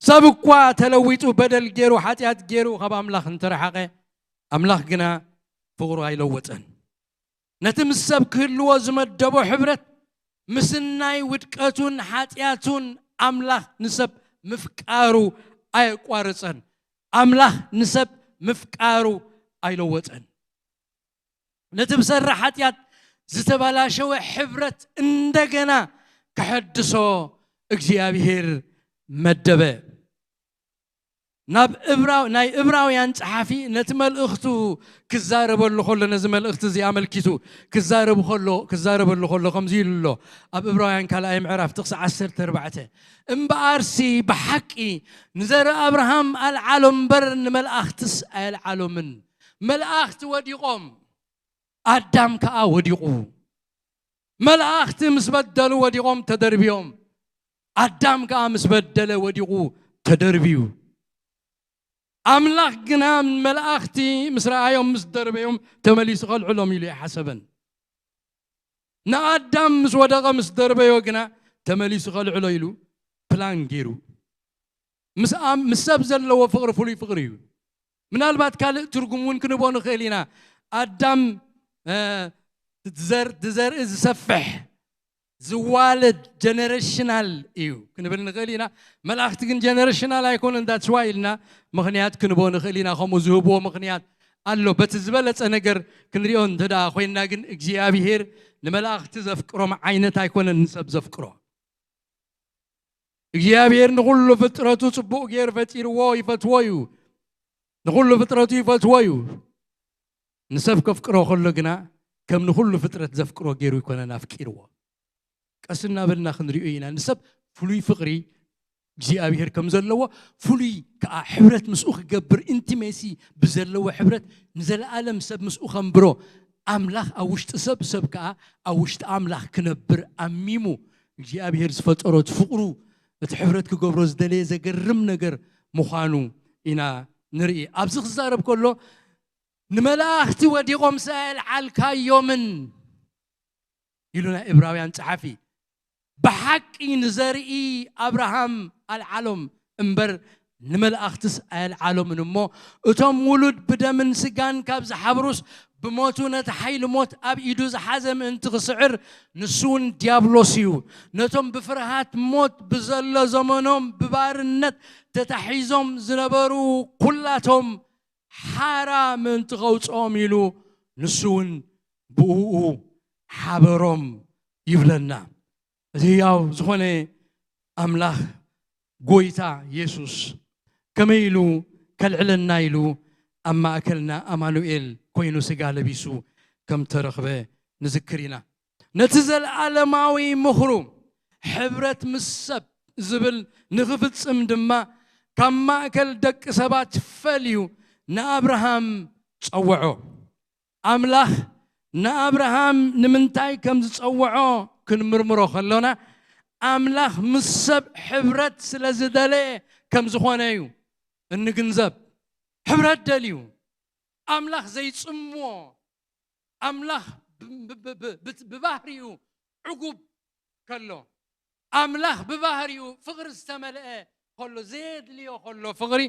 ሰብ እኳ ተለዊጡ በደል ገይሩ ሓጢኣት ገይሩ ካብ ኣምላኽ እንተረሓቐ ኣምላኽ ግና ፍቕሩ ኣይለወጠን። ነቲ ምስ ሰብ ክህልዎ ዝመደቦ ሕብረት ምስናይ ውድቀቱን ሓጢኣቱን ኣምላኽ ንሰብ ምፍቃሩ ኣየቋረጸን። ኣምላኽ ንሰብ ምፍቃሩ ኣይለወጠን። ነቲ ብሰሪ ሓጢኣት ዝተበላሸወ ሕብረት እንደገና ከሐድሶ እግዚኣብሔር መደበ። ናብ እብራው-፣ ናይ እብራውያን ጸሓፊ ነቲ መልእኽቱ ክዛረበሉ ከሎ፣ ነዚ መልእኽቲ እዚ ኣመልኪቱ ክዛረብ ከሎ፣ ክዛረበሉ ከሎ ከምዚ ኢሉ ኣሎ። ኣብ እብራውያን ካልኣይ ምዕራፍ ጥቕሲ ዓሰርተ ኣርባዕተ፣ "እምበኣርሲ ብሓቂ ንዘርኢ ኣብርሃም ኣልዓሎ እምበር ንመላእኽትስ ኣየልዓሎምን። መላእኽቲ ወዲቖም፣ ኣዳም ከኣ ወዲቑ። መላእኽቲ ምስ በደሉ ወዲቖም ተደርብዮም፣ ኣዳም ከኣ ምስ በደለ ወዲቑ ተደርብዩ። ኣምላኽ ግና መላእኽቲ ምስ ረኣዮም ምስ ደርበዮም ተመሊሱ ከልዕሎም ኢሉ ኣይሓሰበን። ንኣዳም ምስ ወደቐ ምስ ደርበዮ ግና ተመሊሱ ከልዕሎ ኢሉ ፕላን ገይሩ። ምስ ኣም-፣ ምስ ሰብ ዘለዎ ፍቕሪ ፍሉይ ፍቕሪ እዩ። ምናልባት ካልእ ትርጉም እውን ክንቦ ንኽእል ኢና። ኣዳም፣ እ፣ ዘር- ዘርኢ ዝሰፍሕ ዝዋለድ ጀነሬሽናል እዩ ክንብል ንኽእል ኢና። መላእኽቲ ግን ጀነሬሽናል ኣይኮነን። ዳትስ ዋይ ኢልና ምኽንያት ክንቦ ንኽእል ኢና። ከምኡ ዝህብዎ ምኽንያት ኣሎ። በቲ ዝበለጸ ነገር ክንሪኦ እንተ ደኣ ኮይንና ግን እግዚኣብሔር ንመላእኽቲ ዘፍቅሮም ዓይነት ኣይኮነን ንሰብ ዘፍቅሮ። እግዚኣብሔር ንኹሉ ፍጥረቱ ጽቡቕ ገይሩ ፈጢርዎ ይፈትዎ እዩ። ንኹሉ ፍጥረቱ ይፈትዎ እዩ። ንሰብ ከፍቅሮ ከሎ ግና ከም ንኹሉ ፍጥረት ዘፍቅሮ ገይሩ ይኮነን ኣፍቂርዎ። ቀስ እናበልና ክንሪኦ ኢና። ንሰብ ፍሉይ ፍቕሪ እግዚኣብሔር ከም ዘለዎ፣ ፍሉይ ከዓ ሕብረት ምስኡ ክገብር፣ ኢንቲሜሲ ብዘለዎ ሕብረት ንዘለኣለም ሰብ ምስኡ ከንብሮ፣ ኣምላኽ ኣብ ውሽጢ ሰብ፣ ሰብ ከዓ ኣብ ውሽጢ ኣምላኽ ክነብር ኣሚሙ እግዚኣብሔር ዝፈጠሮ እቲ ፍቕሩ፣ እቲ ሕብረት ክገብሮ ዝደለየ ዘገርም ነገር ምዃኑ ኢና ንርኢ። ኣብዚ ክዛረብ ከሎ ንመላእኽቲ ወዲቖምስ ኣየልዓልካዮምን ኢሉ ናይ ዕብራውያን ጸሓፊ። ብሓቂ ንዘርኢ ኣብርሃም ኣልዓሎም እምበር ንመላእኽትስ ኣየልዓሎምን እሞ፣ እቶም ውሉድ ብደምን ስጋን ካብ ዝሓብሩስ፣ ብሞቱ ነቲ ሓይሊ ሞት ኣብ ኢዱ ዝሓዘ ምእንቲ ክስዕር፣ ንሱ እውን ዲያብሎስ እዩ። ነቶም ብፍርሃት ሞት ብዘሎ ዘመኖም ብባርነት ተታሒዞም ዝነበሩ ኩላቶም ሓራ ምእንቲ ከውፅኦም ኢሉ፣ ንሱ እውን ብእኡ ሓበሮም ይብለና። እቲ ህያው ዝኾነ ኣምላኽ ጎይታ የሱስ ከመይ ኢሉ ከልዕለና ኢሉ ኣብ ማእከልና ኣማኑኤል ኮይኑ ስጋ ለቢሱ ከም ተረኽበ ንዝክር ኢና። ነቲ ዘለኣለማዊ ምኽሩ ሕብረት ምስ ሰብ ዝብል ንኽፍጽም ድማ ካብ ማእከል ደቂ ሰባት ፈልዩ ንኣብርሃም ጸውዖ። ኣምላኽ ንኣብርሃም ንምንታይ ከም ዝጸውዖ ክንምርምሮ ከሎና፣ ኣምላኽ ምስ ሰብ ሕብረት ስለ ዝደለየ ከም ዝኾነ እዩ እንግንዘብ። ሕብረት ደልዩ፣ ኣምላኽ ዘይጽምዎ፣ ኣምላኽ ብ- ብ- ብ- ብ- ብባህሪኡ ዕጉብ ከሎ፣ ኣምላኽ ብባህሪኡ ፍቕሪ ዝተመልአ ከሎ፣ ዘየድልዮ ከሎ ፍቕሪ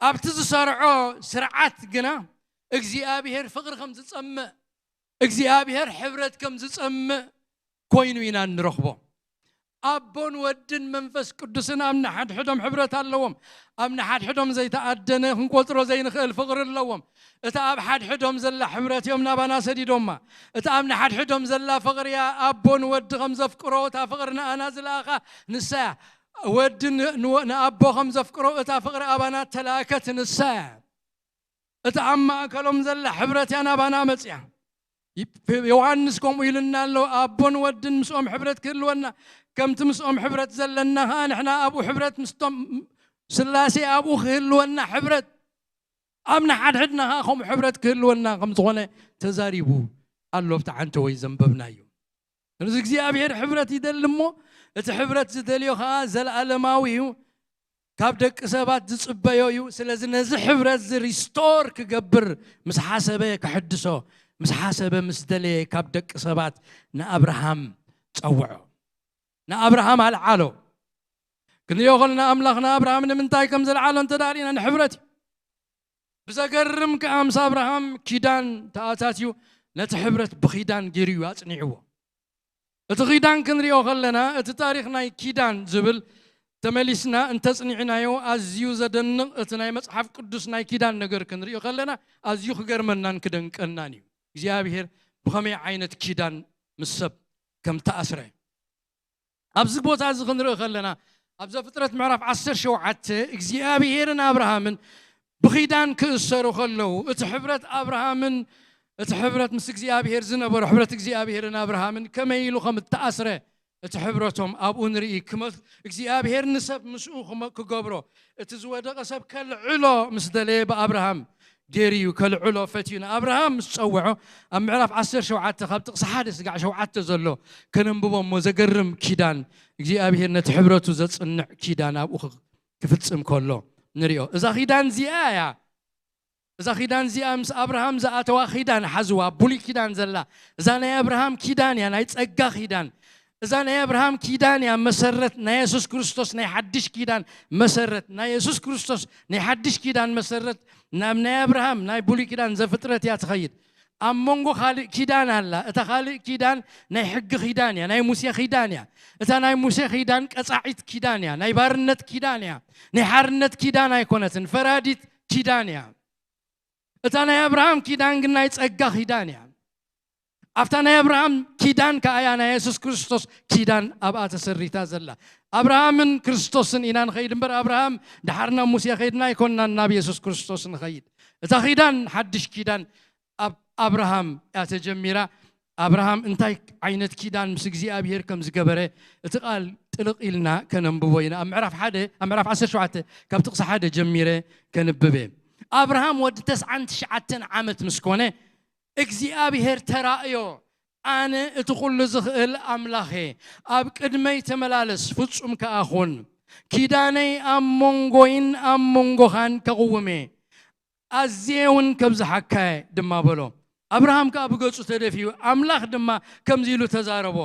ኣብቲ ዝሰርዖ ስርዓት ግና እግዚኣብሔር ፍቕሪ ከም ዝጸምእ፣ እግዚኣብሔር ሕብረት ከም ዝጸምእ ኮይኑ ኢና እንረኽቦ። ኣቦን ወድን መንፈስ ቅዱስን ኣብ ንሓድሕዶም ሕብረት ኣለዎም። ኣብ ንሓድሕዶም ዘይተኣደነ ክንቆጽሮ ዘይንኽእል ፍቕሪ ኣለዎም። እታ ኣብ ሓድሕዶም ዘላ ሕብረት እዮም ናባና ሰዲዶማ። እታ ኣብ ንሓድሕዶም ዘላ ፍቕሪ እያ። ኣቦ ንወዲ ከም ዘፍቅሮ እታ ፍቕሪ ንኣና ዝለኣኻ ንሳ እያ። ወዲ ን- ንወ- ንኣቦ ከም ዘፍቅሮ እታ ፍቕሪ ኣባና ተላእከት ንሳ እያ። እታ ኣብ ማእከሎም ዘላ ሕብረት እያ ናባና መጽያ። ይ- ዮሃንስ ከምኡ ኢሉና ኣሎ፣ ኣቦን ወድን ምስኦም ሕብረት ክህልወና፣ ከምቲ ምስኦም ሕብረት ዘለና ኸዓ ንሕና ኣብኡ ሕብረት ምስቶም ስላሴ ኣብኡ ክህልወና ሕብረት ኣብ ንሓድሕድና ኸዓ ከምኡ ሕብረት ክህልወና ከም ዝኾነ ተዛሪቡ ኣሎ። ኣብቲ ዓንተ ወይ ዘንበብናዮ እዚ እግዚኣብሔር ሕብረት ይደሊ እሞ እቲ ሕብረት ዝደልዮ ኸዓ ዘለኣለማዊ እዩ። ካብ ደቂ ሰባት ዝጽበዮ እዩ። ስለዚ ነዚ ሕብረት እዚ ሪስቶር ክገብር ምስ ሓሰበ፣ ክሕድሶ ምስ ሓሰበ፣ ምስ ደለየ ካብ ደቂ ሰባት ንኣብርሃም ጸውዖ፣ ንኣብርሃም ኣልዓሎ። ክንሪኦ ከለና ኣምላኽ ንኣብርሃም ንምንታይ ከም ዘልዓሎ እንተ ደኣ ርኢና ንሕብረት እዩ። ብዘገርም ከኣ ምስ ኣብርሃም ኪዳን ተኣታትዩ ነቲ ሕብረት ብኺዳን ገይሩ እዩ ኣጽኒዕዎ። እቲ ኺዳን ክንሪኦ ከለና እቲ ታሪኽ ናይ ኪዳን ዝብል ተመሊስና እንተጽኒዕናዮ ኣዝዩ ዘደንቕ እቲ ናይ መጽሓፍ ቅዱስ ናይ ኪዳን ነገር ክንሪኦ ከለና ኣዝዩ ክገርመናን ክደንቀናን እዩ። እግዚኣብሔር ብኸመይ ዓይነት ኪዳን ምስ ሰብ ከም ተኣስረ ኣብዚ ቦታ እዚ ክንርኢ ከለና ኣብ ዘፍጥረት ምዕራፍ ዓሰርተ ሸውዓተ እግዚኣብሔርን ኣብርሃምን ብኺዳን ክእሰሩ ከለዉ እቲ ሕብረት ኣብርሃምን እቲ ሕብረት ምስ እግዚኣብሔር ዝነበሮ ሕብረት እግዚኣብሔርን ኣብርሃምን ከመይ ኢሉ ከም እተኣስረ እቲ ሕብረቶም ኣብኡ ንርኢ። ክመ- እግዚኣብሔር ንሰብ ምስኡ ክመ- ክገብሮ እቲ ዝወደቐ ሰብ ከልዕሎ ምስ ደለየ ብኣብርሃም ገይሩ እዩ ከልዕሎ ፈትዩ ንኣብርሃም ምስ ጸውዖ ኣብ ምዕራፍ ዓሰርተ ሸውዓተ ካብ ጥቕሲ ሓደ ስጋዕ ሸውዓተ ዘሎ ከነንብቦ እሞ ዘገርም ኪዳን እግዚኣብሔር ነቲ ሕብረቱ ዘጽንዕ ኪዳን ኣብኡ ክ- ክፍጽም ከሎ ንሪኦ። እዛ ኪዳን እዚኣ እያ እዛ ኪዳን እዚኣ ምስ ኣብርሃም ዝኣተዋ ኪዳን ሓዝዋ፣ ብሉይ ኪዳን ዘላ እዛ ናይ ኣብርሃም ኪዳን እያ፣ ናይ ጸጋ ኪዳን። እዛ ናይ ኣብርሃም ኪዳን እያ መሰረት ናይ የሱስ ክርስቶስ ናይ ሓድሽ ኪዳን መሰረት፣ ናይ የሱስ ክርስቶስ ናይ ሓድሽ ኪዳን መሰረት ናብ ናይ ኣብርሃም ናይ ብሉይ ኪዳን ዘፍጥረት እያ ትኸይድ። ኣብ መንጎ ካልእ ኪዳን ኣላ። እታ ካልእ ኪዳን ናይ ሕጊ ኪዳን እያ፣ ናይ ሙሴ ኪዳን እያ። እታ ናይ ሙሴ ኪዳን ቀጻዒት ኪዳን እያ፣ ናይ ባርነት ኪዳን እያ፣ ናይ ሓርነት ኪዳን ኣይኮነትን፣ ፈራዲት ኪዳን እያ። እታ ናይ ኣብርሃም ኪዳን ግን ናይ ጸጋ ኪዳን እያ። ኣብታ ናይ ኣብርሃም ኪዳን ከኣ እያ ናይ የሱስ ክርስቶስ ኪዳን ኣብኣ ተሰሪታ ዘላ። ኣብርሃምን ክርስቶስን ኢና ንኸይድ እምበር፣ ኣብርሃም ድሓር ናብ ሙሴ ከይድና ኣይኮንናን ናብ የሱስ ክርስቶስ ንኸይድ። እታ ኪዳን፣ ሓድሽ ኪዳን ኣብ ኣብርሃም እያ ተጀሚራ። ኣብርሃም እንታይ ዓይነት ኪዳን ምስ እግዚኣብሄር ከም ዝገበረ እቲ ቃል ጥልቕ ኢልና ከነንብቦ ኢና። ኣብ ምዕራፍ ሓደ፣ ኣብ ምዕራፍ ዓሰርተ ሸውዓተ ካብ ጥቕሲ ሓደ ጀሚረ ከንብብ እየ። ኣብርሃም ወዲ ተስዓን ትሽዓተን ዓመት ምስ ኮነ እግዚኣብሄር ተራእዮ፣ ኣነ እቲ ኩሉ ዝኽእል ኣምላኽ እየ፣ ኣብ ቅድመይ ተመላለስ፣ ፍጹም ከኣ ኹን። ኪዳነይ ኣብ መንጎይን ኣብ መንጎኻን ከቕውም እየ፣ ኣዝየ እውን ከብዝሓካ እየ ድማ በሎ። ኣብርሃም ከኣ ብገጹ ተደፊኡ፣ ኣምላኽ ድማ ከምዚ ኢሉ ተዛረቦ፣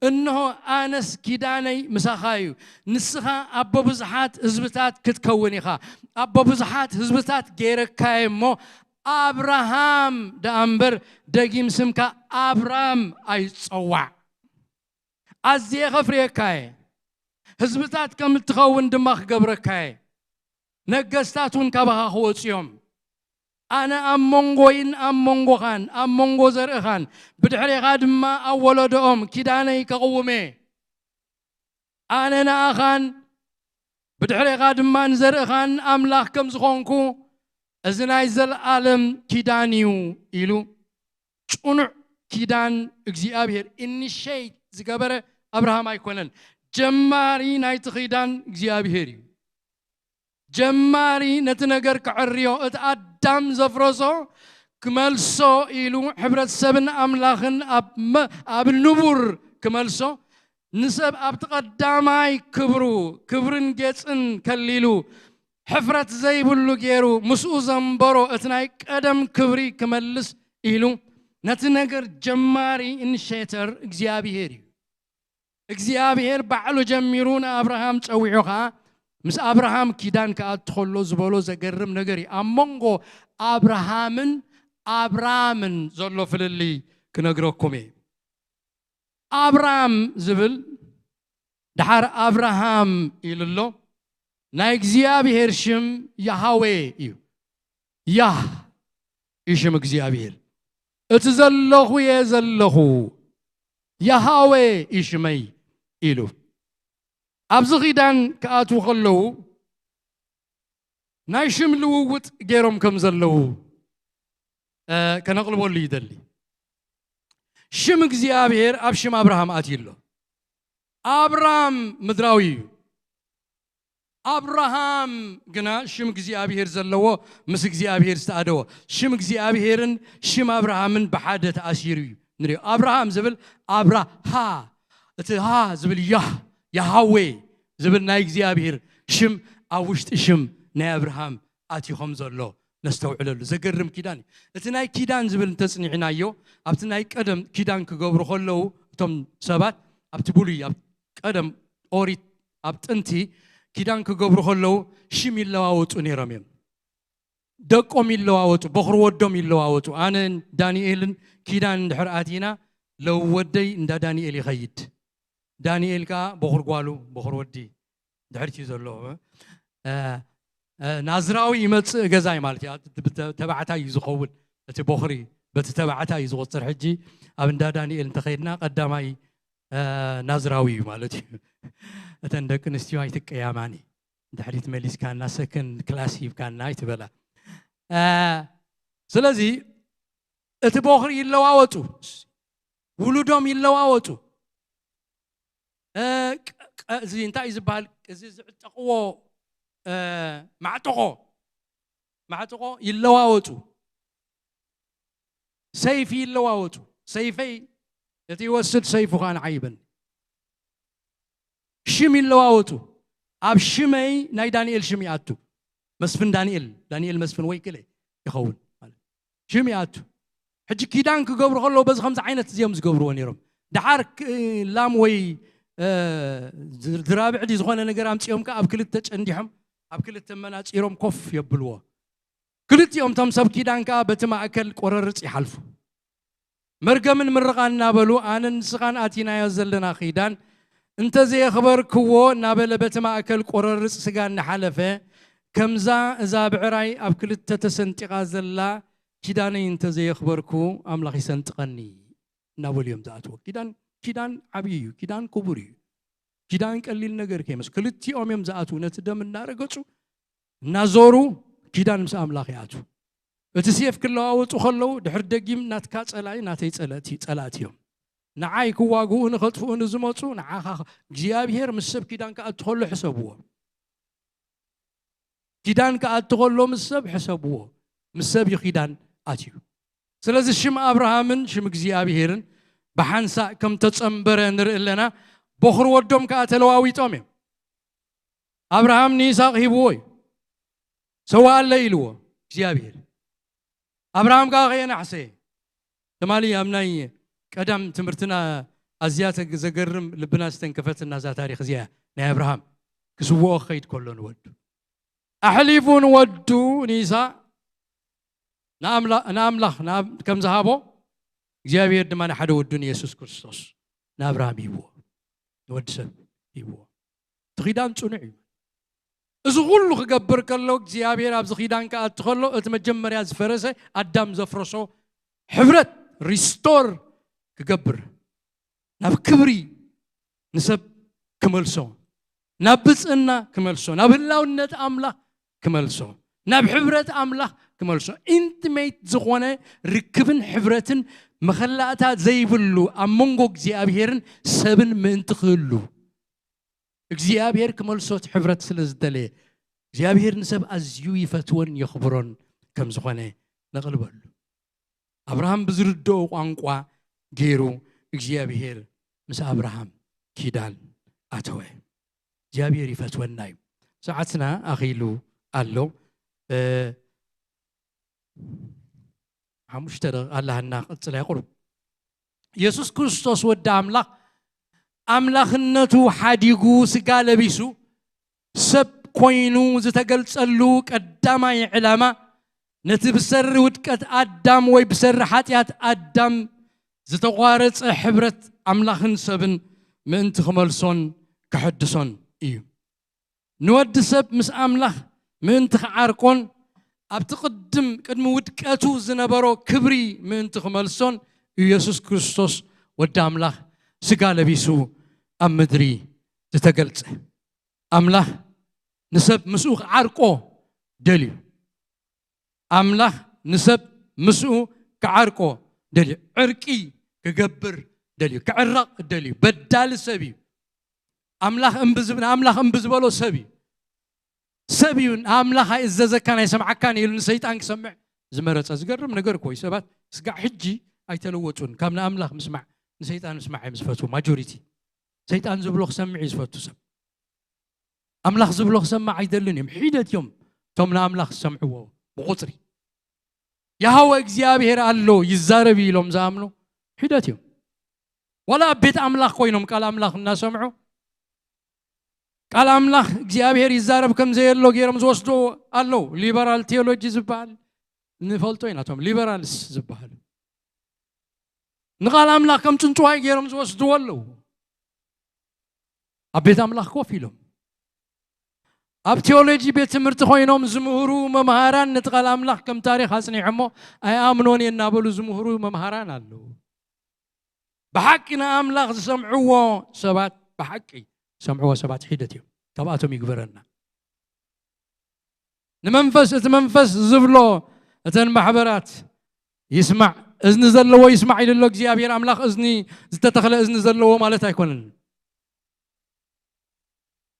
እንሆ ኣነስ ኪዳነይ ምሳኻ እዩ፣ ንስኻ ኣቦ ብዙሓት ህዝብታት ክትከውን ኢኻ፣ ኣቦ ብዙሓት ህዝብታት ገይረካ እየ እሞ ኣብርሃም ደኣ እምበር ደጊም ስምካ ኣብራም ኣይጸዋዕ። ኣዝየ ኸፍርየካ እየ፣ ህዝብታት ከም እትኸውን ድማ ክገብረካ እየ፣ ነገስታት እውን ካባኻ ክወጹ እዮም። ኣነ ኣብ መንጎይን ኣብ መንጎኻን ኣብ መንጎ ዘርእኻን ብድሕሬኻ ድማ ኣብ ወለዶኦም ኪዳነይ ከቕውም እየ። ኣነ ንኣኻን ብድሕሬኻ ድማ ንዘርእኻን ኣምላኽ ከም ዝኾንኩ፣ እዚ ናይ ዘለኣለም ኪዳን እዩ ኢሉ። ጽኑዕ ኪዳን እግዚኣብሄር ኢኒሼት ዝገበረ ኣብርሃም ኣይኮነን። ጀማሪ ናይቲ ኪዳን እግዚኣብሄር እዩ። ጀማሪ ነቲ ነገር ከዐርዮ፣ እቲ ኣዳም ዘፍረሶ ክመልሶ ኢሉ፣ ሕብረተሰብን ኣምላኽን ኣብ መ-፣ ኣብ ንቡር ክመልሶ፣ ንሰብ ኣብቲ ቀዳማይ ክብሩ፣ ክብርን ጌጽን ከሊሉ፣ ሕፍረት ዘይብሉ ገይሩ ምስኡ ዘንበሮ እቲ ናይ ቀደም ክብሪ ክመልስ ኢሉ፣ ነቲ ነገር ጀማሪ ኢኒሼተር እግዚኣብሄር እዩ። እግዚኣብሄር ባዕሉ ጀሚሩ ንኣብርሃም ጸዊዑ ኸኣ ምስ ኣብርሃም ኪዳን ክኣቱ ከሎ ዝበሎ ዘገርም ነገር እዩ። ኣብ መንጎ ኣብርሃምን ኣብራምን ዘሎ ፍልልይ ክነግረኩም እየ። ኣብራም ዝብል ድሓር ኣብርሃም ኢሉ ኣሎ። ናይ እግዚኣብሄር ሽም ያሃዌ እዩ። ያህ እዩ ሽም እግዚኣብሄር። እቲ ዘለኹ እየ ዘለኹ፣ ያሃዌ እዩ ሽመይ ኢሉ። ኣብዚ ኪዳን ክኣትዉ ከለዉ ናይ ሽም ልውውጥ ገይሮም ከም ዘለዉ፣ እ፣ ከነቕልበሉ ይደሊ። ሽም እግዚኣብሄር ኣብ ሽም ኣብርሃም ኣትዩ ኣሎ። ኣብራም ምድራዊ እዩ። ኣብርሃም ግና ሽም እግዚኣብሄር ዘለዎ፣ ምስ እግዚኣብሄር ዝተኣደወ፣ ሽም እግዚኣብሄርን ሽም ኣብርሃምን ብሓደ ተኣሲሩ እዩ ንሪኦ። ኣብርሃም ዝብል ኣብራሃ፣ እቲ ሃ ዝብል ያህ፣ ያሃዌ ዝብል ናይ እግዚኣብሄር ሽም ኣብ ውሽጢ ሽም ናይ ኣብርሃም ኣትዩ ከም ዘሎ ነስተውዕለሉ። ዘገርም ኪዳን እዩ። እቲ ናይ ኪዳን ዝብል እንተጽኒዕናዮ፣ ኣብቲ ናይ ቀደም ኪዳን ክገብሩ ከለዉ እቶም ሰባት ኣብቲ ብሉይ፣ ኣብ ቀደም ኦሪት፣ ኣብ ጥንቲ ኪዳን ክገብሩ ከለዉ ሽም ይለዋወጡ ነይሮም እዮም። ደቆም ይለዋወጡ፣ በኹሪ ወዶም ይለዋወጡ። ኣነን ዳንኤልን ኪዳን እንድሕር ኣቲና፣ ለውወደይ እንዳ ዳንኤል ይኸይድ። ዳንኤል ከኣ በኹሪ ጓሉ፣ በኹሪ ወዲ ድሕሪት እዩ ዘሎ። እ፣ እ፣ ናዝራዊ ይመጽእ ገዛይ ማለት እዩ። እቲ ብተ-፣ ተባዕታይ እዩ ዝኸውን። እቲ በኹሪ በቲ ተባዕታይ እዩ ዝቑጸር። ሕጂ ኣብ እንዳ ዳንኤል እንተኸይድና ቀዳማይ፣ እ፣ ናዝራዊ እዩ ማለት እዩ። እተን ደቂ ኣንስትዮ ኣይትቀያማኒ። ድሕሪት መሊስካና ሰከንድ ክላስ ሂብካና ኣይትበላ። እ፣ ስለዚ እቲ በኹሪ ይለዋወጡ፣ ውሉዶም ይለዋወጡ። እ፣ ቀ-፣ ቀ-፣ እዚ እንታይ እዩ ዝበሃል? እዚ ዝዕጠቕዎ፣ እ፣ ማዕጥቖ፣ ማዕጥቖ ይለዋወጡ። ሰይፊ ይለዋወጡ። ሰይፈይ እቲ ይወስድ፣ ሰይፉ ኸኣ ንዓይ ይበኒ። ሽም ይለዋወጡ። ኣብ ሽመይ ናይ ዳንኤል ሽም ይኣቱ። መስፍን ዳንኤል፣ ዳንኤል መስፍን ወይ ክለ ይኸውን ማለት ሽም ይኣቱ። ሕጂ ኪዳን ክገብሩ ከለዉ በዚ ከምዚ ዓይነት እዚኦም ዝገብርዎ ነይሮም። ደሓር ክ-፣ ላም ወይ፣ እ፣ ዝ-፣ ዝራብዕ ድዩ ዝኾነ ነገር ኣምጺኦም ከኣ ኣብ ክልተ ጨንዲሖም፣ ኣብ ክልተ መናጺሮም ኮፍ የብልዎ። ክልቲኦም እቶም ሰብ ኪዳን ከኣ በቲ ማእከል ቆረርጽ ይሓልፉ። መርገምን ምርቓን እናበሉ ኣነን ንስኻን ኣቲናዮ ዘለና ኺዳን እንተዘየኽበርክዎ እናበለ በቲ ማእከል ቆረርጽ ስጋ እናሓለፈ ከምዛ እዛ ብዕራይ ኣብ ክልተ ተሰንጢቓ ዘላ ኪዳነይ እንተዘየኽበርኩ ኣምላኽ ይሰንጥቀኒ እናበሉ እዮም ዝኣትዎ። ኪዳን ኪዳን ዓብዪ እዩ። ኪዳን ክቡር እዩ። ኪዳን ቀሊል ነገር ከይመስ ክልቲኦም እዮም ዝኣትዉ። ነቲ ደም እናረገጹ እናዞሩ ኪዳን ምስ ኣምላኽ ይኣትዉ። እቲ ሴፍ ክለዋወጡ ከለዉ ድሕር ደጊም ናትካ ጸላኢ ናተይ ጸላእቲ ጸላእቲ እዮም። ንዓይ ክዋግኡ ንኸጥፍኡ ንዝመጹ ንዓኻ እግዚኣብሔር ምስ ሰብ ኪዳን ክኣቱ ከሎ ሕሰብዎ። ኪዳን ክኣቱ ከሎ ምስ ሰብ ሕሰብዎ። ምስ ሰብ እዩ ኪዳን ኣትዩ። ስለዚ ሽም ኣብርሃምን ሽም እግዚኣብሔርን ብሓንሳእ ከም ተጸንበረ ንርኢ ኣለና። ቦኽሪ ወዶም ከኣ ተለዋዊጦም እዮም። ኣብርሃም ንይስሐቅ ሂብዎ እዩ። ሰዋኣለይ ኢልዎ እግዚኣብሔር። ኣብርሃም ከኣ ከየናሕሰየ ትማሊ ኣብ ናይ ቀዳም ትምህርትና ኣዝያ ተግ- ዘገርም ልብና ዝተንከፈትና እዛ ታሪክ እዚኣ ናይ ኣብርሃም ክስውኦ ክኸይድ ከሎ ንወዱ ኣሕሊፉ ንወዱ ንይስሐቅ ንኣምላ- ንኣምላኽ ንኣብ- ከም ዝሃቦ እግዚኣብሔር ድማ ንሓደ ወዱ ንየሱስ ክርስቶስ ንኣብርሃም ሂብዎ ንወዲ ሰብ ሂብዎ እቲ ኺዳን ጽኑዕ እዩ እዚ ኩሉ ክገብር ከሎ እግዚኣብሔር ኣብዚ ኺዳን ክኣቲ ከሎ እቲ መጀመርያ ዝፈረሰ ኣዳም ዘፍረሶ ሕብረት ሪስቶር ክገብር ናብ ክብሪ ንሰብ ክመልሶ ናብ ብፅእና ክመልሶ ናብ ህላውነት ኣምላኽ ክመልሶ ናብ ሕብረት ኣምላኽ ክመልሶ ኢንቲሜት ዝኾነ ርክብን ሕብረትን መኸላእታ ዘይብሉ ኣብ መንጎ እግዚኣብሔርን ሰብን ምእንቲ ክህሉ እግዚኣብሔር ክመልሶ እቲ ሕብረት ስለ ዝደለየ እግዚኣብሔር ንሰብ ኣዝዩ ይፈትወን የኽብሮን ከም ዝኾነ ነቕልበሉ ኣብርሃም ብዝርድኦ ቋንቋ ገይሩ እግዚኣብሔር ምስ ኣብርሃም ኪዳን ኣተወ እግዚኣብሔር ይፈትወና እዩ ሰዓትና ኣኺሉ ኣሎ ሓሙሽተ ደቂቕ ኣላሃና ቀጽላ ይቕሩ የሱስ ክርስቶስ ወዲ ኣምላኽ ኣምላኽነቱ ሓዲጉ ስጋ ለቢሱ ሰብ ኮይኑ ዝተገልጸሉ ቀዳማይ ዕላማ ነቲ ብሰሪ ውድቀት ኣዳም ወይ ብሰሪ ሓጢኣት ኣዳም ዝተቋረጸ ሕብረት ኣምላኽን ሰብን ምእንቲ ክመልሶን ከሐድሶን እዩ ንወዲ ሰብ ምስ ኣምላኽ ምእንቲ ክዓርቆን ኣብቲ ቅድም ቅድሚ ውድቀቱ ዝነበሮ ክብሪ ምእንቲ ክመልሶን ኢየሱስ ክርስቶስ ወዲ ኣምላኽ ስጋ ለቢሱ ኣብ ምድሪ ዝተገልጸ ኣምላኽ ንሰብ ምስኡ ክዓርቆ ደልዩ ኣምላኽ ንሰብ ምስኡ ክዓርቆ ደልዩ ዕርቂ ክገብር ደልዩ ክዕረቕ ደልዩ በዳሊ ሰብ እዩ ኣምላኽ እምቢ ዝብ- ንኣምላኽ እምቢ ዝበሎ ሰብ እዩ ሰብ እዩ ንኣምላኽ ኣይእዘዘካን ኣይሰምዓካን ኢሉ ንሰይጣን ክሰምዕ ዝመረፀ ዝገርም ነገር እኮ እዩ ሰባት ስጋዕ ሕጂ ኣይተለወጡን ካብ ንኣምላኽ ምስማዕ ንሰይጣን ምስማዕ እዮም ዝፈትዉ ማጆሪቲ ሰይጣን ዝብሎ ክሰምዕ እዩ ዝፈቱ ሰብ ኣምላኽ ዝብሎ ክሰምዕ ኣይደልን እዮም ሒደት እዮም እቶም ንኣምላኽ ዝሰምዕዎ ብቁፅሪ ያሃወ እግዚኣብሔር ኣሎ ይዛረብ እዩ ኢሎም ዝኣምኑ ሒደት እዮም ዋላ ኣብ ቤት ኣምላኽ ኮይኖም ቃል ኣምላኽ እናሰምዑ ቃል ኣምላኽ እግዚኣብሔር ይዛረብ ከም ዘየሎ ገይሮም ዝወስዱ ኣለዉ ሊበራል ቴዎሎጂ ዝበሃል ንፈልጦ ኢና ቶም ሊበራልስ ዝበሃሉ ንቓል ኣምላኽ ከም ጽንጽዋይ ገይሮም ዝወስድዎ ኣለዉ ኣብ ቤት ኣምላኽ ኮፍ ኢሎም ኣብ ቴዎሎጂ ቤት ትምህርቲ ኮይኖም ዝምህሩ መምሃራን ነቲ ቃል ኣምላኽ ከም ታሪኽ ኣጽኒዖሞ ኣይኣምኖን እየ እናበሉ ዝምህሩ መምሃራን ኣለዉ ብሓቂ ንኣምላኽ ዝሰምዕዎ ሰባት ብሓቂ ዝሰምዕዎ ሰባት ሒደት እዮም ካብኣቶም ይግበረና ንመንፈስ እቲ መንፈስ ዝብሎ እተን ማሕበራት ይስማዕ እዝኒ ዘለዎ ይስማዕ ኢሉ ኣሎ እግዚኣብሔር ኣምላኽ እዝኒ ዝተተኽለ እዝኒ ዘለዎ ማለት ኣይኮነን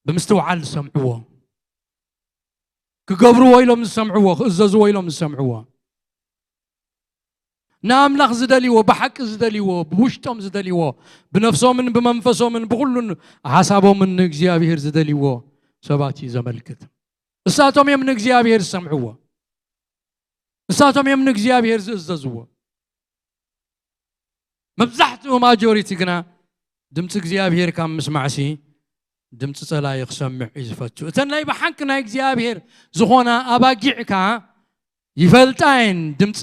ብምስትውዓል ዝሰምዕዎ ክገብርዎ ኢሎም ዝሰምዕዎ ክእዘዝዎ ኢሎም ዝሰምዕዎ ንኣምላኽ ዝደልይዎ ብሓቂ ዝደልይዎ ብውሽጦም ዝደልይዎ ብነፍሶምን ብመንፈሶምን ብኩሉን ሓሳቦምን ንእግዚኣብሔር ዝደልይዎ ሰባት እዩ ዘመልክት እሳቶም እዮም ንእግዚኣብሔር ዝሰምዕዎ እሳቶም እዮም ንእግዚኣብሔር ዝእዘዝዎ መብዛሕትኡ ማጆሪቲ ግና ድምፂ እግዚኣብሔር ካብ ምስማዕሲ ድምፂ ፀላኢ ክሰምዕ እዩ ዝፈቱ እተን ናይ ብሓቂ ናይ እግዚኣብሔር ዝኾና ኣባጊዕ ከዓ ይፈልጣ እየን ድምፂ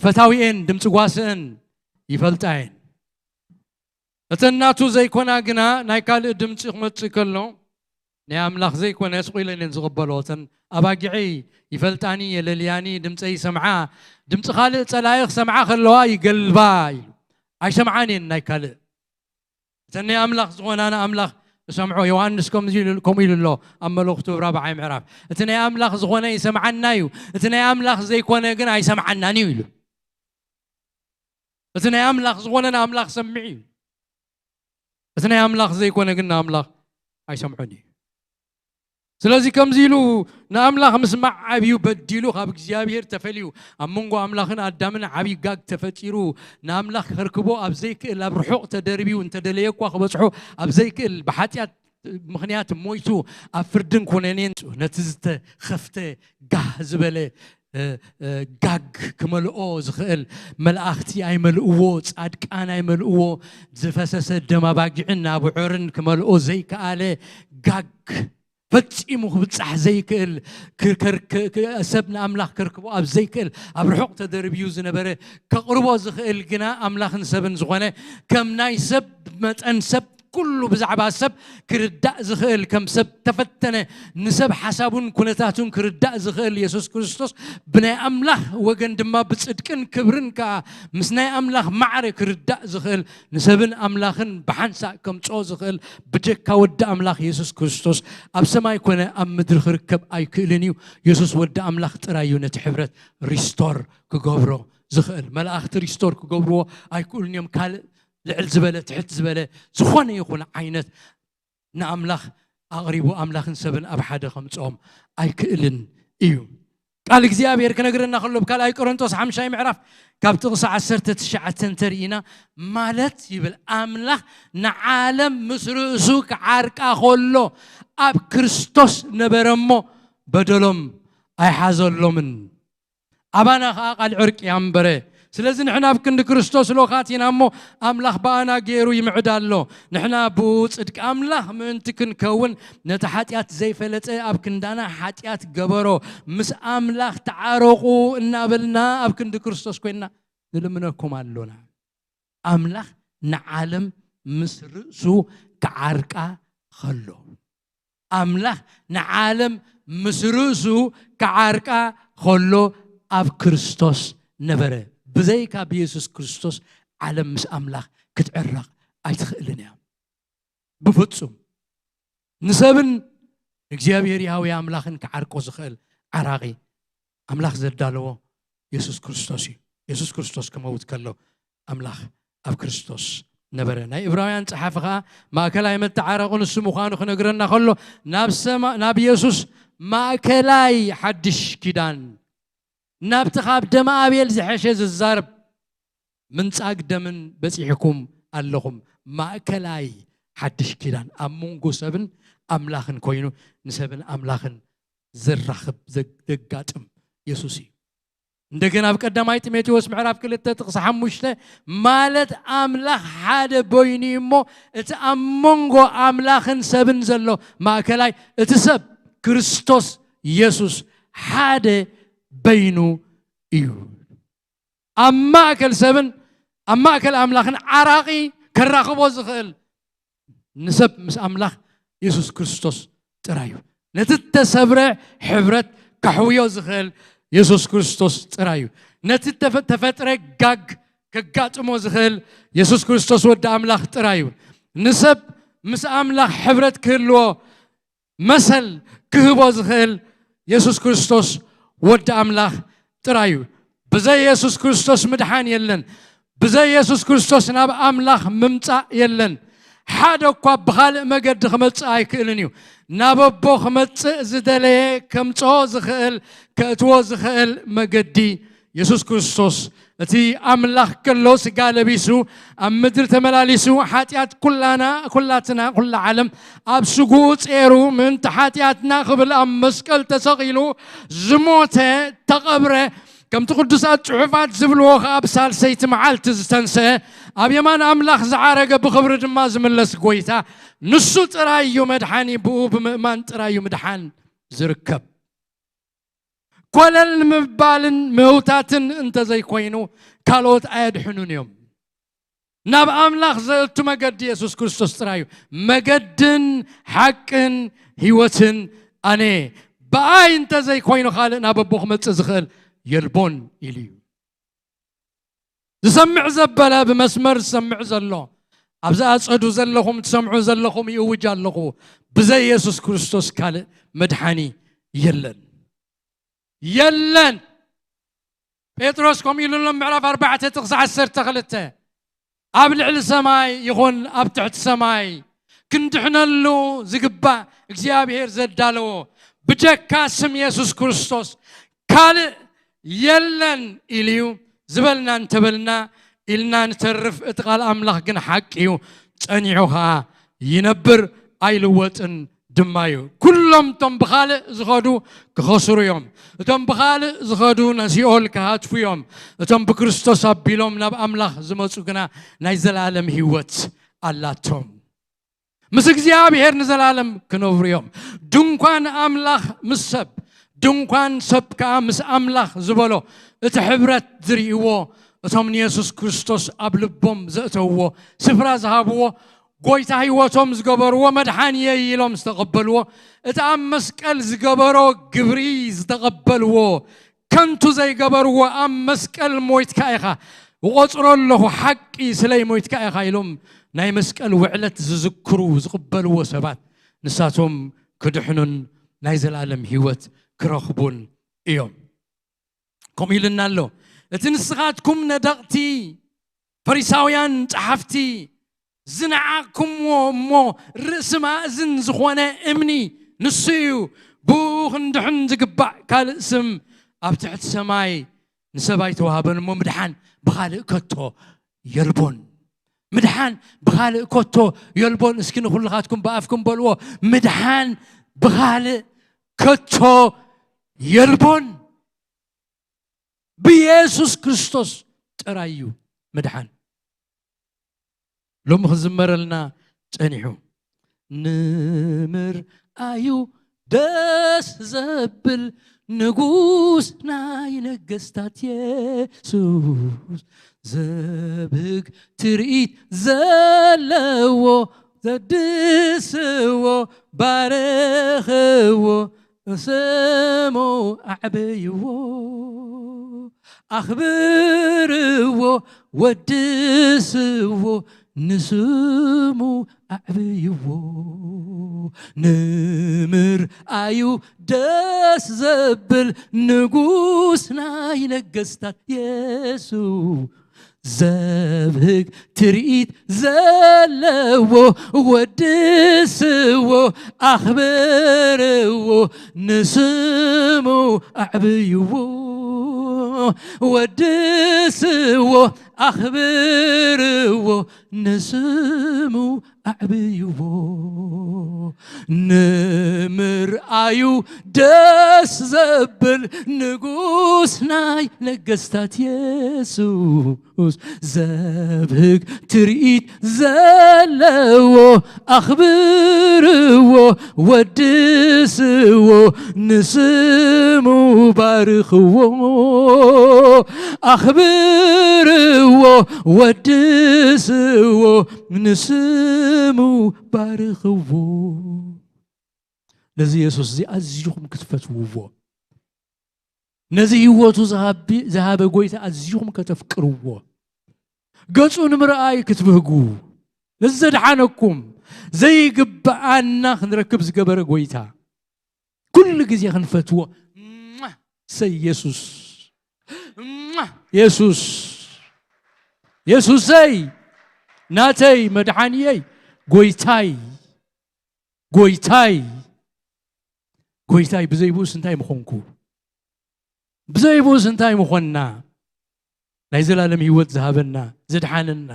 ፈታዊኤን ድምፂ ጓስአን ይፈልጣ እየን። እተን ናቱ ዘይኮና ግና ናይ ካልእ ድምፂ ክመፅእ ከሎ ናይ ኣምላኽ ዘይኮነ ስቕ ኢለን እየን ዝቕበሎ። እተን ኣባጊዐይ ይፈልጣኒ፣ የለልያኒ፣ ድምፀይ ይሰምዓ፣ ድምፂ ካልእ ፀላኢ ክሰምዓ ከለዋ ይገልባ ኢሉ። ኣይሰምዓን እየን ናይ ካልእ። እተን ናይ ኣምላኽ ዝኾና ንኣምላኽ ዝሰምዖ። ዮሃንስ ከምዚ ኢሉ፣ ከምኡ ኢሉ ኣሎ ኣብ መልእኽቱ ራብዓይ ምዕራፍ፣ እቲ ናይ ኣምላኽ ዝኾነ ይሰምዓና እዩ፣ እቲ ናይ ኣምላኽ ዘይኮነ ግን ኣይሰምዓናን እዩ ኢሉ። እቲ ናይ ኣምላኽ ዝኾነ ንኣምላኽ ሰሚዕ እዩ፣ እቲ ናይ ኣምላኽ ዘይኮነ ግን ንኣምላኽ ኣይሰምዖን እዩ። ስለዚ ከምዚ ኢሉ ንኣምላኽ ምስማዕ ዓብዩ በዲሉ፣ ካብ እግዚኣብሔር ተፈልዩ፣ ኣብ መንጎ ኣምላኽን ኣዳምን ዓብዪ ጋግ ተፈጢሩ፣ ንኣምላኽ ከርክቦ ኣብ ዘይክእል፣ ኣብ ርሑቕ ተደርብዩ እንተደለየ እኳ ክበጽሖ ኣብ ዘይክእል፣ ብሓጢኣት ምኽንያት ሞይቱ ኣብ ፍርድን ኩነኔን ነቲ ዝተኸፍተ ጋህ ዝበለ እ፣ እ፣ ጋግ ክመልኦ ዝኽእል፣ መላእኽቲ ኣይመልእዎ፣ ጻድቃን ኣይመልእዎ፣ ዝፈሰሰ ደም ኣባጊዕን ኣቡዑርን ክመልኦ ዘይከኣለ ጋግ፣ ፈጺሙ ክብጻሕ ዘይክእል፣ ክ-፣ ከር-፣ ክ-፣ ክ-፣ ሰብ ንኣምላኽ ከርክቦ ኣብ ዘይክእል፣ ኣብ ርሑቕ ተደርብዩ ዝነበረ፣ ከቕርቦ ዝኽእል ግና ኣምላኽን ሰብን ዝኾነ፣ ከም ናይ ሰብ መጠን ሰብ ኩሉ ብዛዕባ ሰብ ክርዳእ ዝኽእል፣ ከም ሰብ ተፈተነ፣ ንሰብ ሓሳቡን ኩነታቱን ክርዳእ ዝኽእል የሱስ ክርስቶስ፣ ብናይ ኣምላኽ ወገን ድማ ብጽድቅን ክብርን ከኣ ምስ ናይ ኣምላኽ ማዕረ ክርዳእ ዝኽእል፣ ንሰብን ኣምላኽን ብሓንሳእ ከምጽኦ ዝኽእል ብጀካ ወዲ ኣምላኽ የሱስ ክርስቶስ ኣብ ሰማይ ኮነ ኣብ ምድሪ ክርከብ ኣይክእልን እዩ። የሱስ ወዲ ኣምላኽ ጥራይ እዩ ነቲ ሕብረት ሪስቶር ክገብሮ ዝኽእል። መላእኽቲ ሪስቶር ክገብርዎ ኣይክእሉን እዮም። ካልእ ልዕል ዝበለ፣ ትሕት ዝበለ፣ ዝኾነ ይኹን ዓይነት ንኣምላኽ ኣቕሪቡ ኣምላኽን ሰብን ኣብ ሓደ ከምጽኦም ኣይክእልን እዩ። ቃል እግዚኣብሔር ክነግረና ከሎ፣ ኣብ ካልኣይ ቆሮንቶስ ሓምሻይ ምዕራፍ ካብ ጥቕሲ ዓሰርተ ትሽዓተ እንተርኢና፣ ማለት ይብል፣ ኣምላኽ ንዓለም ምስ ርእሱ ክዓርቃ ከሎ ኣብ ክርስቶስ ነበረ እሞ በደሎም ኣይሓዘሎምን። ኣባና ኸዓ ቃል ዕርቂ ኣንበረ። ስለዚ ንሕና ኣብ ክንዲ ክርስቶስ ሎኻት ኢና እሞ፣ ኣምላኽ ብኣና ገይሩ ይምዕድ ኣሎ። ንሕና ብኡ ጽድቂ ኣምላኽ ምእንቲ ክንከውን፣ ነቲ ሓጢኣት ዘይፈለጠ ኣብ ክንዳና ሓጢኣት ገበሮ። ምስ ኣምላኽ ተዓረቑ እናበልና ኣብ ክንዲ ክርስቶስ ኮይንና ንልምነኩም ኣሎና። ኣምላኽ ንዓለም ምስ ርእሱ ክዓርቃ ኸሎ፣ ኣምላኽ ንዓለም ምስ ርእሱ ክዓርቃ ኸሎ ኣብ ክርስቶስ ነበረ። ብዘይካ ብየሱስ ክርስቶስ ዓለም ምስ ኣምላኽ ክትዕረቕ ኣይትኽእልን እያ። ብፍጹም። ንሰብን እግዚኣብሔር ያህዌ ኣምላኽን ክዓርቆ ዝኽእል ዓራቒ ኣምላኽ ዘዳለዎ የሱስ ክርስቶስ እዩ። የሱስ ክርስቶስ ክመውት ከሎ ኣምላኽ ኣብ ክርስቶስ ነበረ። ናይ ዕብራውያን ጸሓፊ ኸኣ ማእከላይ መተዓረቒ ንሱ ምዃኑ ክነግረና ከሎ፣ ናብ ሰማ-፣ ናብ የሱስ ማእከላይ ሓድሽ ኪዳን፣ ናብቲ ካብ ደመ ኣቤል ዝሐሸ ዝዛረብ ምንጻግ ደምን በጺሕኩም ኣለኹም። ማእከላይ ሓድሽ ኪዳን ኣብ መንጎ ሰብን ኣምላኽን ኮይኑ፣ ንሰብን ኣምላኽን ዘራኽብ፣ ዘ-፣ ዘጋጥም የሱስ እዩ። እንደገና ኣብ ቀዳማይ ጢሞቴዎስ ምዕራፍ ክልተ ጥቕሲ ሓሙሽተ፣ ማለት ኣምላኽ ሓደ በይኑ እዩ እሞ፣ እቲ ኣብ መንጎ ኣምላኽን ሰብን ዘሎ ማእከላይ፣ እቲ ሰብ ክርስቶስ የሱስ ሓደ በይኑ እዩ። ኣብ ማእከል ሰብን ኣብ ማእከል ኣምላኽን ዓራቒ ከራኽቦ ዝኽእል ንሰብ ምስ ኣምላኽ የሱስ ክርስቶስ ጥራይ እዩ። ነቲ እተሰብረ ሕብረት ከሕውዮ ዝኽእል የሱስ ክርስቶስ ጥራይ እዩ። ነቲ እተፈ-፣ ተፈጥረ ጋግ ከጋጥሞ ዝኽእል የሱስ ክርስቶስ ወዲ ኣምላኽ ጥራይ እዩ። ንሰብ ምስ ኣምላኽ ሕብረት ክህልዎ መሰል ክህቦ ዝኽእል የሱስ ክርስቶስ ወዲ ኣምላኽ ጥራይ እዩ። ብዘይ የሱስ ክርስቶስ ምድሓን የለን። ብዘይ የሱስ ክርስቶስ ናብ ኣምላኽ ምምጻእ የለን። ሓደ እኳ ብኻልእ መገዲ ክመጽእ ኣይክእልን እዩ። ናብ ኣቦ ክመጽእ ዝደለየ ከምጽኦ ዝኽእል፣ ከእትዎ ዝኽእል መገዲ የሱስ ክርስቶስ፣ እቲ ኣምላኽ ከሎ ስጋ ለቢሱ፣ ኣብ ምድሪ ተመላሊሱ፣ ሓጢኣት ኩላና፣ ኩላትና፣ ኩላ ዓለም ኣብ ስጉኡ ጼሩ፣ ምእንቲ ሓጢኣትና ክብል ኣብ መስቀል ተሰቒሉ ዝሞተ፣ ተቐብረ፣ ከምቲ ቅዱሳት ጽሑፋት ዝብልዎ ኸኣ ኣብ ሳልሰይቲ መዓልቲ ዝተንስአ፣ ኣብ የማን ኣምላኽ ዝዓረገ፣ ብኽብሪ ድማ ዝምለስ ጐይታ፣ ንሱ ጥራይ እዩ መድሓኒ፣ ብኡ ብምእማን ጥራይ እዩ ምድሓን ዝርከብ። ኮለል ንምባልን ምህውታትን እንተዘይኮይኑ ካልኦት ኣየድሕኑን እዮም። ናብ ኣምላኽ ዘእቱ መገዲ የሱስ ክርስቶስ ጥራይ እዩ። መገድን ሓቅን ህይወትን ኣነ፣ ብኣይ እንተዘይኮይኑ ካልእ ናብ ኣቦ ክመጽእ ዝኽእል የልቦን ኢሉ እዩ። ዝሰምዕ ዘበለ፣ ብመስመር ዝሰምዕ ዘሎ፣ ኣብዚ ኣጸዱ ዘለኹም ትሰምዑ ዘለኹም ይእውጅ ኣለኹ፣ ብዘይ የሱስ ክርስቶስ ካልእ መድሓኒ የለን። የለን። ጴጥሮስ ከምኡ ኢሉ ኣሎ፣ ምዕራፍ ኣርባዕተ ጥቕሲ ዓሰርተ ክልተ፣ ኣብ ልዕሊ ሰማይ ይኹን ኣብ ትሕቲ ሰማይ ክንድሕነሉ ዝግባእ እግዚኣብሔር ዘዳለዎ ብጀካ ስም የሱስ ክርስቶስ ካልእ የለን ኢሉ እዩ። ዝበልና እንተበልና ኢልና ንተርፍ፣ እቲ ቃል ኣምላኽ ግን ሓቂ እዩ፣ ጸኒዑ ኸኣ ይነብር፣ ኣይልወጥን ድማ እዩ። ኩሎም እቶም ብኻልእ ዝኸዱ ክኸስሩ እዮም። እቶም ብኻልእ ዝኸዱ ንሲኦል ክሃትፉ እዮም። እቶም ብክርስቶስ ኣቢሎም ናብ ኣምላኽ ዝመጹ ግና ናይ ዘለኣለም ህይወት ኣላቶም። ምስ እግዚኣብሔር ንዘለኣለም ክነብሩ እዮም። ድንኳን ኣምላኽ ምስ ሰብ፣ ድንኳን ሰብ ከኣ ምስ ኣምላኽ ዝበሎ እቲ ሕብረት ዝርእይዎ፣ እቶም ንየሱስ ክርስቶስ ኣብ ልቦም ዘእተውዎ፣ ስፍራ ዝሃብዎ፣ ጎይታ ህይወቶም ዝገበርዎ፣ መድሓንየይ ኢሎም ዝተቐበልዎ፣ እቲ ኣብ መስቀል ዝገበሮ ግብሪ ዝተቐበልዎ፣ ከንቱ ዘይገበርዎ፣ ኣብ መስቀል ሞይትካ ኢኻ፣ እቖጽሮ ኣለኹ፣ ሓቂ ስለይ ሞይትካ ኢኻ ኢሎም ናይ መስቀል ውዕለት ዝዝክሩ፣ ዝቕበልዎ ሰባት፣ ንሳቶም ክድሕኑን ናይ ዘለኣለም ህይወት ክረኽቡን እዮም። ከምኡ ኢሉና ኣሎ፣ እቲ ንስኻትኩም ነደቕቲ ፈሪሳውያን ጸሓፍቲ ዝነዓቕኩምዎ እሞ ርእሲ ማእዝን ዝኾነ እምኒ ንሱ እዩ። ብኡ ክንድሕን ዝግባእ ካልእ ስም ኣብ ትሕቲ ሰማይ ንሰብ ኣይተዋህበን እሞ ምድሓን ብኻልእ ከቶ የልቦን። ምድሓን ብኻልእ ከቶ የልቦን። እስኪ ንኹልኻትኩም ብኣፍኩም በልዎ፣ ምድሓን ብኻልእ ከቶ የልቦን። ብየሱስ ክርስቶስ ጥራይ እዩ ምድሓን። ሎሚ ክዝመረልና ጸኒሑ፣ ንምርኣዩ ደስ ዘብል ንጉስ ናይ ነገስታት የሱስ፣ ዘብህግ ትርኢት ዘለዎ፣ ዘድስዎ ባርኽዎ፣ ስሙ ኣዕብይዎ፣ ኣኽብርዎ፣ ወድስዎ፣ ንስሙ ኣዕብይዎ። ንምርኣዩ ደስ ዘብል ንጉስ ናይ ነገስታት የሱስ፣ ዘብህግ ትርኢት ዘለዎ፣ ወድስዎ፣ ኣኽብርዎ፣ ንስሙ ኣዕብይዎ። ወድስዎ፣ ኣኽብርዎ፣ ንስሙ ኣዕብይዎ። ንምርኣዩ ደስ ዘብል ንጉስ ናይ ነገስታት የሱስ፣ ዘብህግ ትርኢት ዘለዎ፣ ኣኽብርዎ፣ ወድስዎ፣ ንስሙ ባርኽዎ። ኣኽብርዎ፣ ወድስዎ፣ ንስሙ ባርኽዎ። ነዚ የሱስ እዚ ኣዝኹም ክትፈትውዎ፣ ነዚ ህይወቱ ዝሃቢ-፣ ዝሃበ ጎይታ ኣዝኹም ከተፍቅርዎ፣ ገጹ ንምርኣይ ክትብህጉ፣ ነዚ ዘድሓነኩም፣ ዘይግብኣና ክንረክብ ዝገበረ ጎይታ ኩሉ ግዜ ክንፈትዎ። እሰይ የሱስ፣ የሱስ፣ የሱሰይ፣ ናተይ፣ መድሓንየይ፣ ጎይታይ፣ ጎይታይ፣ ጎይታይ፣ ብዘይ ብኡስ እንታይ ምኾንኩ? ብዘይ ብኡስ እንታይ ምኾንና? ናይ ዘላለም ህይወት ዝሃበና፣ ዘድሓነና፣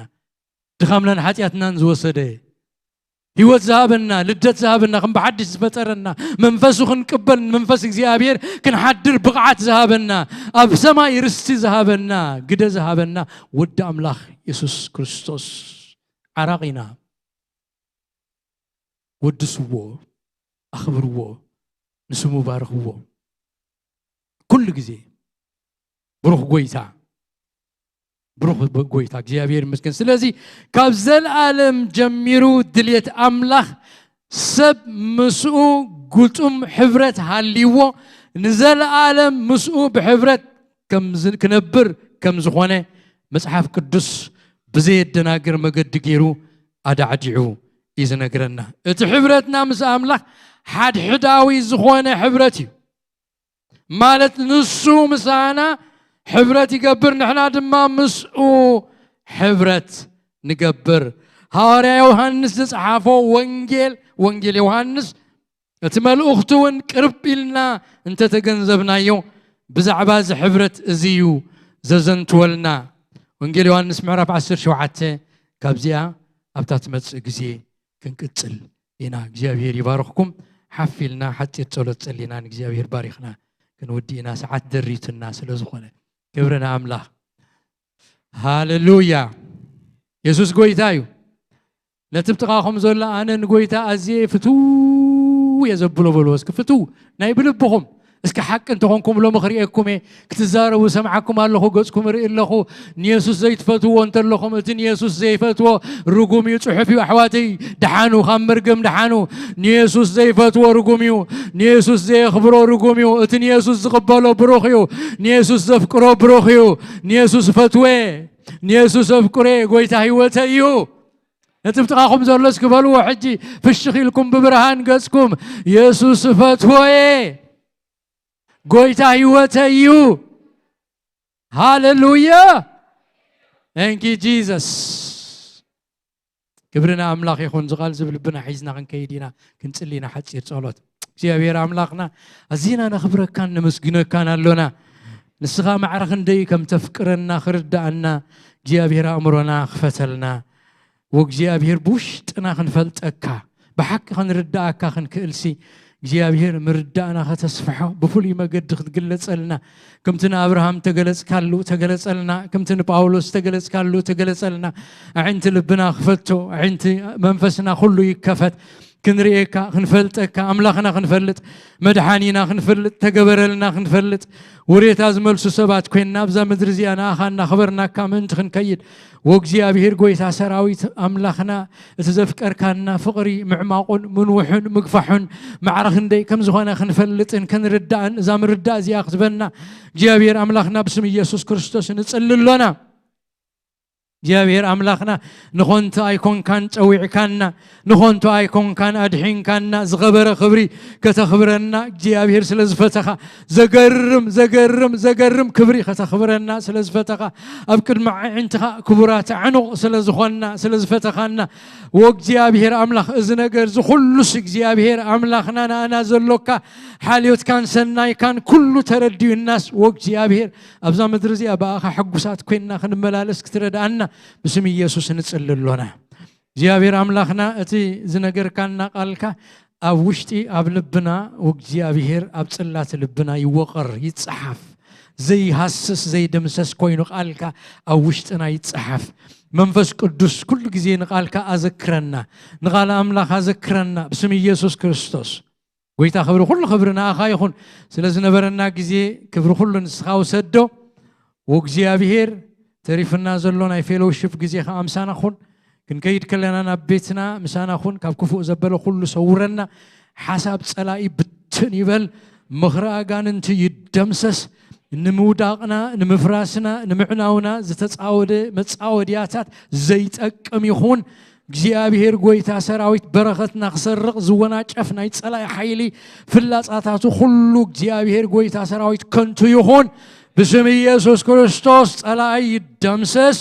ድኻምናን ሓጢኣትናን ዝወሰደ፣ ህይወት ዝሃበና፣ ልደት ዝሃበና፣ ከም ብሓድሽ ዝፈጠረና፣ መንፈሱ ክንቅበል፣ መንፈስ እግዚኣብሔር ክንሓድር ብቕዓት ዝሃበና፣ ኣብ ሰማይ ርስቲ ዝሃበና፣ ግደ ዝሃበና ወዲ ኣምላኽ የሱስ ክርስቶስ ዓራቒና። ወድስዎ፣ ኣኽብርዎ፣ ንስሙ ባርኽዎ። ኩሉ ግዜ ብሩኽ ጎይታ፣ ብሩኽ ጎይታ እግዚኣብሔር ይመስገን። ስለዚ ካብ ዘልኣለም ጀሚሩ ድልየት ኣምላኽ ሰብ ምስኡ ግጡም ሕብረት ሃልይዎ፣ ንዘልኣለም ምስኡ ብሕብረት ከም ዝ-፣ ክነብር ከም ዝኾነ መጽሓፍ ቅዱስ ብዘየደናግር መገዲ ገይሩ ኣዳዕዲዑ እዩ ዝነግረና። እቲ ሕብረትና ምስ ኣምላኽ ሓድሕዳዊ ዝኾነ ሕብረት እዩ። ማለት ንሱ ምሳና ሕብረት ይገብር፣ ንሕና ድማ ምስኡ ሕብረት ንገብር። ሃዋርያ ዮሃንስ ዝጸሓፎ ወንጌል፣ ወንጌል ዮሃንስ፣ እቲ መልእኽቱ እውን ቅርብ ኢልና እንተተገንዘብናዮ፣ ብዛዕባ እዚ ሕብረት እዚ እዩ ዘዘንትወልና። ወንጌል ዮሃንስ ምዕራፍ ዓሰርተ ሸውዓተ፣ ካብዚኣ ኣብታ ትመጽእ ግዜ ክንቅጽል ኢና። እግዚኣብሔር ይባርኽኩም። ሓፍ ኢልና ሓጺር ጸሎት ጸሊና ንእግዚኣብሔር ባሪኽና ክንውዲ ኢና። ሰዓት ደሪትና ስለ ዝኾነ ክብሪ ንኣምላኽ። ሃሌሉያ። የሱስ ጎይታ እዩ። ነቲ ብጥቓኹም ዘሎ ኣነ ንጎይታ ኣዝየ ፍትው እየ ዘብሎ በልዎ እስኪ። ፍትው ናይ ብልብኹም። እስኪ ሓቂ እንተኾንኩም ሎሚ ክርእየኩም እየ። ክትዛረቡ ሰምዓኩም ኣለኹ፣ ገጽኩም እርኢ ኣለኹ። ንየሱስ ዘይትፈትዎ እንተለኹም፣ እቲ ንየሱስ ዘይፈትዎ ርጉም እዩ፣ ጽሑፍ እዩ። ኣሕዋተይ ደሓኑ፣ ካብ መርገም ደሓኑ። ንየሱስ ዘይፈትዎ ርጉም እዩ። ንየሱስ ዘየኽብሮ ርጉም እዩ። እቲ ንየሱስ ዝቕበሎ ብሩኽ እዩ። ንየሱስ ዘፍቅሮ ብሩኽ እዩ። ንየሱስ ፈትወ፣ ንየሱስ ኣፍቅሬ፣ ጎይታ ህይወተይ እዩ። ነቲ ብጥቓኹም ዘሎ እስኪ በልዎ ሕጂ ፍሽኽ ኢልኩም ብብርሃን ገጽኩም፣ የሱስ ፈትወየ፣ ጎይታ ህይወተይ እዩ። ሃሌሉያ። Thank you Jesus። ክብሪ ንኣምላኽ ይኹን። እዚ ቃል ዝብል ልብና ሒዝና ክንከይድ ኢና። ክንጽሊ ኢና ሓጺር ጸሎት። እግዚኣብሔር ኣምላኽና ኣዚና ነኽብረካን ነመስግነካን ኣሎና። ንስኻ ማዕረ ክንደይ ከም ተፍቅረና ክርዳኣና እግዚኣብሔር ኣእምሮና ክፈተልና። ወእግዚኣብሔር ብውሽጥና ክንፈልጠካ፣ ብሓቂ ክንርዳኣካ ክንክእልሲ እግዚኣብሔር ምርዳእና ከተስፍሖ፣ ብፍሉይ መገዲ ክትግለጸልና፣ ከምቲ ንኣብርሃም ተገለጽካሉ ተገለጸልና፣ ከምቲ ንጳውሎስ ተገለጽካሉ ተገለጸልና። ኣዒንቲ ልብና ክፈቶ፣ ኣዒንቲ መንፈስና ኩሉ ይከፈት። ክንርእየካ፣ ክንፈልጠካ፣ ኣምላኽና ክንፈልጥ፣ መድሓኒና ክንፈልጥ፣ ተገበረልና ክንፈልጥ፣ ውሬታ ዝመልሱ ሰባት ኮይንና ኣብዛ ምድሪ እዚኣ ንኣኻ እናኽበርናካ ምእንቲ ክንከይድ፣ ወእግዚኣብሔር ጎይታ ሰራዊት ኣምላኽና፣ እቲ ዘፍቀርካና ፍቕሪ ምዕማቑን ምንውሑን ምግፋሑን ማዕረ ክንደይ ከም ዝኾነ ክንፈልጥን ክንርዳእን እዛ ምርዳእ እዚኣ ክትበና እግዚኣብሔር ኣምላኽና ብስም ኢየሱስ ክርስቶስ ንጽሊ ኣሎና። እግዚኣብሔር ኣምላኽና ንኾንቱ ኣይኮንካን ጸዊዕካና፣ ንኾንቱ ኣይኮንካን ኣድሒንካና፣ ዝኸበረ ክብሪ ከተኽብረና እግዚኣብሔር ስለ ዝፈተኻ፣ ዘገርም፣ ዘገርም፣ ዘገርም ክብሪ ከተኽብረና ስለ ዝፈተኻ፣ ኣብ ቅድሚ ኣዒንትኻ ክቡራት ኣዕኑቕ ስለ ዝኾንና፣ ስለ ዝፈተኻና፣ ወእግዚኣብሔር ኣምላኽ፣ እዚ ነገር እዚ ኩሉስ እግዚኣብሔር ኣምላኽና ንኣና ዘሎካ ሓልዮትካን ሰናይካን ኩሉ ተረዲኡናስ፣ ወእግዚኣብሔር ኣብዛ ምድሪ እዚኣ ብኣኻ ሕጉሳት ኮይንና ክንመላለስ ክትረድኣና ብስም ኢየሱስ ንጽሊ ኣሎና። እግዚኣብሔር ኣምላኽና፣ እቲ ዝነገርካና ቃልካ ኣብ ውሽጢ፣ ኣብ ልብና፣ ወእግዚኣብሔር ኣብ ጽላት ልብና ይወቐር፣ ይጸሓፍ። ዘይሃስስ ዘይድምሰስ ኮይኑ ቃልካ ኣብ ውሽጥና ይጸሓፍ። መንፈስ ቅዱስ ኩሉ ግዜ ንቃልካ ኣዘክረና፣ ንቃል ኣምላኽ ኣዘክረና ብስም ኢየሱስ ክርስቶስ። ጎይታ ክብሪ፣ ኩሉ ክብሪ ንኣኻ ይኹን። ስለ ዝነበረና ግዜ ክብሪ ኩሉ ንስኻ ውሰዶ። ወእግዚኣብሔር፣ ተሪፍና ዘሎ ናይ ፌሎውሺፕ ግዜ ኸኣ ምሳና ኹን። ክንከይድ ከለና ናብ ቤትና ምሳና ኹን። ካብ ክፉእ ዘበለ ኩሉ ሰውረና። ሓሳብ ጸላኢ ብትን ይበል። ምኽሪ ኣጋንንቲ ይደምሰስ። ንምውዳቕና፣ ንምፍራስና፣ ንምዕናውና ዝተጻወደ መጻወድያታት ዘይጠቅም ይኹን። እግዚኣብሔር ጎይታ ሰራዊት በረኸትና ክሰርቕ ዝወናጨፍ ናይ ጸላኢ ሓይሊ ፍላጻታቱ ኩሉ እግዚኣብሔር ጎይታ ሰራዊት ከንቱ ይኹን። ብስም ኢየሱስ ክርስቶስ ጸላኢ ይደምሰስ።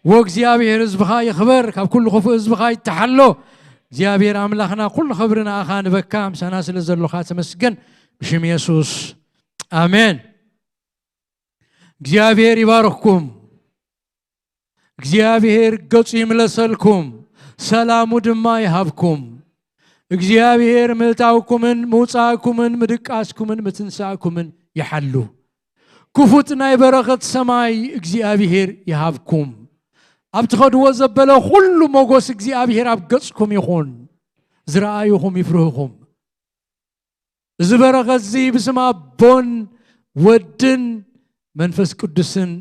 ወእግዚኣብሔር ህዝብኻ ይኽበር፣ ካብ ኩሉ ክፉእ ህዝብኻ ይተሓሎ። እግዚኣብሔር ኣምላኽና ኩሉ ክብሪ ንኣኻ ንበካ፣ ምሳና ስለ ዘሎኻ ተመስገን። ብሽም የሱስ ኣሜን። እግዚኣብሔር ይባርኽኩም። እግዚኣብሔር ገጹ ይምለሰልኩም፣ ሰላሙ ድማ ይሃብኩም። እግዚኣብሔር ምእታውኩምን ምውጻእኩምን ምድቃስኩምን ምትንሳእኩምን ይሓሉ። ክፉት ናይ በረኸት ሰማይ እግዚኣብሔር ይሃብኩም። ኣብ ትኸድዎ ዘበለ ኩሉ ሞጎስ እግዚኣብሔር ኣብ ገጽኩም ይኹን። ዝረኣዩኹም ይፍርህኹም። እዚ በረኸት እዚ ብስም ኣቦን ወድን መንፈስ ቅዱስን